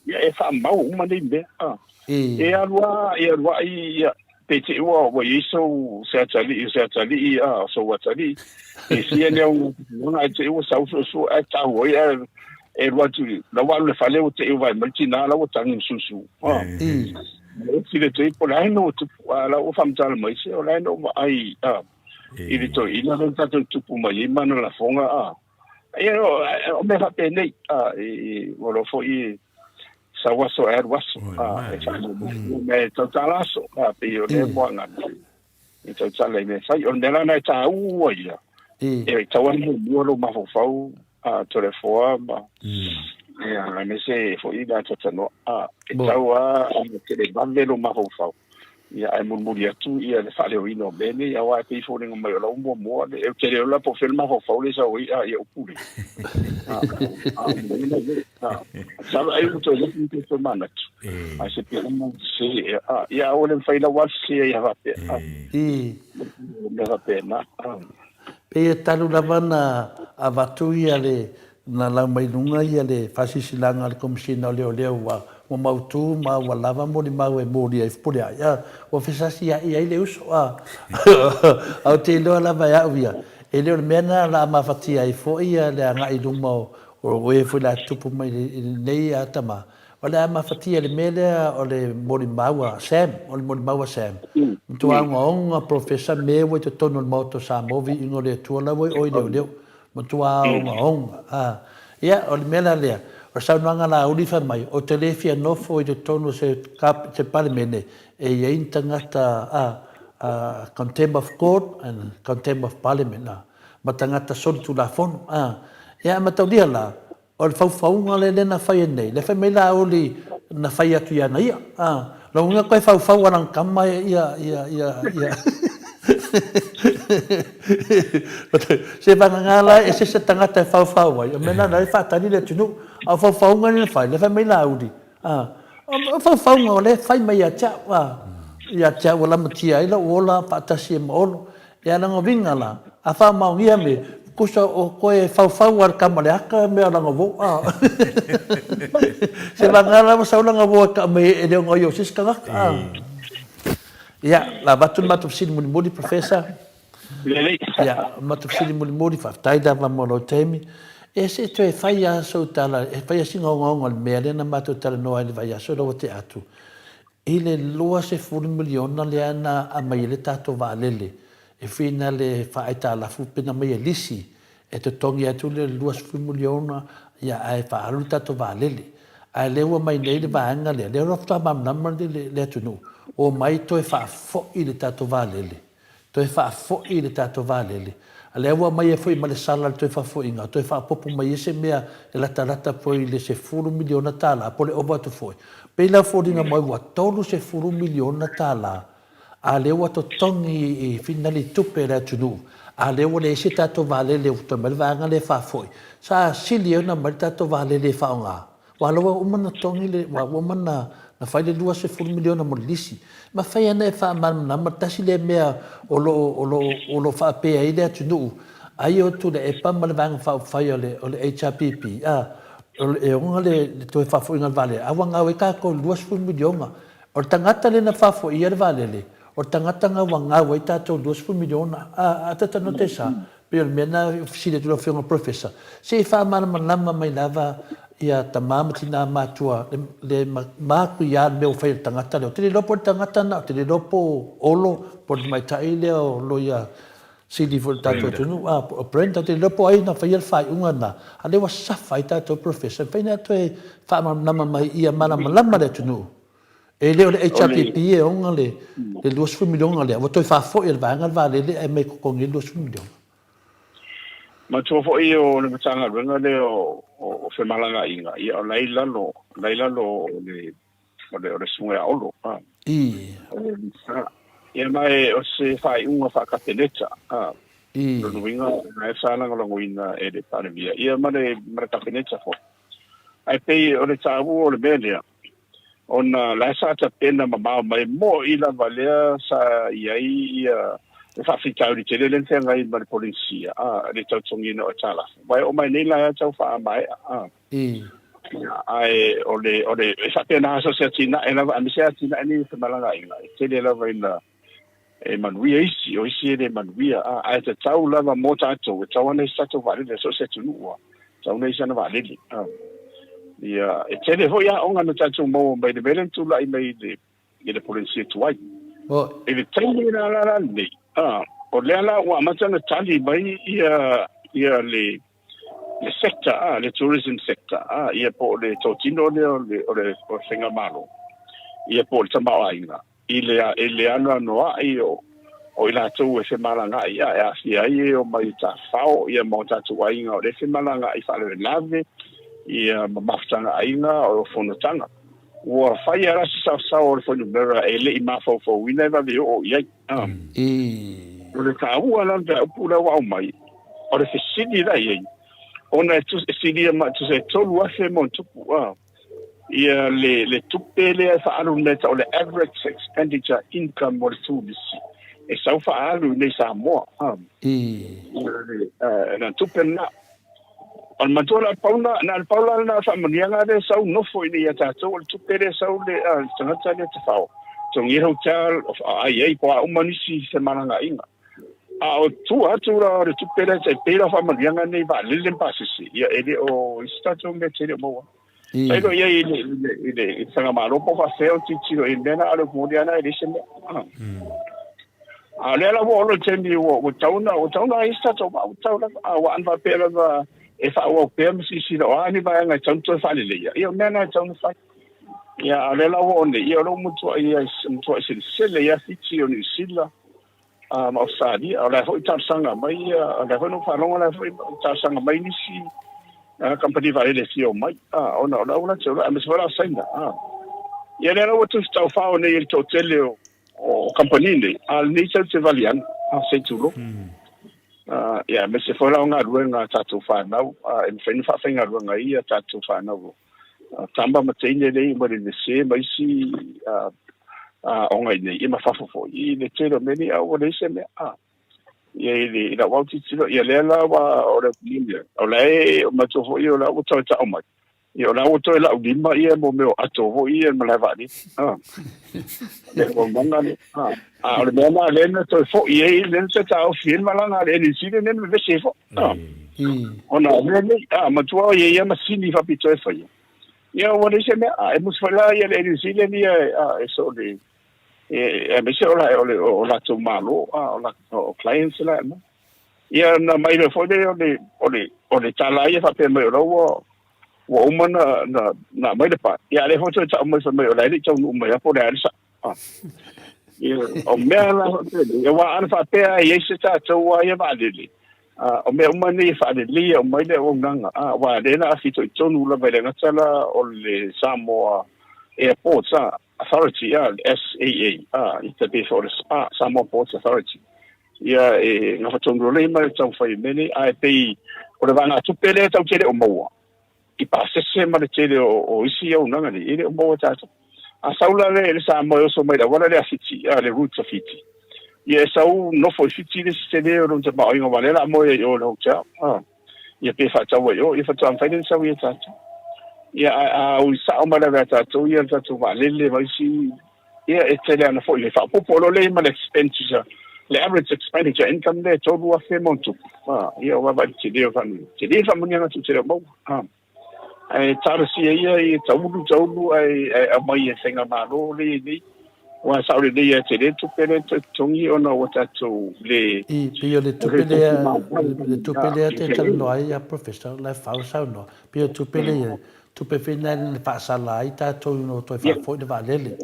ia e faamau uma nei mea. E alu lava e alu ai ia pe te i ua ua i ai sou se atalii o se atalii a o sou atalii e fia ni au ae te i ua sau suesue ae tau ai ae e alu atu la ua alu i le fale ua te i ua vaai mai le tina la ua tagi ma susu. Oti le tei, po o le a ina ua tupu, a o la ua faamatala mai, se o la ina ou vaai, a, I le toeaina lea na tatou tupu mai ai ma ana lafoga, a. Ia, o mea faapenei, a, ua iloa foi sau aso e alu aso, a, e faamoemoe mea e tautala aso, a, pei o lea moana e tautala i mea e fai. O le mea la lena e taua ia, e tatau lava ona muamua lou mafaufau, a, Toleafoa ma, ia, aemaise foi le atoatanoa, a, e tatau lava ona televave lou mafaufau. Ia, ae mulimuli atu ia le faaleoina o mea nei, aua e pei e foliga mai o lau muamua, le, ou te le iloa la po o fea le mafaufau lea e sau ai, a, ia upu lea. A, a, a, masalo ai ua toe lotu toe toe manatu. Ae se pei ona se, a, ia aua le mafai lau alu se ia faapea. A, mea faapena. A. Pei e talu lava ona avatu ia le, na lau mai luga ia le faasilasilaga a le Komesina o Leoleo ua ua mautu ma ua lava molimau e molia ai Fepuleai, a ua fesasia'i ai le uso, a a ou te iloa lava e au ia, e le o le mea lena o le a mafatia ai foi ia le agai i luma o o e foi o le a tutupu mai i lenei tama. O le a mafatia i le mea lea o le molimau a Sam, o le molimau a Sam. Matua ogaoga Professor me ua i totonu o le Maota o Samoa, viiga o le Atua la ua i o i leoleo. Matua ogaoga. A, ia, o le mea la lea, o le saunoaga a Laauli fai mai, ou te le fia nofo i totonu o se, se Palemene e i ai ni tagata, a, a, contempt of court and contempt of parliament, a, ma tagata solitulafono. A, ia, a mataulia la, O le faufauga lea lea na faia nei, lea fai mai Laauli na fai atu i ana ia. A, lona uiga koe faufau a lana tama ia, ia, ia, ia. Se vagana la e ese se tagata e faufau ai, o mea na e faatali le atunuu. A o faufauga lea na fai, lea fai mai Laauli, a, o faufauga o lea e fai mai ia te au, a, ia te au ua lamatia ai lou ola faatasi ai ma Olo. Ia lana uiga la, a faamaonia me, tusa o koe faufau a le tama le aka mea o lana uo, a. Se vagana lava sau lana uo e kaa mai e le ona ia o se isi tagata, a. Ia, la avatu le matou fesili mulimuli, Professor. Lelei. Ia, o le matou fesili mulimuli, faafetai lava mo lou taimi. E se i toe fai lava sou tala, e fai lava sina ogaoga o le mea lea na matou talanoa ai i le vaiaso lea ua tea atu. I le 20 miliona lea na aumai ai le tatou vaalele e whina le faaaitalafu pe na aumai e lisi e totogi atu le 20 miliona ia ae faaalu le tatou vaalele. Ae lea ua aumai nei le vaega lea, lea faatoa malamalama le atunuu, ua omai toe faafoi le tatou vaalele. Toe faafoi le tatou vaalele. A lea ua aumai ai foi ma le sala le toe faafoiga, toe faaopoopo mai ai se mea e latalata foi i le $10 miliona po o le ova atu foi. Pei la foliga mai ua $30 miliona a lea ua totogi i finali tupe a le atunuu, a lea ua leai se tatou vaalele ua toe aumai le vaega lea e faafoi. Sa sili ai ona aumai le tatou vaalele e faaaoga. Aua la ua uma ona totogi le, ua uma ona fai le $20 miliona mo le lisi. Mafai ana e faamalamalama, tasi lea mea o lo o, o lo o, o lo o faapea ai le atunuu, ai o Tuilaepa ma le Vaega Faaupufai o le, o le HRPP, a, e ona le, le toe faafoiga o le vaalele, a ua gau ai tatou i le $20 miliona. O le tagata lea na faafoia le vaalele, o le tagata na ua gau ai tatou i le $20 miliona. A, a talanoa sa, Pei o le mea lena e fesili atu i lau Afioga i le Professor, se i faamalamalama mai lava ia tama ma tina matua le matuia le mea ua fai e le tagata lea. Ou te le iloa po o le tagata lena, ou te le iloa po o Olo, po o le tamaitai lea o Loia Sili foi o le tatou atunuu, a, po o Brenda, ou te le iloa po o ai na faia le faaiuga lena, a o lea ua safa ai tatou Professor. E mafai ona toe faamalamalama mai ia malamalama le atunuu. E le o le HRPP e ona le 20 miliona lea, ua toe faafoi e le vaega le vaalele ae mai totogi ai le 20 miliona. Manatua foi o le Matagaluega lea o Femalagaaiga, ia o la e i lalo, o la e i lalo o le, o le, o le Susuga ia Olo. I. Ia ma e o se faaiuga faa-Kapeneta. I. Lona uiga, o la e sa lagolagoina e le Palemia, ia ma le, ma le Kapeneta foi. Ae pei o le taua o le mea lea, ona la sa tapena mamao mai mo'i lava lea sa i ai ia le faafitauli tele lea na feagai ma le Polenisia, a, le tautogiina o aitalafu. Aua e oo mai nei la e tau faamaea, a. Ae o le, o le, e faapena so o se atinae lava, aemaise atinae nei o femalagaaiga, e tele lava ina e manuia isi, o isi e le manuia, a, ae tatau lava mo tatou, e tatau ona i ai se tatou vaalele, so o se atunuu lava, e tatau ona i ai sana vaalele. A. Ia, e tele foi aoga na tatou maua mai le mea lea na tulai mai i le, i le Polenisia tuai. I le taimi la la la lenei, a, O lea la ua amata ona tali mai ia ia le le sector a le tourism sector a ia po o le totino lea o le o le o le faigamalo ia po o le tamaoaiga i le i le anoanoai o o i latou e femalagaai a e aafia ai e omai i tafafao ia ma o tatou aiga o lea e femalagaai faalavelave ia ma mafutaga aiga o fonotaga. Ua fai lava la se saosao o le fuainumera e le i mafaufauina e vave oo i ai. O le taua la o le mataupu lea ua aumai, o le fesili la i ai, ona e silia ma tusa e 3,000 ma ona tupu ia le, le tupe lea e faaalu i le mea e tau o le average expenditure income mo le turisi e sau faaalu i nei Samoa. Na tupe lena. O le matua la pau na, na o le pau la lena o le faamanuiaga lea e sau nofo i inei ia tatou, o le tupe lea e sau le, a, le tagata lea e tafao, totogi ai hotel, o aai ai, po o a uma nisi femalagaaiga. A o tua atu la o le tupe lea e tai pei la o faamanuiaga nei vaalele ma pasese, ia e le o i se tatou mea tele o maua. Tailo i ai i le, i le, i le, i le faigamalo po o faafefea o tilotilo i le mea lena, a o le upu moni lava lena e leai se mea. A o lea la ua oo loa i le taimi ua, ua tatau ona, ua tatau ona ai se tatou vaa, ua tatau lava. A ua ana faapea lava e faaauau pea ma silasila o a ni vaega e tatau ona toe faaleleia, ia o mea na e tatau ona fai. Ia, a o lea la ua oo nei, ia o lea ua matuai, matuai selesele ai Fiti, o Niu Sila, ma Ausetalia. O la e foi talosaga mai ia, o la e foi na ou faalogo o la e foi talosaga mai nisi kamupani vaalele e fia omai, ona o le auala feulai, aemaise foi la o Saina. Ia lea la ua tusi taufao nei e le toatele o o kamupani nei, a o lenei tatou te vali ana, se i tulou. Ia, aemaise foi la o galuega a tatou fanau, e mafai ona faafaigaluega ai a tatou fanau tama ma teine lea e iu mai le Iunivesite ma isi aoga i inei, ia ma fafo foi i le tele o mea nei, a ua leai se mea. Ia i le i lau autitilo, ia lea la ua o le mea, o la e matua foi o la ua toe tau mai. Ia o la ua toe lau lima ia mo mea o ato foi ia i le malae vaalele. Le auaunaga lea. A o le mea lena lea na toe foi ai, lea na toe taofi ai le malaga a le Air New Zealand lea na vevesi ai foi. Ona o mea nei, a matua o i ai lava masini faapitoa e faia. Ia ua leai se mea, a e musu foi la ia le Air New Zealand ia e so o le aemaise o la o le o latou malo, a o la o clients la e aumai. Ia ona aumai loa foi lea o le o le o le tala ia faapea mai o la ua ua uma na na na aumai le pa. Ia a o lea foi toe tau mai fai mai o la e le i taunuu mai lava po o le a le sao. Ia, o mea la faapea, aua ana faapea e i ai se tatou lava ia vaalele, o mea uma nei e faaleleia uma ai le auaunaga, aua o lea na fitoitonu lava e le gata la o le Samoa Airports Authority, le SAA, i te pei foi o le SPA, Samoa Ports Authority. Ia, e gafatonu loa ma le taumafai o mea nei, ae pei o le vaegatupe lea tatou te le o maua, i pasese ma le tele o isi auaunaga nei, e le o maua e tatou. A sau la le Samoa e oso mai i le auala lea a Fiti, le route a Fiti, ia e sau nofo i Fiti le isi tele o lona tamaoaiga aua o lea o le a moe ai i o i le hotel, ia pe faatau ai i o, ia faatoa mafai lea ona sau ai e tatou. Ia ae a ui sao mai lava ia tatou ia le tatou vaalele ma isi, ia e tele ana foi le faaopoopo loa lea ma le expenditure, le average expenditure income lea e $3,000 ma ona tupu. Ia ua vaavaai i le tele o faamanuiaga. Tele faamanuiaga tou te le o maua. Ae talosia ia ia taulu taulu ae ae aumai e faigamalo lea i nei. Aua e sao lelei lava e tele le tupe lea e toe totogi ona ua tatou le I, pei o le tupe lea, le tupe lea te talanoa ai a Professor, la e fau saunoa, pei o le tupe lea, tupe foi lena na faasala ai tatou ina ua toe faafoi le vaalele.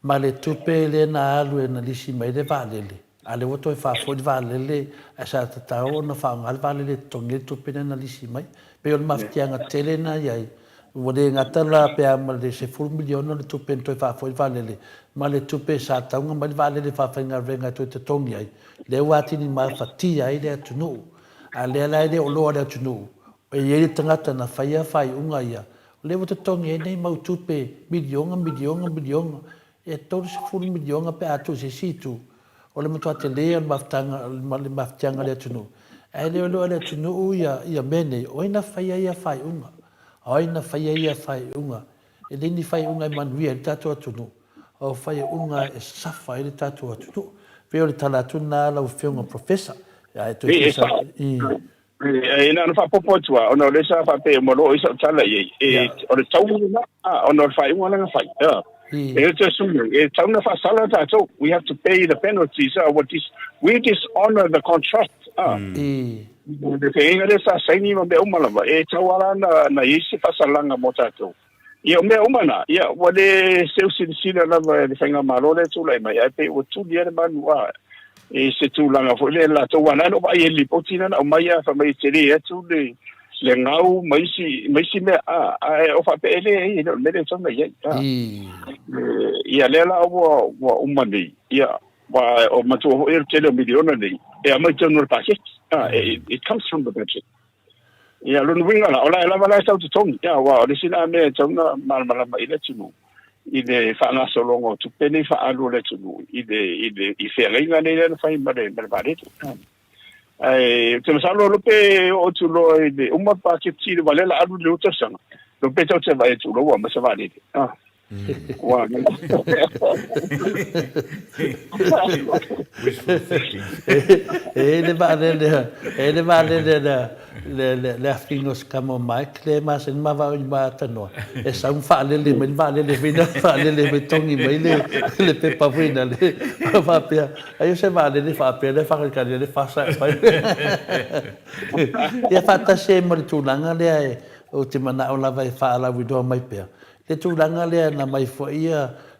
Ma le tupe lea na alu e na lisi mai le vaalele, A lea ua toe faafoi le vaalele ae sa tatau ona faaaoga le vaalele e totogi ai le tupe lea na lisi mai. Pei o le mafatiaga tele lena i ai, ua le gata la pe a ma le $10 miliona le tupe na toe faafoi le vaalele, ma le tupe sa tatau ona mai le vaalele faafaigaluega e toe totogi ai, lea ua atili mafatia ai le atunuu. A lea la e le o loa le atunuu, e i ai le tagata na faia faaiuga ia, o lea ua totogi ai nei mau tupe miliona, miliona, miliona, E 30 miliona pe a tuu i se isi itu, o le matua tele o le mafutaga, le mafatiaga a le atunuu. Ae le o iloa e le atunuu ia, ia mea nei, o ai na faia ia faaiuga? O ai na faia ia faaiuga? E le ni faaiuga e manuia ai le tatou atunuu, o faaiuga e suffer ai le tatou atunuu. E pei o le tala atu lena lau Afioga Professor. Ae toe fia sau, i. E na ona faaopoopo atu lava, ona o lea sa faapea uma loa o i sau tala i ai, e, o le taua lena, ona o le faaiuga lea na fai. E te sui, e tau na faasala tatou. We have to pay the penalties, what is, we dishonor the contract. Le feaiga lea sa saini ma mea uma lava, e tau ala na i ai se faasalaga mo tatou. Ia, o mea uma na, ia, ua le seu silasila lava e le faigamalo lea e tulai mai, ae pei ua tuli ai le manu a i se tulaga foi lea latou aua na ona vaai i le lipoti lea na aumai a fai mai e tele atu le le gau ma isi ma isi mea a ae o faapea e leai e le o le mea lea e tatau ona i ai a. Ia lea la ua uma nei ia aua o matua foi o le tele o miliona nei e aumai tonu o le paketi a it comes from the budget. Ia, lona uiga la, o la e lava la e tau totogi, ia, aua o le isi lena mea e tatau ona malamalama i le atunuu, i le faagasologa o tupe nei faaalu a le atunuu i le, i le, i feagaiga nei lea na fai ma le, ma le vaalele. Ae, ou te masalo lope oo atu loa i le uma le paketi aua lea o le a alu i le lua tausaga, lope tatou te vaai atu loa ua aumai se vaalele. Ua Wishful thinking. E i ai le vaalele, e i ai le vaalele a le le afifino o si tama o Mike lea e masani ma vao i Maatanoa, e sau ma faalele mai le vaalele foi lea, faalele mai togi mai le le pepa foi lea faapea, ai o se vaalele faapea lea faatalitali ai le fasa e fai. Ia faatasi ai ma le tulaga lea ou te manao lava e faalauiloa mai pea, Le tulaga lea na aumai foi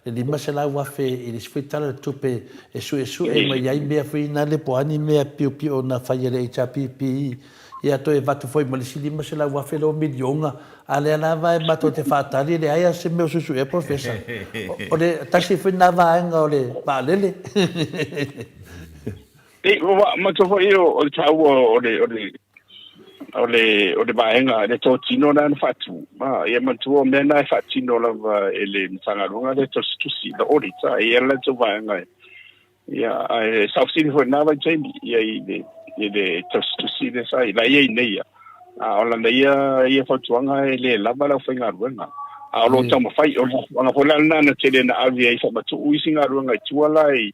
le $500,000 i le isi foi Tala o le Tupe e suesue mai ai mea foi na le po o a ni mea piopio na fai e le HRPP, ia toe avatu foi ma le isi $500,000 lea ua miliona, a lea lava e matou te faatali e leai lava se mea o suesuea Professor. O le tasi foi lena vaega o le vaalele. Ei, ua matou foi o le taua o le, o le, o le, o le vaega, le totino lena na faatu. Ma, ia manatua o mea na e faatino lava e le Matagaluega lea Tausitusi, the audit, e i ai le latou vaega e, ia, ae sa fesili foi i lena vaitaimi, ia i le, i le Tausitusi lea sa i, la e i ai nei ia. A o lana ia, ia fautuaga e le lava le aufaigaluega. A o lo o taumafai, o le mafuaaga foi la lena na tele na ave ai faamatuu isi galuega i tua la i,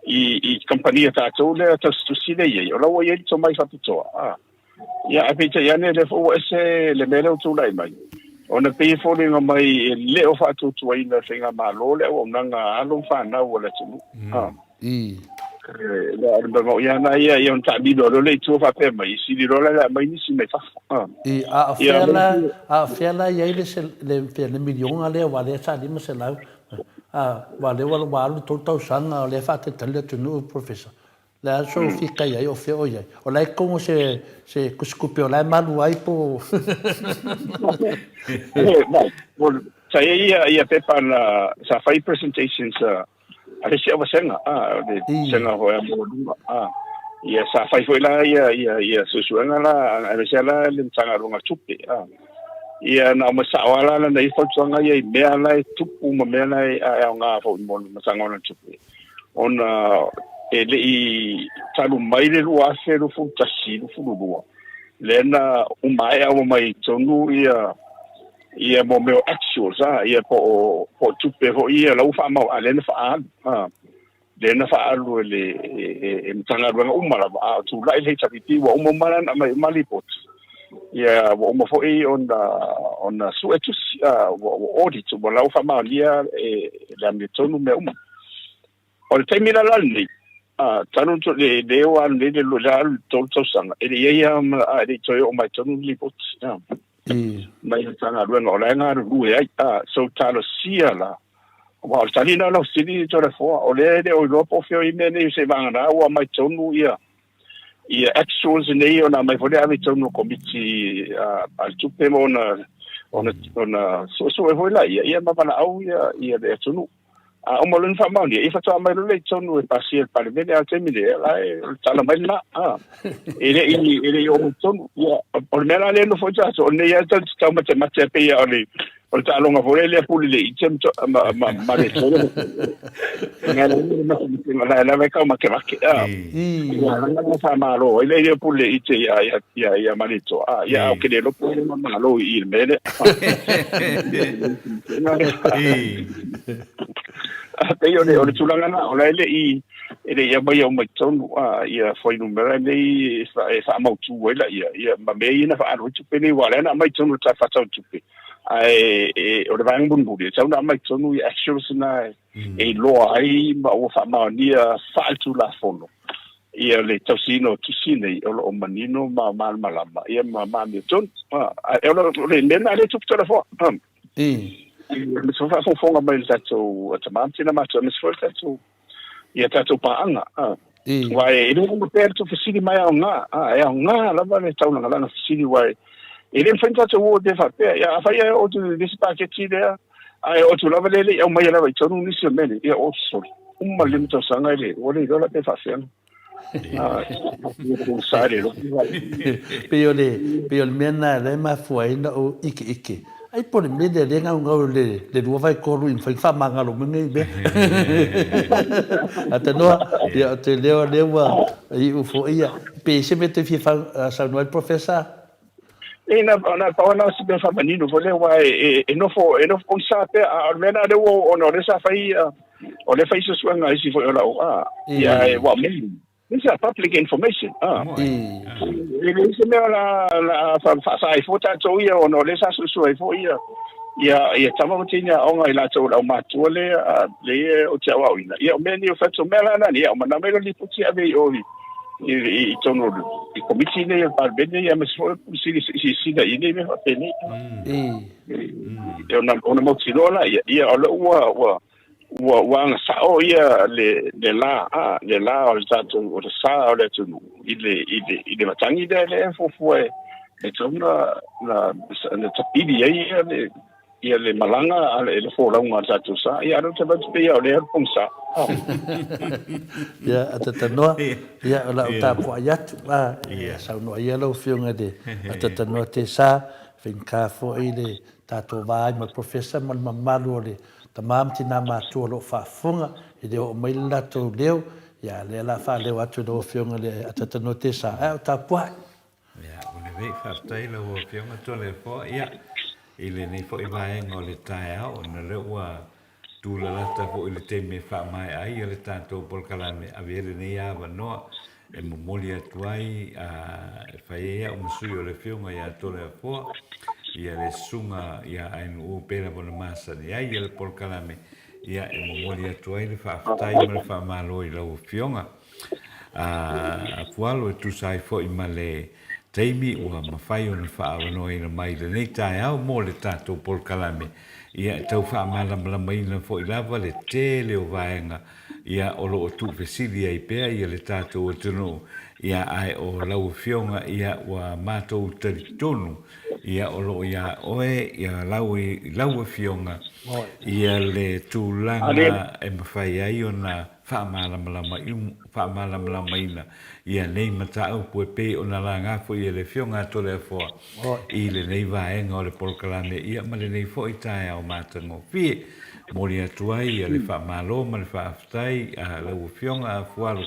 i, i kamupani a tatou lea tausitusi lea i ai, o la ua i ai le tomai faapitoa. A. Ia, ae peitai ane, lea foi ua ese le mea lea ua tulai mai, ona pei e foliga mai e le o faatuatuaina e le Faigamalo le auaunaga a alo ma fanau a le atunuu. A. Le o le mea ia na ia, ia ona taamilo loa lea i tua faapea mai, e sili loa la le aumai nisi mai fafo. A. I, a o fea la, a o fea la i ai le, le, le miliona lea aua lea sa 500 A, aua o lea ua alu le 3 tausaga o lea e faatalitali le atunuu, Professor. O le a sou fika i ai, o fea o i ai? O la e totonu o se, se tusitupe o la e malu ai po o... Sa i ai ia, ia pepa na, sa fai presentations a, a le isi au vasega, a, o le vasega foi a maualuga, a. Ia, sa fai foi la ia, ia, ia suesuega la, aemaise lava la le Matagaluega o Tupe, a. Ia, na aumai sao lava la lana ia fautuaga ia i mea la e tupu ma mea la e aoga foi mo le Matagaluega o Tupe, ona e le i talu mai le 2021, 22, lea na uma ae ua mai tonu ia ia mo mea o actuals, a, ia po o, po o tupe foi ia la ua faamau, a lea na faaalu, a, lea na faaalu e le e, e Matagaluega uma lava, a o tulai le HRPP ua uma uma la aumai uma lipoti. Ia ua uma foi ona ona sue tusi, a, ua, ua audit, ua la ua faamaonia e le amiotonu mea uma. O le taimi la la lenei, a, talu le le ua alu nei le le alu le 3 tausaga, e le i ai lava, e le i toe oo mai tonu le lipoti. A, mai le Matagaluega o la e galulue ai. A, so talosia la, aua o le tali lena o lau fesili Toleafoa, o lea e le o iloa po o fea o i ai mea nei seiavagana ua aumai tonu ia ia actuals nei ona aumai foi lea ave i totonu o komiti a le tupe ma ona ona ona suesue foi laia ia ma valaau ia ia le atunuu. A uma loa ona faamaonia, ia faatoa aumai loa lea i totonu e pasia e le Palemene, a o le taimi nei, la e, o le tala mai lena, a. E le i, e le i oo mai i totonu. Ia, o le mea la lea e nofo ai tatou, o lenei lava tatou te taumatemate a pei lava o le, o le taaloga foi lea, lea pule le ite ma, ma, ma le tele. Nga le le matemate, la la vai kau makemake, a. Ia, la la faamalo ai le pule le ite ia, ia, ia, ia Malietoa, a. Ia, a o ke le lopo le malo i le mea lea. Pei o le, o le tulaga lena, o la e le i, e le i aumaia uma i totonu, a, ia fuainumera nei e, fa, e faamautu ai laia, ia, ma mea ia na faaalu ai tupe nei, aua o lea na aumai i totonu o le Tala Faatatau o Tupe. Ae e, o le vaega mulimuli, e tatau ona aumai totonu ia actuals na e iloa ai ma ua faamaonia faaletulafono ia le tausiina o tusi nei o lo o manino ma malamalama ia ma amiotonu. Ae o le mea lena lea e tupu Toleafoa. Le faafogafoga mai le tatou tama ma tina matua aemaise foi le tatou ia tatou paaga. Aua e le uma pea le tou fesili ma e aoga, e aoga lava le taulagalaga fesili aua e le mafai ona tatou o ai pea faapea. Ia afai e oo atu i le isi paketi lea, ae oo atu lava lea e le i aumaia lava i totonu nisi o mea nei, ia oh sole, uma le 5 tausaga e le, ua le iloa la pe faafefea. Pei o le, pei o le mea lena lea e mafua ai ona ou ikeike. Ai po o le mea lea lea e gaugau i le 2/3 i mafai ona faamagalo mai nei mea. Atanoa, ia ou te leo lea ua iu foi ia. Pe i ai se mea e toe fia saunoa ai le Professor? E na na pau lava na o si mea faamanino foi lea aua e e nofo e nofo pogisa pea a o le mea lena lea ua ona o lea sa fai o lea fai suesuega a isi foi o lau a ia e ua moni this is public information a e leai se mea o le a le a faasa ai fua tatou ia ona o lea sa suesue ai foi ia ia ia tama ma teine aoga i latou o le aumatua lea lea ou te aoaoina ia o mea nei o fai atu o mea la na ia o manao mai le lipoti e ave i o i i totonu o le Komiti nei o le Palemene ia aemaise foi o le Pule Sili se i silasila i nei mea faapenei. E ona ona mautinoa laia, ia o lea ua ua ua ua agasao ia le le la a le la o le tatou o le sa o le atunuu i le i le i le matagi lea lea e fuafua e e tatau ona na na tapili ai ia le Ia le malaga a le folauga a le tatou sa, ia a o lea ou te vaai atu pei lava o lea e alu pogisa. Ia, Atatanoa, ia o le a ou tapuai atu, a, e saunoa ia lau Afioga i le Atatanoa Tesa, e faigata foi le tatou va ai ma le Professor ma le mamalu o le tama ma tina matua o lo o faafofoga, e le oo mai le latou leo, ia a o lea o le a faaleo atu i lau Afioga i le Atatanoa Tesa, ae o tapuai. Ia, ua lelei, faafetai lau Afioga Toleafoa. Ia, i lenei foi vaega o le taeao, ona o lea ua tulalata foi le taimi e faamaea ai le tatou polokalame, ave ai lenei avanoa e momoli atu ai, e fai ai au ma sui o le Afioga ia Toleafoa, ia le Susuga ia Ainuu pei lava ona masani ai le polokalame, ia, e momoli atu ai le faafetai ma le faamalo i lau Afioga. A Fualo e tusa ai foi ma le taimi ua mafai ona faaavanoaina mai i lenei taeao mo le tatou polokalame, ia e tau faamalamalamaina foi lava le tele o vaega ia o lo o tuufesili ai pea ia le tatou atunuu, ia ae o lau Afioga ia ua matou talitonu ia o lo o iā oe ia lau lau Afioga ia le tulaga e mafai ai ona faamalamalamaina ia nei mataupu e pei ona laga foi e le Afioga a Toleafoa i lenei vaega o le polokalame ia ma lenei foi taeao matagofie. Momoli atu ai le faamalo ma le faafetai a lau Afioga Afualo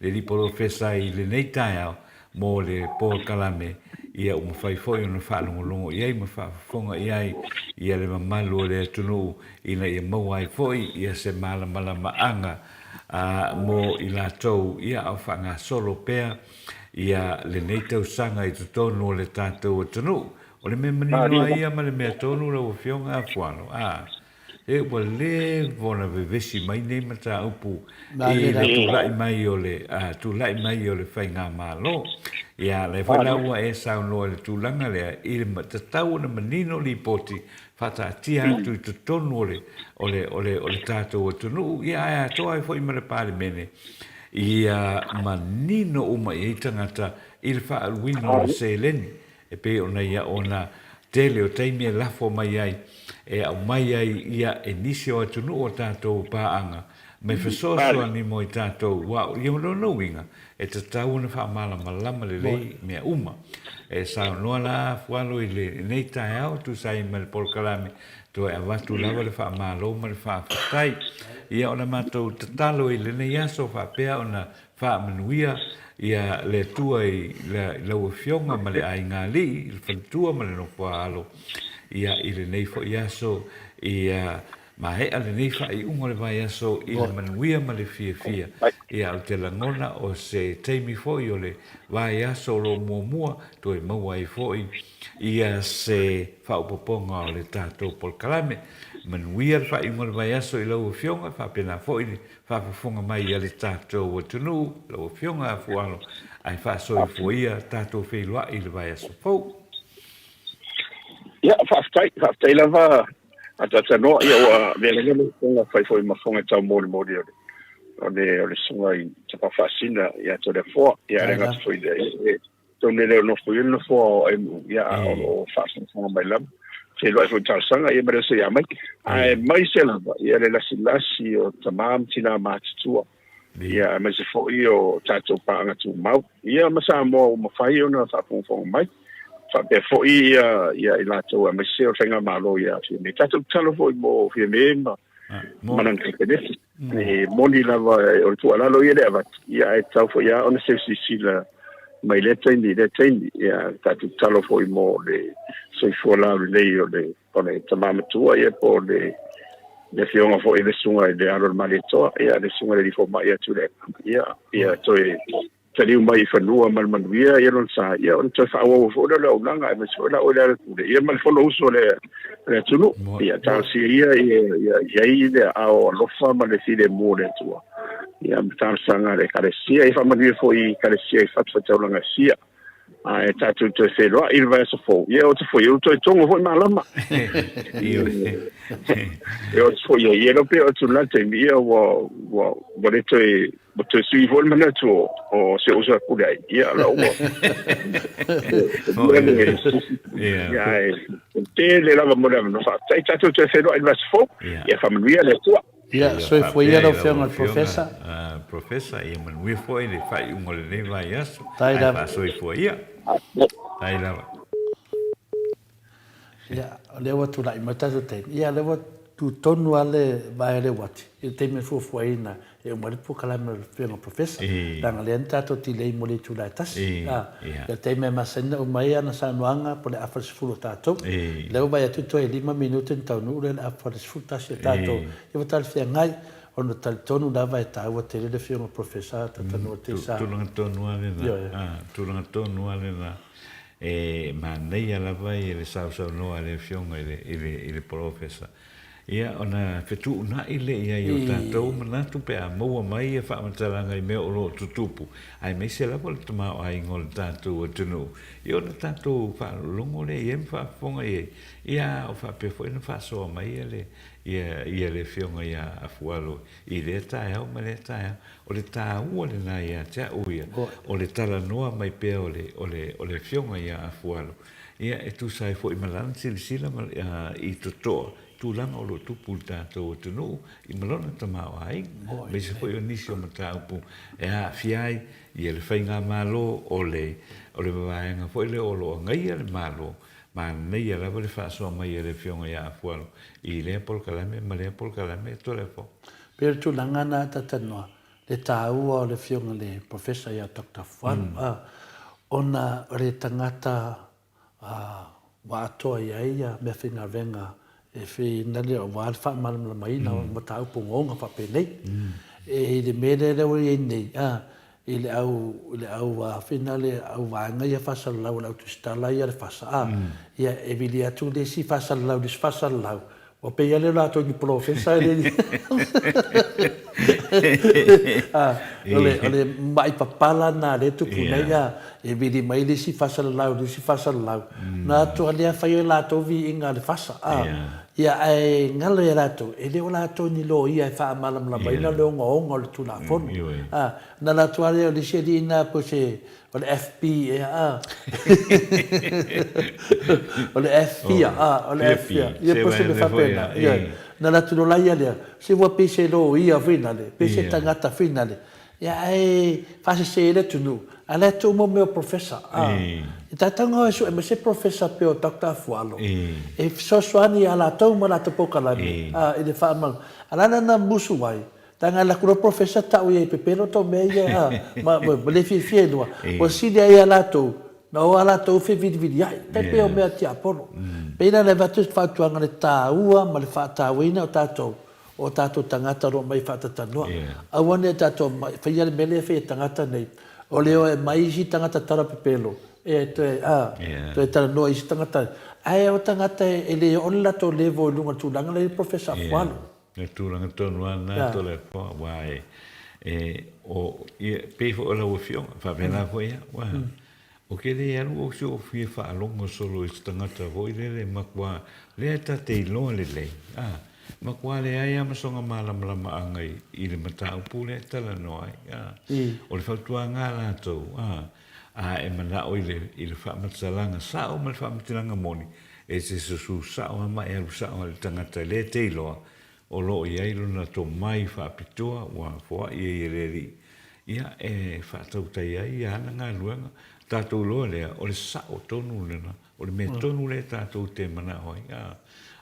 le Alii Polofesa i lenei taeao mo le polokalame ia ua mafai foi ona faalogologo i ai ma faafofoga i ai ia le mamalu o le atunuu ina ia maua ai foi ia se malamalamaaga mo i latou ia a o faagasolo pea ia lenei tausaga i totonu o le tatou atunuu. O le mea manino lava ia ma le mea tonu lau Afioga Afualo, a. E ua leva ona vevesi mai nei mataupu i le tulai mai o le tulai mai o le faigamalo. Ia, lea foi la ua e saunoa i le tulaga lea, i le tatau ona manino lipoti faataatia atu i totonu o le o le o le o le tatou atunuu, ia ae atoa ai foi ma le Palemene, ia manino uma i ai tagata i le faaaluina o le seleni. E pei ona ia ona tele o taimi e lafo mai ai, e aumai ai ia e nisi o atunuu o tatou paaga me fesoasoani mo i tatou, ua ia lona uiga, e tatau ona faamalamalama lelei mea uma. E saunoa la Fualo i lenei taeao e tusa ai ma le polokalame, toe avatu lava le faamalo ma le faafetai. Ia o le matou tatalo i lenei aso faapea ona Faamanuia ia le Atua i lau Afioga ma le aiga alii, le faletua ma le nofoa alo, ia i lenei foi aso, ia. Maea lenei faaiuga o le vaiaso i le manuia ma le fiafia. Ia, ou te lagona o se taimi foi o le vaiaso o lo o muamua toe maua ai foi ia se faaopoopoga o le tatou polokalame. Manuia le faaiuga o le vaiaso i lau Afioga, faapena foi le faafofoga mai a le tatou atunuu, lau Afioga Afualo, ae faasoifua ia tatou feiloai i le vaiaso fou. Ia, faafetai, faafetai lava a Tatanoa, ia ua avea lava le fofoga fai foi ma fofoga taumolimoli o le o le o le susuga i Tapafaasina ia Toleafoa, ia le gata foi lea, ia tonu e le o nofo ia le nofoa o MU, ia a o lo o faafogafoga mai lava. Feiloai foi i talosaga, ia ma le oso ia mai. Ae mai se lava, ia le lasilasi o tama ma tina matutua, ia aemaise foi o tatou paaga tumau, ia ma Samoa ua mafai ona faafogafoga mai. Faapea foi ia, ia i latou aemaise o le faigamalo ia Fiame. Tatou tatalo foi mo Fiame ma, ma lana Kapeneti. E moni lava o le tuualalo ia le avatu, ia ae tatau foi lava ona seu silasila mai lea taimi i lea taimi. Ia tatou tatalo foi mo le soifua laulelei o le o le tama matua ia po o le le afioga foi i le susuga i le alo o le Malietoa, ia le susuga i le alii fomai ia Tuilaepa. Ia ia toe taliu mai i fanua ma le manuia ia lona sa, ia ona toe faaauau foi lea o le auaunaga, aemaise foi la oe le alepule, ia ma le Fonousu a le atunuu. Ia talosia ia ia i ai le aao alofa ma le filemu o le Atua, ia ma talosaga a le Ekalesia. Ia faamanuia foi i Ekalesia i fatafaitaulaga e fia. Ae tatou toe feiloai i le vaiaso fou, ia ote foi, ua toe togo foi malama. E ote foi ai, ia pei o tulaga taimi, ia ua, ua, ua le toe, ua toe sui foi le manatu o, o si ou uso e pule ai. Ia, la ua, ia, ae, tele lava mo le avanoa. Faafetai, tatou toe feiloai i le vaiaso fou, ia faamanuia le Atua. Ia, soifua ia lau Afioga i le Professor. Professor, ia manuia foi le faaiuga o lenei vaiaso. Ae faasoifua ia. Faafetai lava. Ia, o lea ua tulai mai le tatou taimi. Ia, o lea ua tu tonu lava le vae o le uati i le taimi e fuafuaina e uma ai le polokalame o le Afioga i le Professor, leaga o lea na tatou delay mo le itula e tasi. I le taimi e masani ona uma ai ana saunoaga po o le afa i le 10 o tatou. O lea ua vaai atu toe 5 minute ona taunuu lea i le afa i le 11 o tatou. Ia ua talafeagai ona talitonu lava e taua tele le Afioga i le Professor Tatanoa Teisa. Tulaga tonu lava lena. Tulaga tonu lava lena. E manaia lava le sausaunoa a le Afioga i le Polofesa. Ia, ona fetuunai lea i ai o tatou manatu pe a maua mai ia faamatalaga i mea o lo o tutupu, aemaise lava le tamaoaiga o le tatou atunuu, ia ona tatou faalogologo lea i ai ma faafofoga i ai, ia a o faapea foi ona faasoa mai ia le, ia, ia le Afioga ia Afualo i lea taeao ma lea taeao. O le taua lena ia te au ia, o le talanoa mai pea o le, o le, o le Afioga ia Afualo, Ia, e tusa ai foi ma lana silasila i totoa tulaga o lo o tupu i le tatou atunuu i ma lona tamaoaiga, aemaise foi o nisi o mataupu e aafia ai ia le faigamalo o le o le vaega foi lea o lo o agaia le Malo. Manaia lava le faasoa mai a le Afioga ia Afualo i lea polokalame ma lea polokalame e Toleafoa. Pei o le tulaga lena Tatanoa, le taua o le Afioga i le Professor ia Doctor Fualu, ona o le tagata ua atoa i ai ia meafaigaluega e finagalo aua le faamalamalamaina o mataupu ogaoga faapenei. E i le mea lea ua i ai nei, i le au, i le au finale au vaega ia faasalalau a le au tusitala ia le FASA, ia e vili atu le isi faasalalau i le isi faasalalau, Ua pei lava lea o latou ni polofesa e le O le, o le ma'i papala lena lea e tupu nei, a, e vili mai le isi faasalalau i le isi faasalalau, na atu lea fai e latou viiga a le fasa, a. Ia, ae galo ia latou, e le o latou ni loia e faamalamalamaina le ogaoga o le Tulafono. A, na alu atu lava lea o le isi alii lena po o se O le FB ea a? O le F ia a, o le F ia. Ia po o se mea faapena. Ioe. Na alu atu loa la ia lea, se ua pei se loia foi lale, pei se tagata foi lale, ia ae faasese le atunuu, a o la e tuu mo mea o professor a. E tatau ona o e sue mai se professor pei o Doctor Afualo e fesoasoani ia latou ma latou polokalame a i le faamalamalama. A o le a la na musu ai? Leaga e alu atu loa le professor tau i ai e pepelo tau mea ia a, ma le fiafia i luga. Ua sili ai ia latou. Na o a latou feviliviliai, tai pei o mea tiapolo. Pei la e avatu se fautuaga le taua ma le faatauaina o tatou, o tatou tagata o lo o omai e faatatalanoa. Aua ne i tatou faia le mea lea e fai e tagata nei, o le o e aumai isi tagata talapepelo e toe, a, toe talanoa i isi tagata. Ae o tagata e le oo le latou level i luga o le tulaga lea i le Professor Afualo. O le tulaga tonu lava lena Toleafoa, aua e, e, o, ia, pei foi o lau Afioga, faapena foi au, a, ou te le alu ou se fia faalogo solo i se tagata foi lele matua, lea ta te iloa lelei, a, matua leai lava ma sona malamalamaaga i, i le mataupu lea e talanoa ai, a. O le fautuaga a latou, a, a e manao i le, i le faamatalaga sao ma le faamatalaga moni, E te susu sao lava ma e alu sao lava i le tagata lea e te iloa o lo o i ai lona tomai faapitoa ua foai ai e le Alii, ia, e faatautai ai ana galuega. Tatou iloa lea, o le sao tonu lena, o le mea tonu lea tatou te manao ai, a.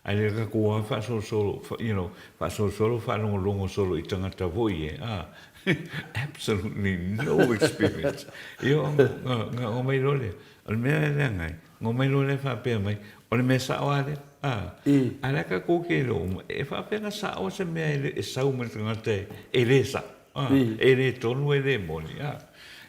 Ae le tatou lava faasolosolo, you know, faasolosolo faalogologo solo i tagata foi ia, a, absolutely no experience. Ia, ona omai loa lea, o le mea e leaga ai, Ona omai loa lea faapea mai, o le mea sao lava lea. A, a o le a tatou te iloa uma, e faapea ona sao se mea e sau mai le tagata e le sao, a, e le tonu e le moni, a.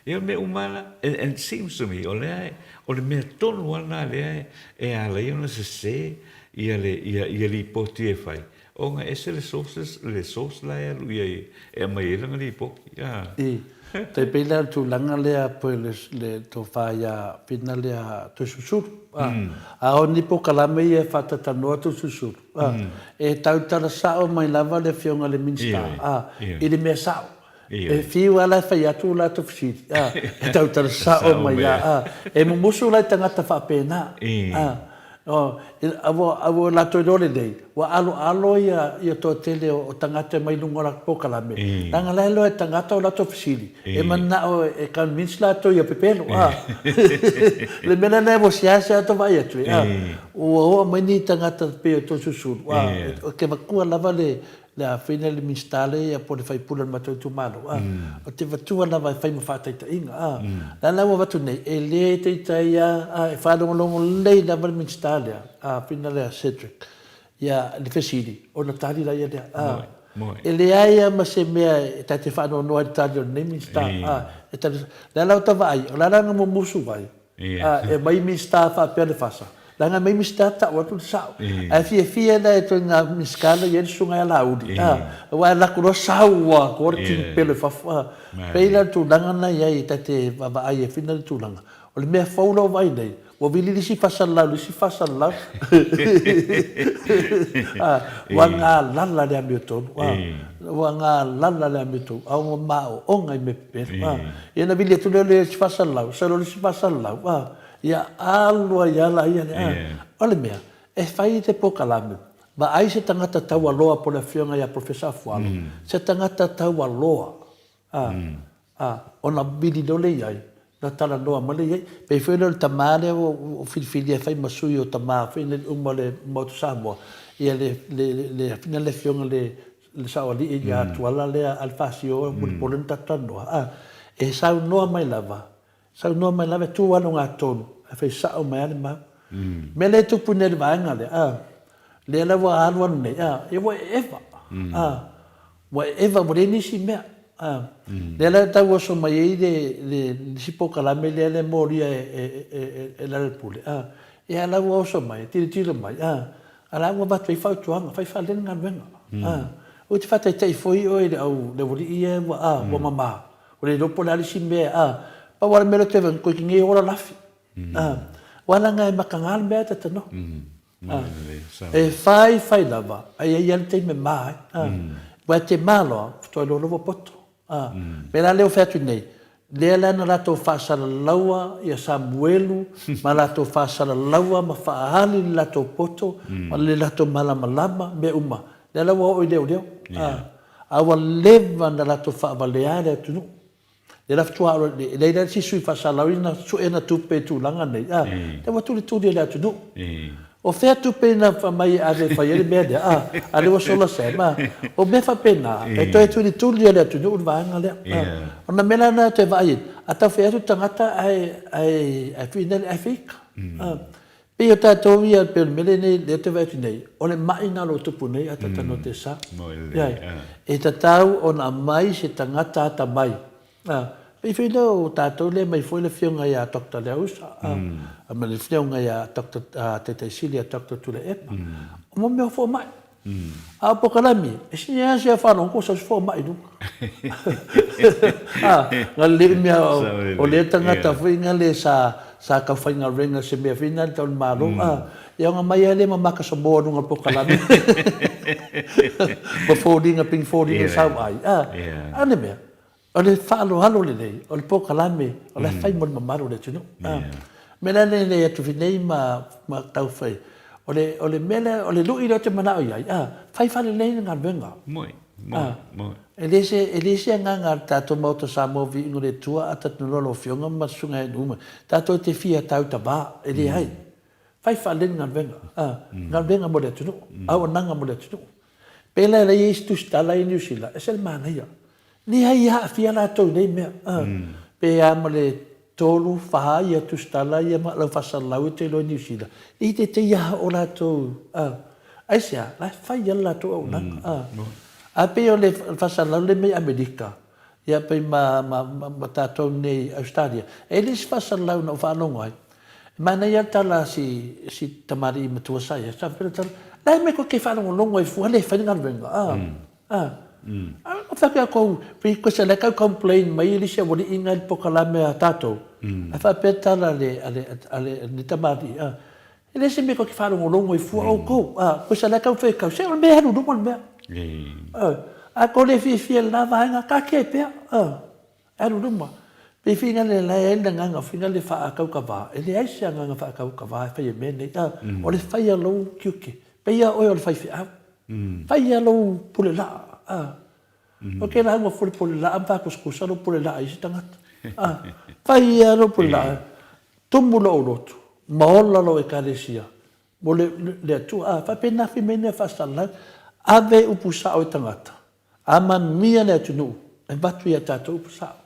Ia o mea uma lava la, and it seems to me, o lea, o le mea tonu lava lena lea e ala ai ona sese ia le, ia lipoti e fai, Ona e ese le sources, le source la e alu i ai e aumai ai lana lipoti, a. I. Tai pei la o le tulaga lea pei le, le tofa ia Whina lea Toesulusulu, a. A o ni polokalame ia e faatatalanoa Toesulusulu, a, e tautala sao mai lava le Afioga i le Minisita, a, i le mea sao. E fiu lava la e fai atu latou fesili, a, e tautala sao mai lava, a. E mumusu la i tagata faapena, a. Aua latou iloa lelei, ua aloalo ia toatele o tagata mai luga o latou polokalame, leaga la e iloa e tagata o latou fesili, e mananao e convince latou ia pepelo, a. Le mea la lea ua seasea atu vaai atu, a, ua oo mai ni tagata pei o Toesulusulu, a, ou te avatua lava le le afine le Minisita lea ia po o le sui usufono o le matou itumalo, a, ou te avatua lava e fai ma faataitaiga, a. O la la ua avatu nei, e le taitai lava, a, e faalogologo lelei lava le Minisita lea, afine lea Cedric, ia le fesili, ona tali laia lea, a. E leai lava ma se mea e ta te faanoanoa ai i le tali o lenei Minisita, a, e tali, o le a la ota vaai, o le a la na mumusu ai, A, e aumai Minisita faapea le fasa, leaga e aumai Minisita tau atu le sao. Ae fiafia la e ituaiga Minisita la i ai le susuga ia Laauli, a, aua e alu atu loa sau ua atoa le tini pelo i fafo, a. Pei la o le tulaga lena e i ai, ta te vaavaai ai foi lena tulaga. O le mea fou la ua vaai nei, ua vili le isi faasalalau i le isi faasalalau, a, ua galala le amiotonu, a, ua galala le amiotonu, a ua maoaoga i mea pepelo, a. Ia ona vili atu lea o le isi faasalalau, sau loa le isi faasalalau, a, ia alu ai lava laia lea, a. O le mea, e fai le polokalame, vaai se tagata taualoa po o le Afioga ia Professor Afualo, se tagata taualoa, a, a, ona vili loa lea i ai, ona talanoa mai lea i ai. Pei foi lea o le tama lea ua ou filifilia e fai ma sui o tama foi nei uma o le Maota o Samoa, ia le, le, le, le Afioga i le le saoalii ia Tuala lea Alefasio mulimuli na tatou talanoa a e saunoa mai lava saunoa mai lava e tu lava i le ogatotonu ae fai sao mai lava le mau. Mea lea e tupu nei i le vaega lea a lea la ua alu alu nei a ia ua eeva a ua eeva ua leai nisi mea a lea la e tau oso mai ai le le isi polokalame lea e molia e e e Lealailepule a ia la ua oso mai tilotilo mai a A la ua avatu ai fautuaga, fai faalelei le galuega. A, ou te faataitai foi oe i le au, le aualii ia ua, a, ua mama. Ua le iloa po o le a le isi mea, a. Pau lava le mea lea ou te vaai, koe nei ola lafi. A, aua leaga e mataga le mea e talanoa. A, e fai fai lava, ae i ai lava le taimi e ma ai. A, aua e te ma loa, faatoa iloa loa ua poto. A, mea la lea ua fai atu nei, lea la na latou faasalalaua ia Samuelu ma latou faasalalaua ma faaali le latou poto ma le latou malamalama, mea uma, lea la ua oo i leoleo. A, a ua leva na latou faavalea le atunuu. Lea la faatoa oo i, e leai la se isi sui faasalalau na sue ana tupe i tulaga nei, a, lea ua tulituli e le atunuu. O fea tupe na aumai e ave e fai ai le mea lea, a, a lea ua sola Sam, a. O mea faapena, e toe tulituli e le atunuu le vaega lea, a. O na mea la na e toe vaai ai, a tau fai atu le tagata ae, ae, ae finele, ae feika, a. Pei o tatou ia, pei o le mea lenei lea ou te vaai atu nei, o le ma'i lena o lo o tupu nei a tatou te sa. Ioe. E tatau ona aumai se tagata atamai. A, pei foi lea o tatou lea e aumai foi le afioga ia Doctor Leausa, a, ma le afioga ia Doctor, Taitai Sili ia Doctor Tuilaepa. O mea o fomai. A o polokalame, e sili lava se faalogo ua sau se fomai i luga. A, na lelei mea o lea tagata foi na le sa sa tau faigaluega se mea foi na tau le Malo, a, ia ona mai lava lea ma maka samoa i luga o le polokalame ma foliga pei ni foliga sau ai, a, a o le mea, O le faaaloalo lelei, o le polokalame o la e fai mo le mamalu o le atunuu. O le mea la lea e atu nei ma tau fai, o le o le mea lea, o le lui lea ou te manao i ai, a, fai faalelei le galuega. Moi, moi, moi. E le se, e le se agaga a le tatou Maota Samoa Viiga o le Atua a tatou lau Afioga ma Susuga Heenuma, tatou te fia tautava, e leai. Fai faalelei le galuega, a, galuega mo le atunuu, auaunaga mo le atunuu. Pēlā e leai ai isi tusitala i Niu Sila, ese le manaia. Leai e aafia latou i nei mea. Pe a ma le tolu, fa ia tusitala ia ma lau faasalalau e te iloa i Niu Sila, e te te ia o latou. Aisea? La e fai lava le latou auaunaga. Ae pei o le faasalalau lea mai Amerika, ia pei ma, ma, ma tatou nei i Ausetalia, e i ai le isi faasalalau na ou faalogo ai, E manaia le tala a si, si tamalii matua sa i ai, sa faapea le tala, La e mea koe ke faalogologo ai fua le fai le galuega, a, a. A o fai atu kou, because la kau complain mai le isi aualii nga i le polokalame a tatou, ae faapea le tala a le, a le, a le, a le tamalii, a, e le se mea koe ke faalogologo ai fua oukou, a, because la kau fai kau, se o le mea e alu i luma le mea. A, a kou le fiafia i lena vaega, taatia ai pea, a. Alu luma. Pei whina le lae ai le agaga whina le whaakaukawā. E leai se agaga whaakaukawā e whai e mea nei. A, o le whai a lou tiute. Pei a oe o le faifeau. Whai a lou pule laa. A, o ke la ua pule pule laa ma whakusakusa lou pule laa i se tangata. A, whai a lou pule laa. Tumu lou lotu. Ma ola lou ekalesia. Mo le, le Atua. A, faapena fai mai nei faasalalau. Ave upu sao i tagata. A manuia le atunuu, e avatu i a tatou upu sao.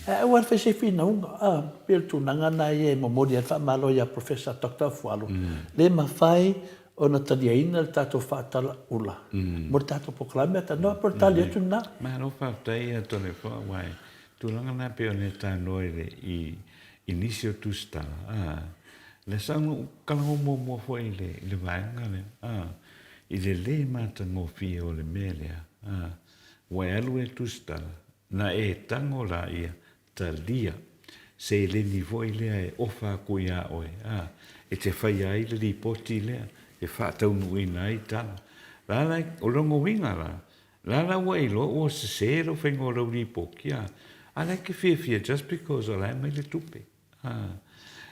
Ae aua le fai se finauga, a, pei o le tulaga lena ia e momoli ai le faamalo ia Professor Doctor Afualo, le mafai ona taliaina le tatou faatala ula mo le tatou polokalame a tanoa, pei o le tali atu lena. Malo faafetai ia Toleafoa aua e tulaga lena pei ona e talanoa i le i nisi o tusitala, a, le sa ona ou talanoa muamua foi i le i le vaega lea, a, I le lē matagofie o le mea lea, a, ua e alu e tusitala, na e tago laia, talia, seleni foi lea e ofa aku iā oe, a, e te faia ai le lipoti lea e faataunuuina ai tala. La la, o lona uiga la, la la ua e iloa ua sese lou faiga o lau lipoti, a, a la e te fiafia just because o la e aumai le tupe.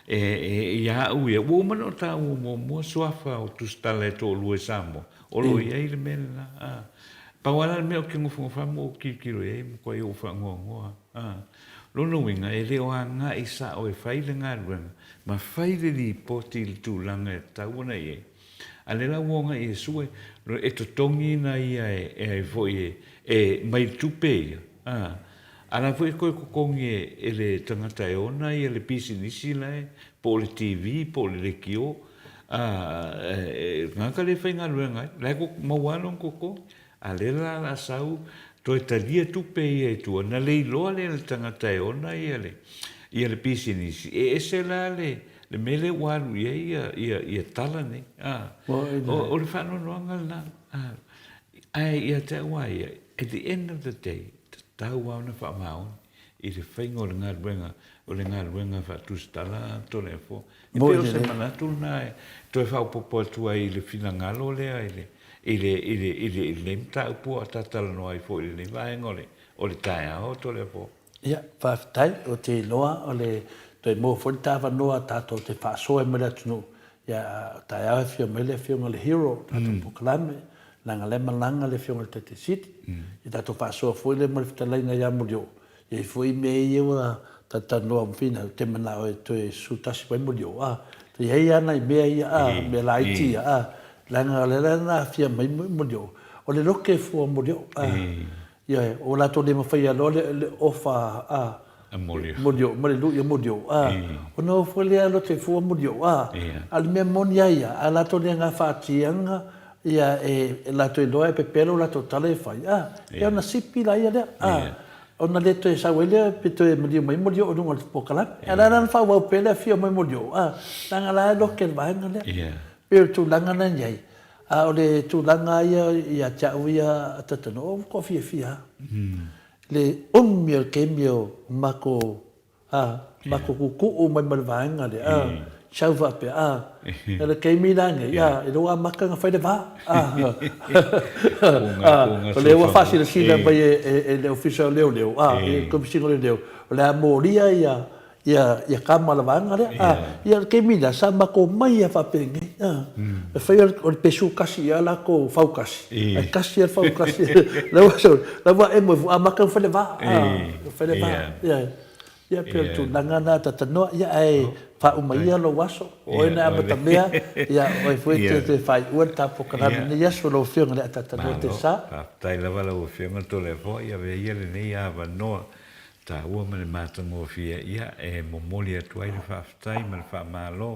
E, e, ia au ia, ua uma ona taua muamua suafa o Tusitala e toalua i Samoa, o lo o i ai le mea lena. A, pau lava la le mea ou te nofonofo ai ma ou tilotilo i ai, matuai ou faanoanoa. A, lona uiga, e le o agai sao e fai le galuega ma fai le lipoti i le tulaga e tatau ona i ai. A lea la ua agai e sue, e totogi ia e, e ai foi e, e mai le tupe ia. A, a la foi e toe totogi e, e le tagata e ona ia le pisinisi la e, po o le TV po o le lekiō, a, e, e tagata lea e faigaluega ai, la e maua lava lona totogi. A lea la o le a sau toe talia tupe ia i tua, ona le iloa lea e le tagata e ona ia le, ia le pisinisi, e ese la le, le mea lea ua alu i ai ia, ia, ia tala nei. A, o, o le faanoanoaga lena. A, ae ia te au a ia, At the end of the day, tatau lava ona faamaoni i le faiga o le galuega, o le galuega faatusitala Toleafoa. E pei o se manatu lena e toe faaopoopo atu ai i le finagalo lea i le, i le, i le, i le, i lenei mataupu a o talatalanoa ai foi i lenei vaega o le, o le taeao Toleafoa. Ia, faafetai. Ou te iloa o le toe maua foi le ta avanoa tatou te faasoa ai ma le atunuu. Ia, taeao e afio mai le afioga i le Hero o tatou polokalame, leaga o la e malaga le Afioga i le Taitai Sili, ia tatou faasoa foi lea ma le fetalaiga ia Molioo, e i ai foi mea ia ua talatalanoa ma finau, ou te manao e toe susu tasi mai Molioo, a, E i ai lava nai mea ia, a, mea laiti ia, a, leaga o le ala lena aafia mai Molioo, o le loke fua o Molioo, a, ioe, ua latou le mafaia loa le, le ofa, a, Molioo ma le lui o Molioo, a, ona o foi lea lote fua Molioo, a, a o le mea moni lava ia, a latou le gafatiaga, ia, e, latou iloa e pepelo latou tala e fai, a, ia ona sipi laia lea, a. Ona le toe sau ai lea pe toe maliu mai Molioo i luga o le polokalame. Ae o le a la ona faaauau pea le afio mai Molioo, a, leaga la e loke le vaega lea. E pei o le tulaga lena e i ai. A o le tulaga lava ia ia te au ia a Tatanuu, ua toafiafia lava. Le umi o le taimi o matou A, matou tuutuu mai ma le vaega lea, a, sau faapea, a, o le taimi la nei, a, i lou amata ona fai le va, a, a, o lea ua faasilasila mai e le Ofisa o Leoleo, a, e le Komesina o Leoleo, o le a molia ia, ia, ia tama o le vaega lea, a, ia o le taimi lea, sa matou omai lava faapenei, a, e fai o le pesu kasi ia latou fau kasi, ae kasi lava le fau kasi, la ua, la ua emo ifo, amata ona fai le va, a, fai le va, ia. Ia pei o le tulaga lena Tatanoa, ia ae faauma ia lou aso, o oe na amatamea, ia o oe foi e te faaiua le ta polokalame i lenei aso lau Afioga i le Atatanoa Tesa. Faafetai lava lau Afioga Toleafoa, ia avea ia lenei avanoa taua ma le matagofie ia e momoli atu ai le faafetai ma le faamalo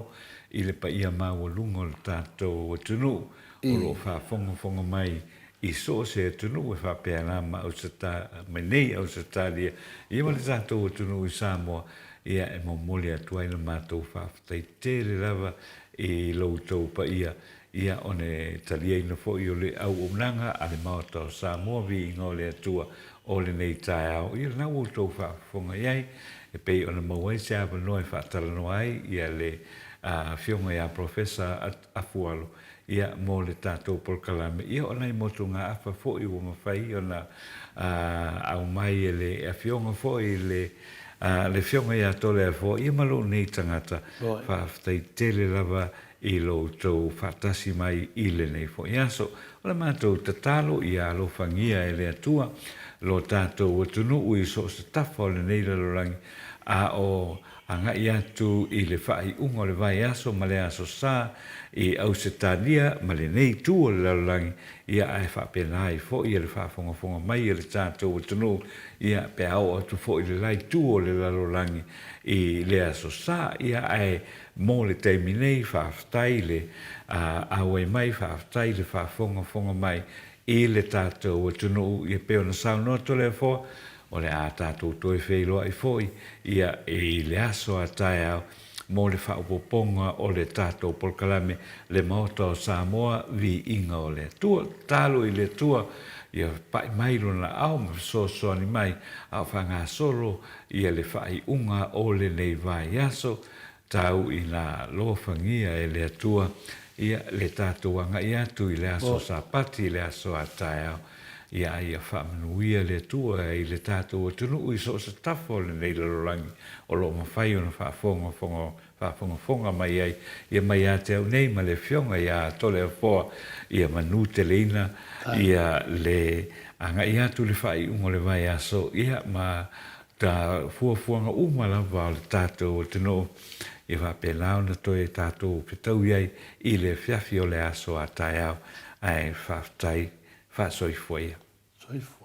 i le paia maualuga o le tatou atunuu o lo o faafogafoga mai i so o se atunuu e faapea la ma mai nei Ausetalia ia ma le tatou atunuu i Samoa, ia e momoli atu ai le matou faafetai tele lava i lo outou paia, ia o le taliaina foi o le auaunaga a le Maota o Samoa, viiga o le Atua o lenei taeao, ia lena ua outou faafofoga i ai, e pei ona maua ai se avanoa e faatalanoa ai ia le Afioga ia Professor Afualo, Ia, mo le tatou polokalame, ia o nai motugaafa foi ua mafai ona aumai e le Afioga foi le le Afioga ia Toleafoa, ia ma lou nei tagata. Faafetai tele lava i lo outou faatasi mai i lenei foi aso. O le matou tatalo ia alofagia e le Atua lo tatou atunuu i so o se tafa o lenei lalolagi, a o agai atu i le faaiuga o le vaiaso ma le Aso Sa i Ausetalia ma lenei itu o le lalolagi, ia ae faapena ai foi le faafogafoga mai a le tatou atunuu, ia pe a oo atu foi i le la itu o le lalolagi i le Aso Sa, ia ae mo le taimi nei, faafetai le auai mai, faafetai le faafogafoga mai i le tatou atunuu, ia pei ona saunoa Toleafoa, O le a tatou toe feiloai foi ia i le aso a taeao mo le faaopoopoga o le tatou polokalame Le Maota o Samoa, Viiga o le Atua. Tatalo i le Atua ia pai mai Lona aao ma fesoasoani mai a o faagasolo ia le faaiuga o lenei vaiaso. Tau ina lofagia e le Atua ia le tatou agai atu i le aso Sapati i le aso a taeao. Ia a ia faamanuia le Atua i le tatou atunuu i so o se tafa o lenei lalolagi o lo o mafai ona faafogafoga faafogafoga mai ai ia mai ia te au nei ma le Afioga ia Toleafoa ia manuteleina ia le agai atu i le faaiuga o le vaiaso ia ma Ta fuafuaga uma lava o le tatou atunuu ia faapena ona toe tatou fetaui ai i le afiafi o le aso a taeao, ae faafetai faasoifua ia. Soifua.